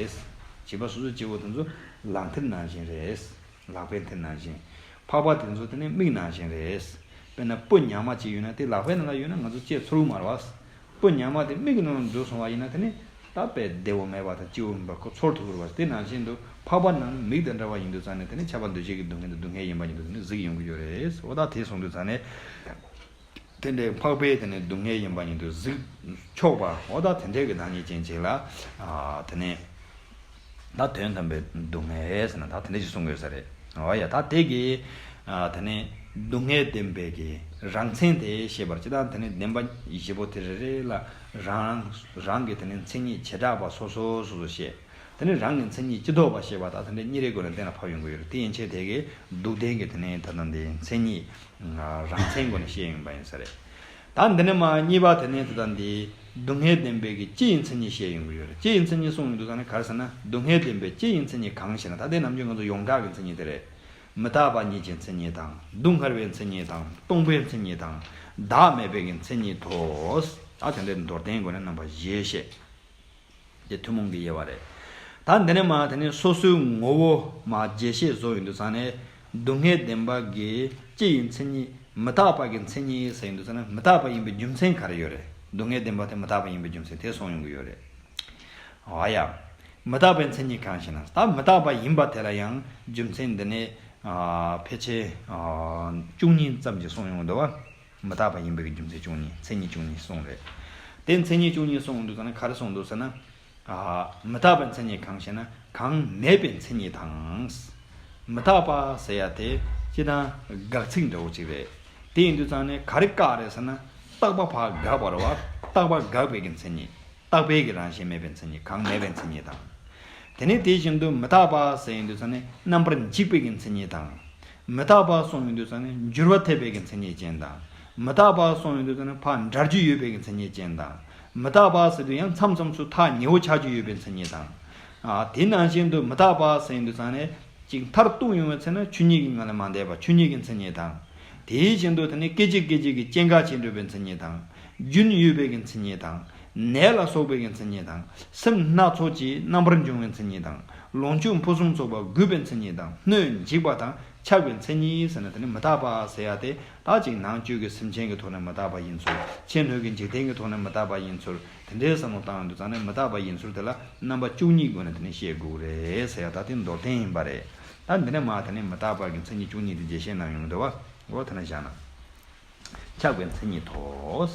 བྱིས་པ་སོ་སོ་སྐྱེ་བོ་དེ་ཚོ་ལག་མཐིལ་ནང་བཞིན་རེད། ལག་པའི་མཐིལ་ནང་བཞིན། འཕགས་པ་དེ་ཚོ་དེ་ནི་མིག་ནང་བཞིན་རེད། དཔེར་ན་སྤུ་ཉག་མ་གཅིག་ཡོད་ན་དེ་ལག་པའི་ནང་ལ་ཡོད་ན་ང་ཚོ་ལྕེས་ཚོར་གྱི་མ་རེད་པ། སྤུ་ཉག་མ་དེ་མིག་གི་ནང་ལ་འཛུལ་སོང་བ་ཡིན་ན་དེ་ནི་ད་དཔེ་བདེ་བོ་མེད་པ་དང་སྐྱིད་པོ་མེད་པ་ཁོ་ཚོར་ཐུབ་ཀྱི་རེད་པ། དེ་ནང་བཞིན་དུ་འཕགས་པ་རྣམས་མིག་དང་འདྲ་བ་ཡིན་དུས་ཙང་ནས་དེ་ནི་ཁྱབ་པ་འདུ་བྱེད་ཀྱི་སྡུག་བསྔལ་དེ་སྡུག་བསྔལ་ཡིན་པ་ཡིན་དུས་དེ་ནི་གཟིགས་ཡོང་གི་ཡོད་རེད། འོ་ད་དེ་གསུངས་དུས་ཙང་ནས། དེ་འདྲའི་འཕགས་པའི་དེ་ནི་སྡུག་བསྔལ་ཡིན་པ་ཡིན་དུས་གཟིགས་ཆོག་པ། འོ་ད་དེ་འདྲའི་གི་བདག་ཉིད་ཅན་ཅིག་ལ། ཨ། དེ་ནི་ད་དོན་དམ་པའི་སྡུག་བསྔལ་ཟེར་ན་ད་དེ་འདྲ་ཞིག་གསུང་དགོས་ས་རེད། འོ་ཡ། ད་དེ་གི། ཨ། དེ་ནི་སྡུག་བསྔལ་བདེན་པའི་གི་རང་མཚན་དེ་བཤད་པར། སྤྱིར་བཏང་དེ་ནི་བདེན་པ་བཞི་པོ་དེ་རེ་རེ་ལ་རང་རང་གི་དེ་ནི་མཚན་ཉིད་བྱེ་བྲག་པ་སོ་སོ་སོ་སོ་བཤད། དེ་ནི་རང་གི་མཚན་ཉིད་ཅི་ལྡོག་པ་བཤད་པ། ད་དེ་འདྲའི་གཉིས་རེ་སྒོ་ནས་གཏན་ལ་ཕབ་ཡོང་གི་ཡོད་རེད། དེ་ཡན་ཆད་དེ་གི་སྡུག་བདེན་གྱི་དེ་ནི་ད་ལྟ་འདི་མཚན་ཉིད་རང་མཚན་སྒོ་ནས་བཤད་ཡོང་པ་ཡིན་ས་རེད། ད་འདི་ནི་མ་གཉིས་པ་དེ་ནི་ད་ལྟ་འདི་སྡུག་བསྔལ་བདེན་པའི་གི་སྤྱི་ཡི་མཚན་ཉིད་བཤད་ཡོང་གི་ཡོད་རེད། སྤྱི་ཡི་མཚན་ཉིད་གསུངས་ཡོང་དུས་ཙང་ནས་ག་རེ་ཟེར་ན། སྡུག་བསྔལ་བདེན་པའི་སྤྱི་ཡི་མཚན་ཉིད་གང་ཞེ་ན། ད་དེ་ནམ་རྒྱུན་ང་ཚོ་ཡོངས་གྲགས་ཀྱི་མཚན་ཉིད་དེ་རེད། མི་རྟག་པ་ཉིད་ཀྱི་མཚན་ཉིད་དང་། སྡུག་བསྔལ་བའི་མཚན་ཉིད་དང་། སྟོང་པའི་མཚན་ཉིད་དང་། བདག་མེད་པའི་གི་མཚན་ཉིད་དོ། ད་དེ་འདྲའི་མདོར་བསྟན་སྒོ་ནས་རྣམ་པ་བཞི་བཤད། དེ་ཐུན་མོང་གི་དབྱེ་བ་རེད། ད་འདི་ནས་མ་དེ་ནས་སོ་སོའི་ངོ་བོ་མ་རྒྱས་བཤད་བཟོ་ཡོང་དུས་ཙང་ནས། སྡུག་བསྔལ་བདེན་པ་གི་སྤྱི་ཡི་མཚན་ཉིད་མི་རྟག་པ་གི་མཚན་ཉིད་ཟེར་ཡོང་དུས་ཙང་ནས། མི་རྟག་པ་ཡིན་པའི་རྒྱུ་མཚན་ག་རེ་ཡོད་རེད། སྡུག་བསྔལ་བདེན་པ་དེ་མི་རྟག་པ་ཡིན་པའི་རྒྱུ་མཚན་དེ་གསུངས་ཡོང་གི་ཡོད་རེད། ཨ་ཡ། མི་རྟག་པའི་མཚན་ཉིད་གང་ཞེ་ན། ད་མི་རྟག་པ་ཡིན་པ་དེ་ལ་ཡང་རྒྱུ་མཚན་འདི་ནས། ཨ། ཕལ་ཆེར། ཨ། བཅུ་གཉིས་ཙམ་ཞིག་གསུངས་ཡོང་གི་འདུག་པ། མི་རྟག་པ་ཡིན་པའི་རྒྱུ་མཚན་བཅུ་གཉིས། མཚན་ཉིད་བཅུ་གཉིས་གསུངས་རེད། དེ་མཚན་ཉིད་བཅུ་གཉིས་གསུངས་འདུག་ཟེར་ན་ག་རེ་གསུངས་འདུག་ཟེར་ན། ཨ། མི་རྟག་པའི་མཚན་ཉིད་གང་ཞེ་ན། གང་མེད་པའི་མཚན་ཉིད་དང་། མི་རྟག་པ་ཟེར་ཡ་དེ་སྤྱིར་བཏང་དགག་ཚིག་འདྲ་བོ་ཅིག་རེད། དེ་ཡིན་དུས་ཙང་ནས་ག་རེ་བཀག་རེད་ཟེར་ན། རྟག་པ་ཕར་དགག་པ་རེད་པ། རྟག་པ་དགག་པའི་གི་མཚན་ཉིད། རྟག་པའི་གི་རང་བཞིན་མེད་པའི་མཚན་ཉིད། གང་མེད་པའི་མཚན་ཉིད་དང་། དེ་ནས་དེ་བཞིན་དུ་མི་རྟག་པ་ཟེར་ཡོང་དུས་ཙང་ནས་རྣམ་པར་འཇིག་པའི་གི་མཚན་ཉིད་དང་། མི་རྟག་པ་གསུངས་ཡོང་དུས་ཙང་ནས་འགྱུར་བ་ཐེབས་པའི་གི་མཚན་ཉིད་ཅན་དང་། མི་རྟག་པ་གསུངས་ཡོང་དུས་ཙང་ནས་ཕར་འདྲར་རྒྱུ་ཡོད་པའི་གི་མཚན་ཉིད་ཅན་དང་། མི་རྟག་པ་ཟེར་དུས་ཡང་མཚམས་མཚམས་སུ་ཐག་ཉེ་བོ་ཆགས་རྒྱུ་ཡོད་པའི་མཚན་ཉིད་དང་། ཨ། དེ་ནང་བཞིན་དུ་མི་རྟག་པ་ཟེར་ཡོང་དུས་ཙང་ནས་ཅིག་མཐར་གཏུགས་ཡོང་བའི་ཚེ་ན་ཆོས་ཉིད་ཀྱི་ངང་ལས་མ་འདས་པ་ཆོས་ཉིད་ཀྱི་མཚན་ཉིད་དང་། དེའི་བཞིན་དུ་དེ་ནི་སྐད་ཅིག་སྐད་ཅིག་གིས་སྐྱེ་འགག་བྱེད་འགྲོ་བའི་མཚན་ཉིད་དང་། རྒྱུན་ཡོད་པའི་གི་མཚན་ཉིད་དང་། ནད་ལ་སོགས་པའི་གི་མཚན་ཉིད་དང་། སེམས་སྣ་ཚོགས་ཀྱི་རྣམ་པར་འབྱུང་བའི་མཚན་ཉིད་དང་། ལོངས་སྤྱོད་ཕུན་སུམ་ཚོགས་པ་རྒུད་པའི་མཚན་ཉིད་དང་། སྣོད་འཇིག་པ་དང་ ཁྱབ་པའི་མཚན་ཉིད་ཟེར་ན་དེ་ནི་མི་རྟག་པ་ཟེར་ཡ་དེ་ད་ཅིག་ནང་བཅུད་ཀྱི་སེམས་ཅན་གྱི་ཐོག་ནས་མི་རྟག་པ་ཡིན་ཚུལ། ཕྱི་སྣོད་ཀྱི་འཇིག་རྟེན་གྱི་ཐོག་ནས་མི་རྟག་པ་ཡིན་ཚུལ། དེ་འདྲའི་བསམ་བློ་བཏང་ཡོང་དུས་ཙང་ནས་མི་རྟག་པ་ཡིན་ཚུལ་དེ་ལ་རྣམ་པ་བཅུ་གཉིས་སྒོ་ནས་དེ་ནི་བཤད་དགོས་རེད་ཟེར་ཡ་ད་དེ་མདོར་བསྟན་ཡིན་པ་རེད། ད་འདི་ནས་མ་དེ་ནི་མི་རྟག་པ་གི་མཚན་ཉིད་བཅུ་གཉིས་དེ་རྒྱས་བཤད་གནང་ཡོང་གི་འདུག་བ། འོ་དེ་ནས་བཞག་ན། ཁྱབ་པའི་མཚན་ཉིད་དོ།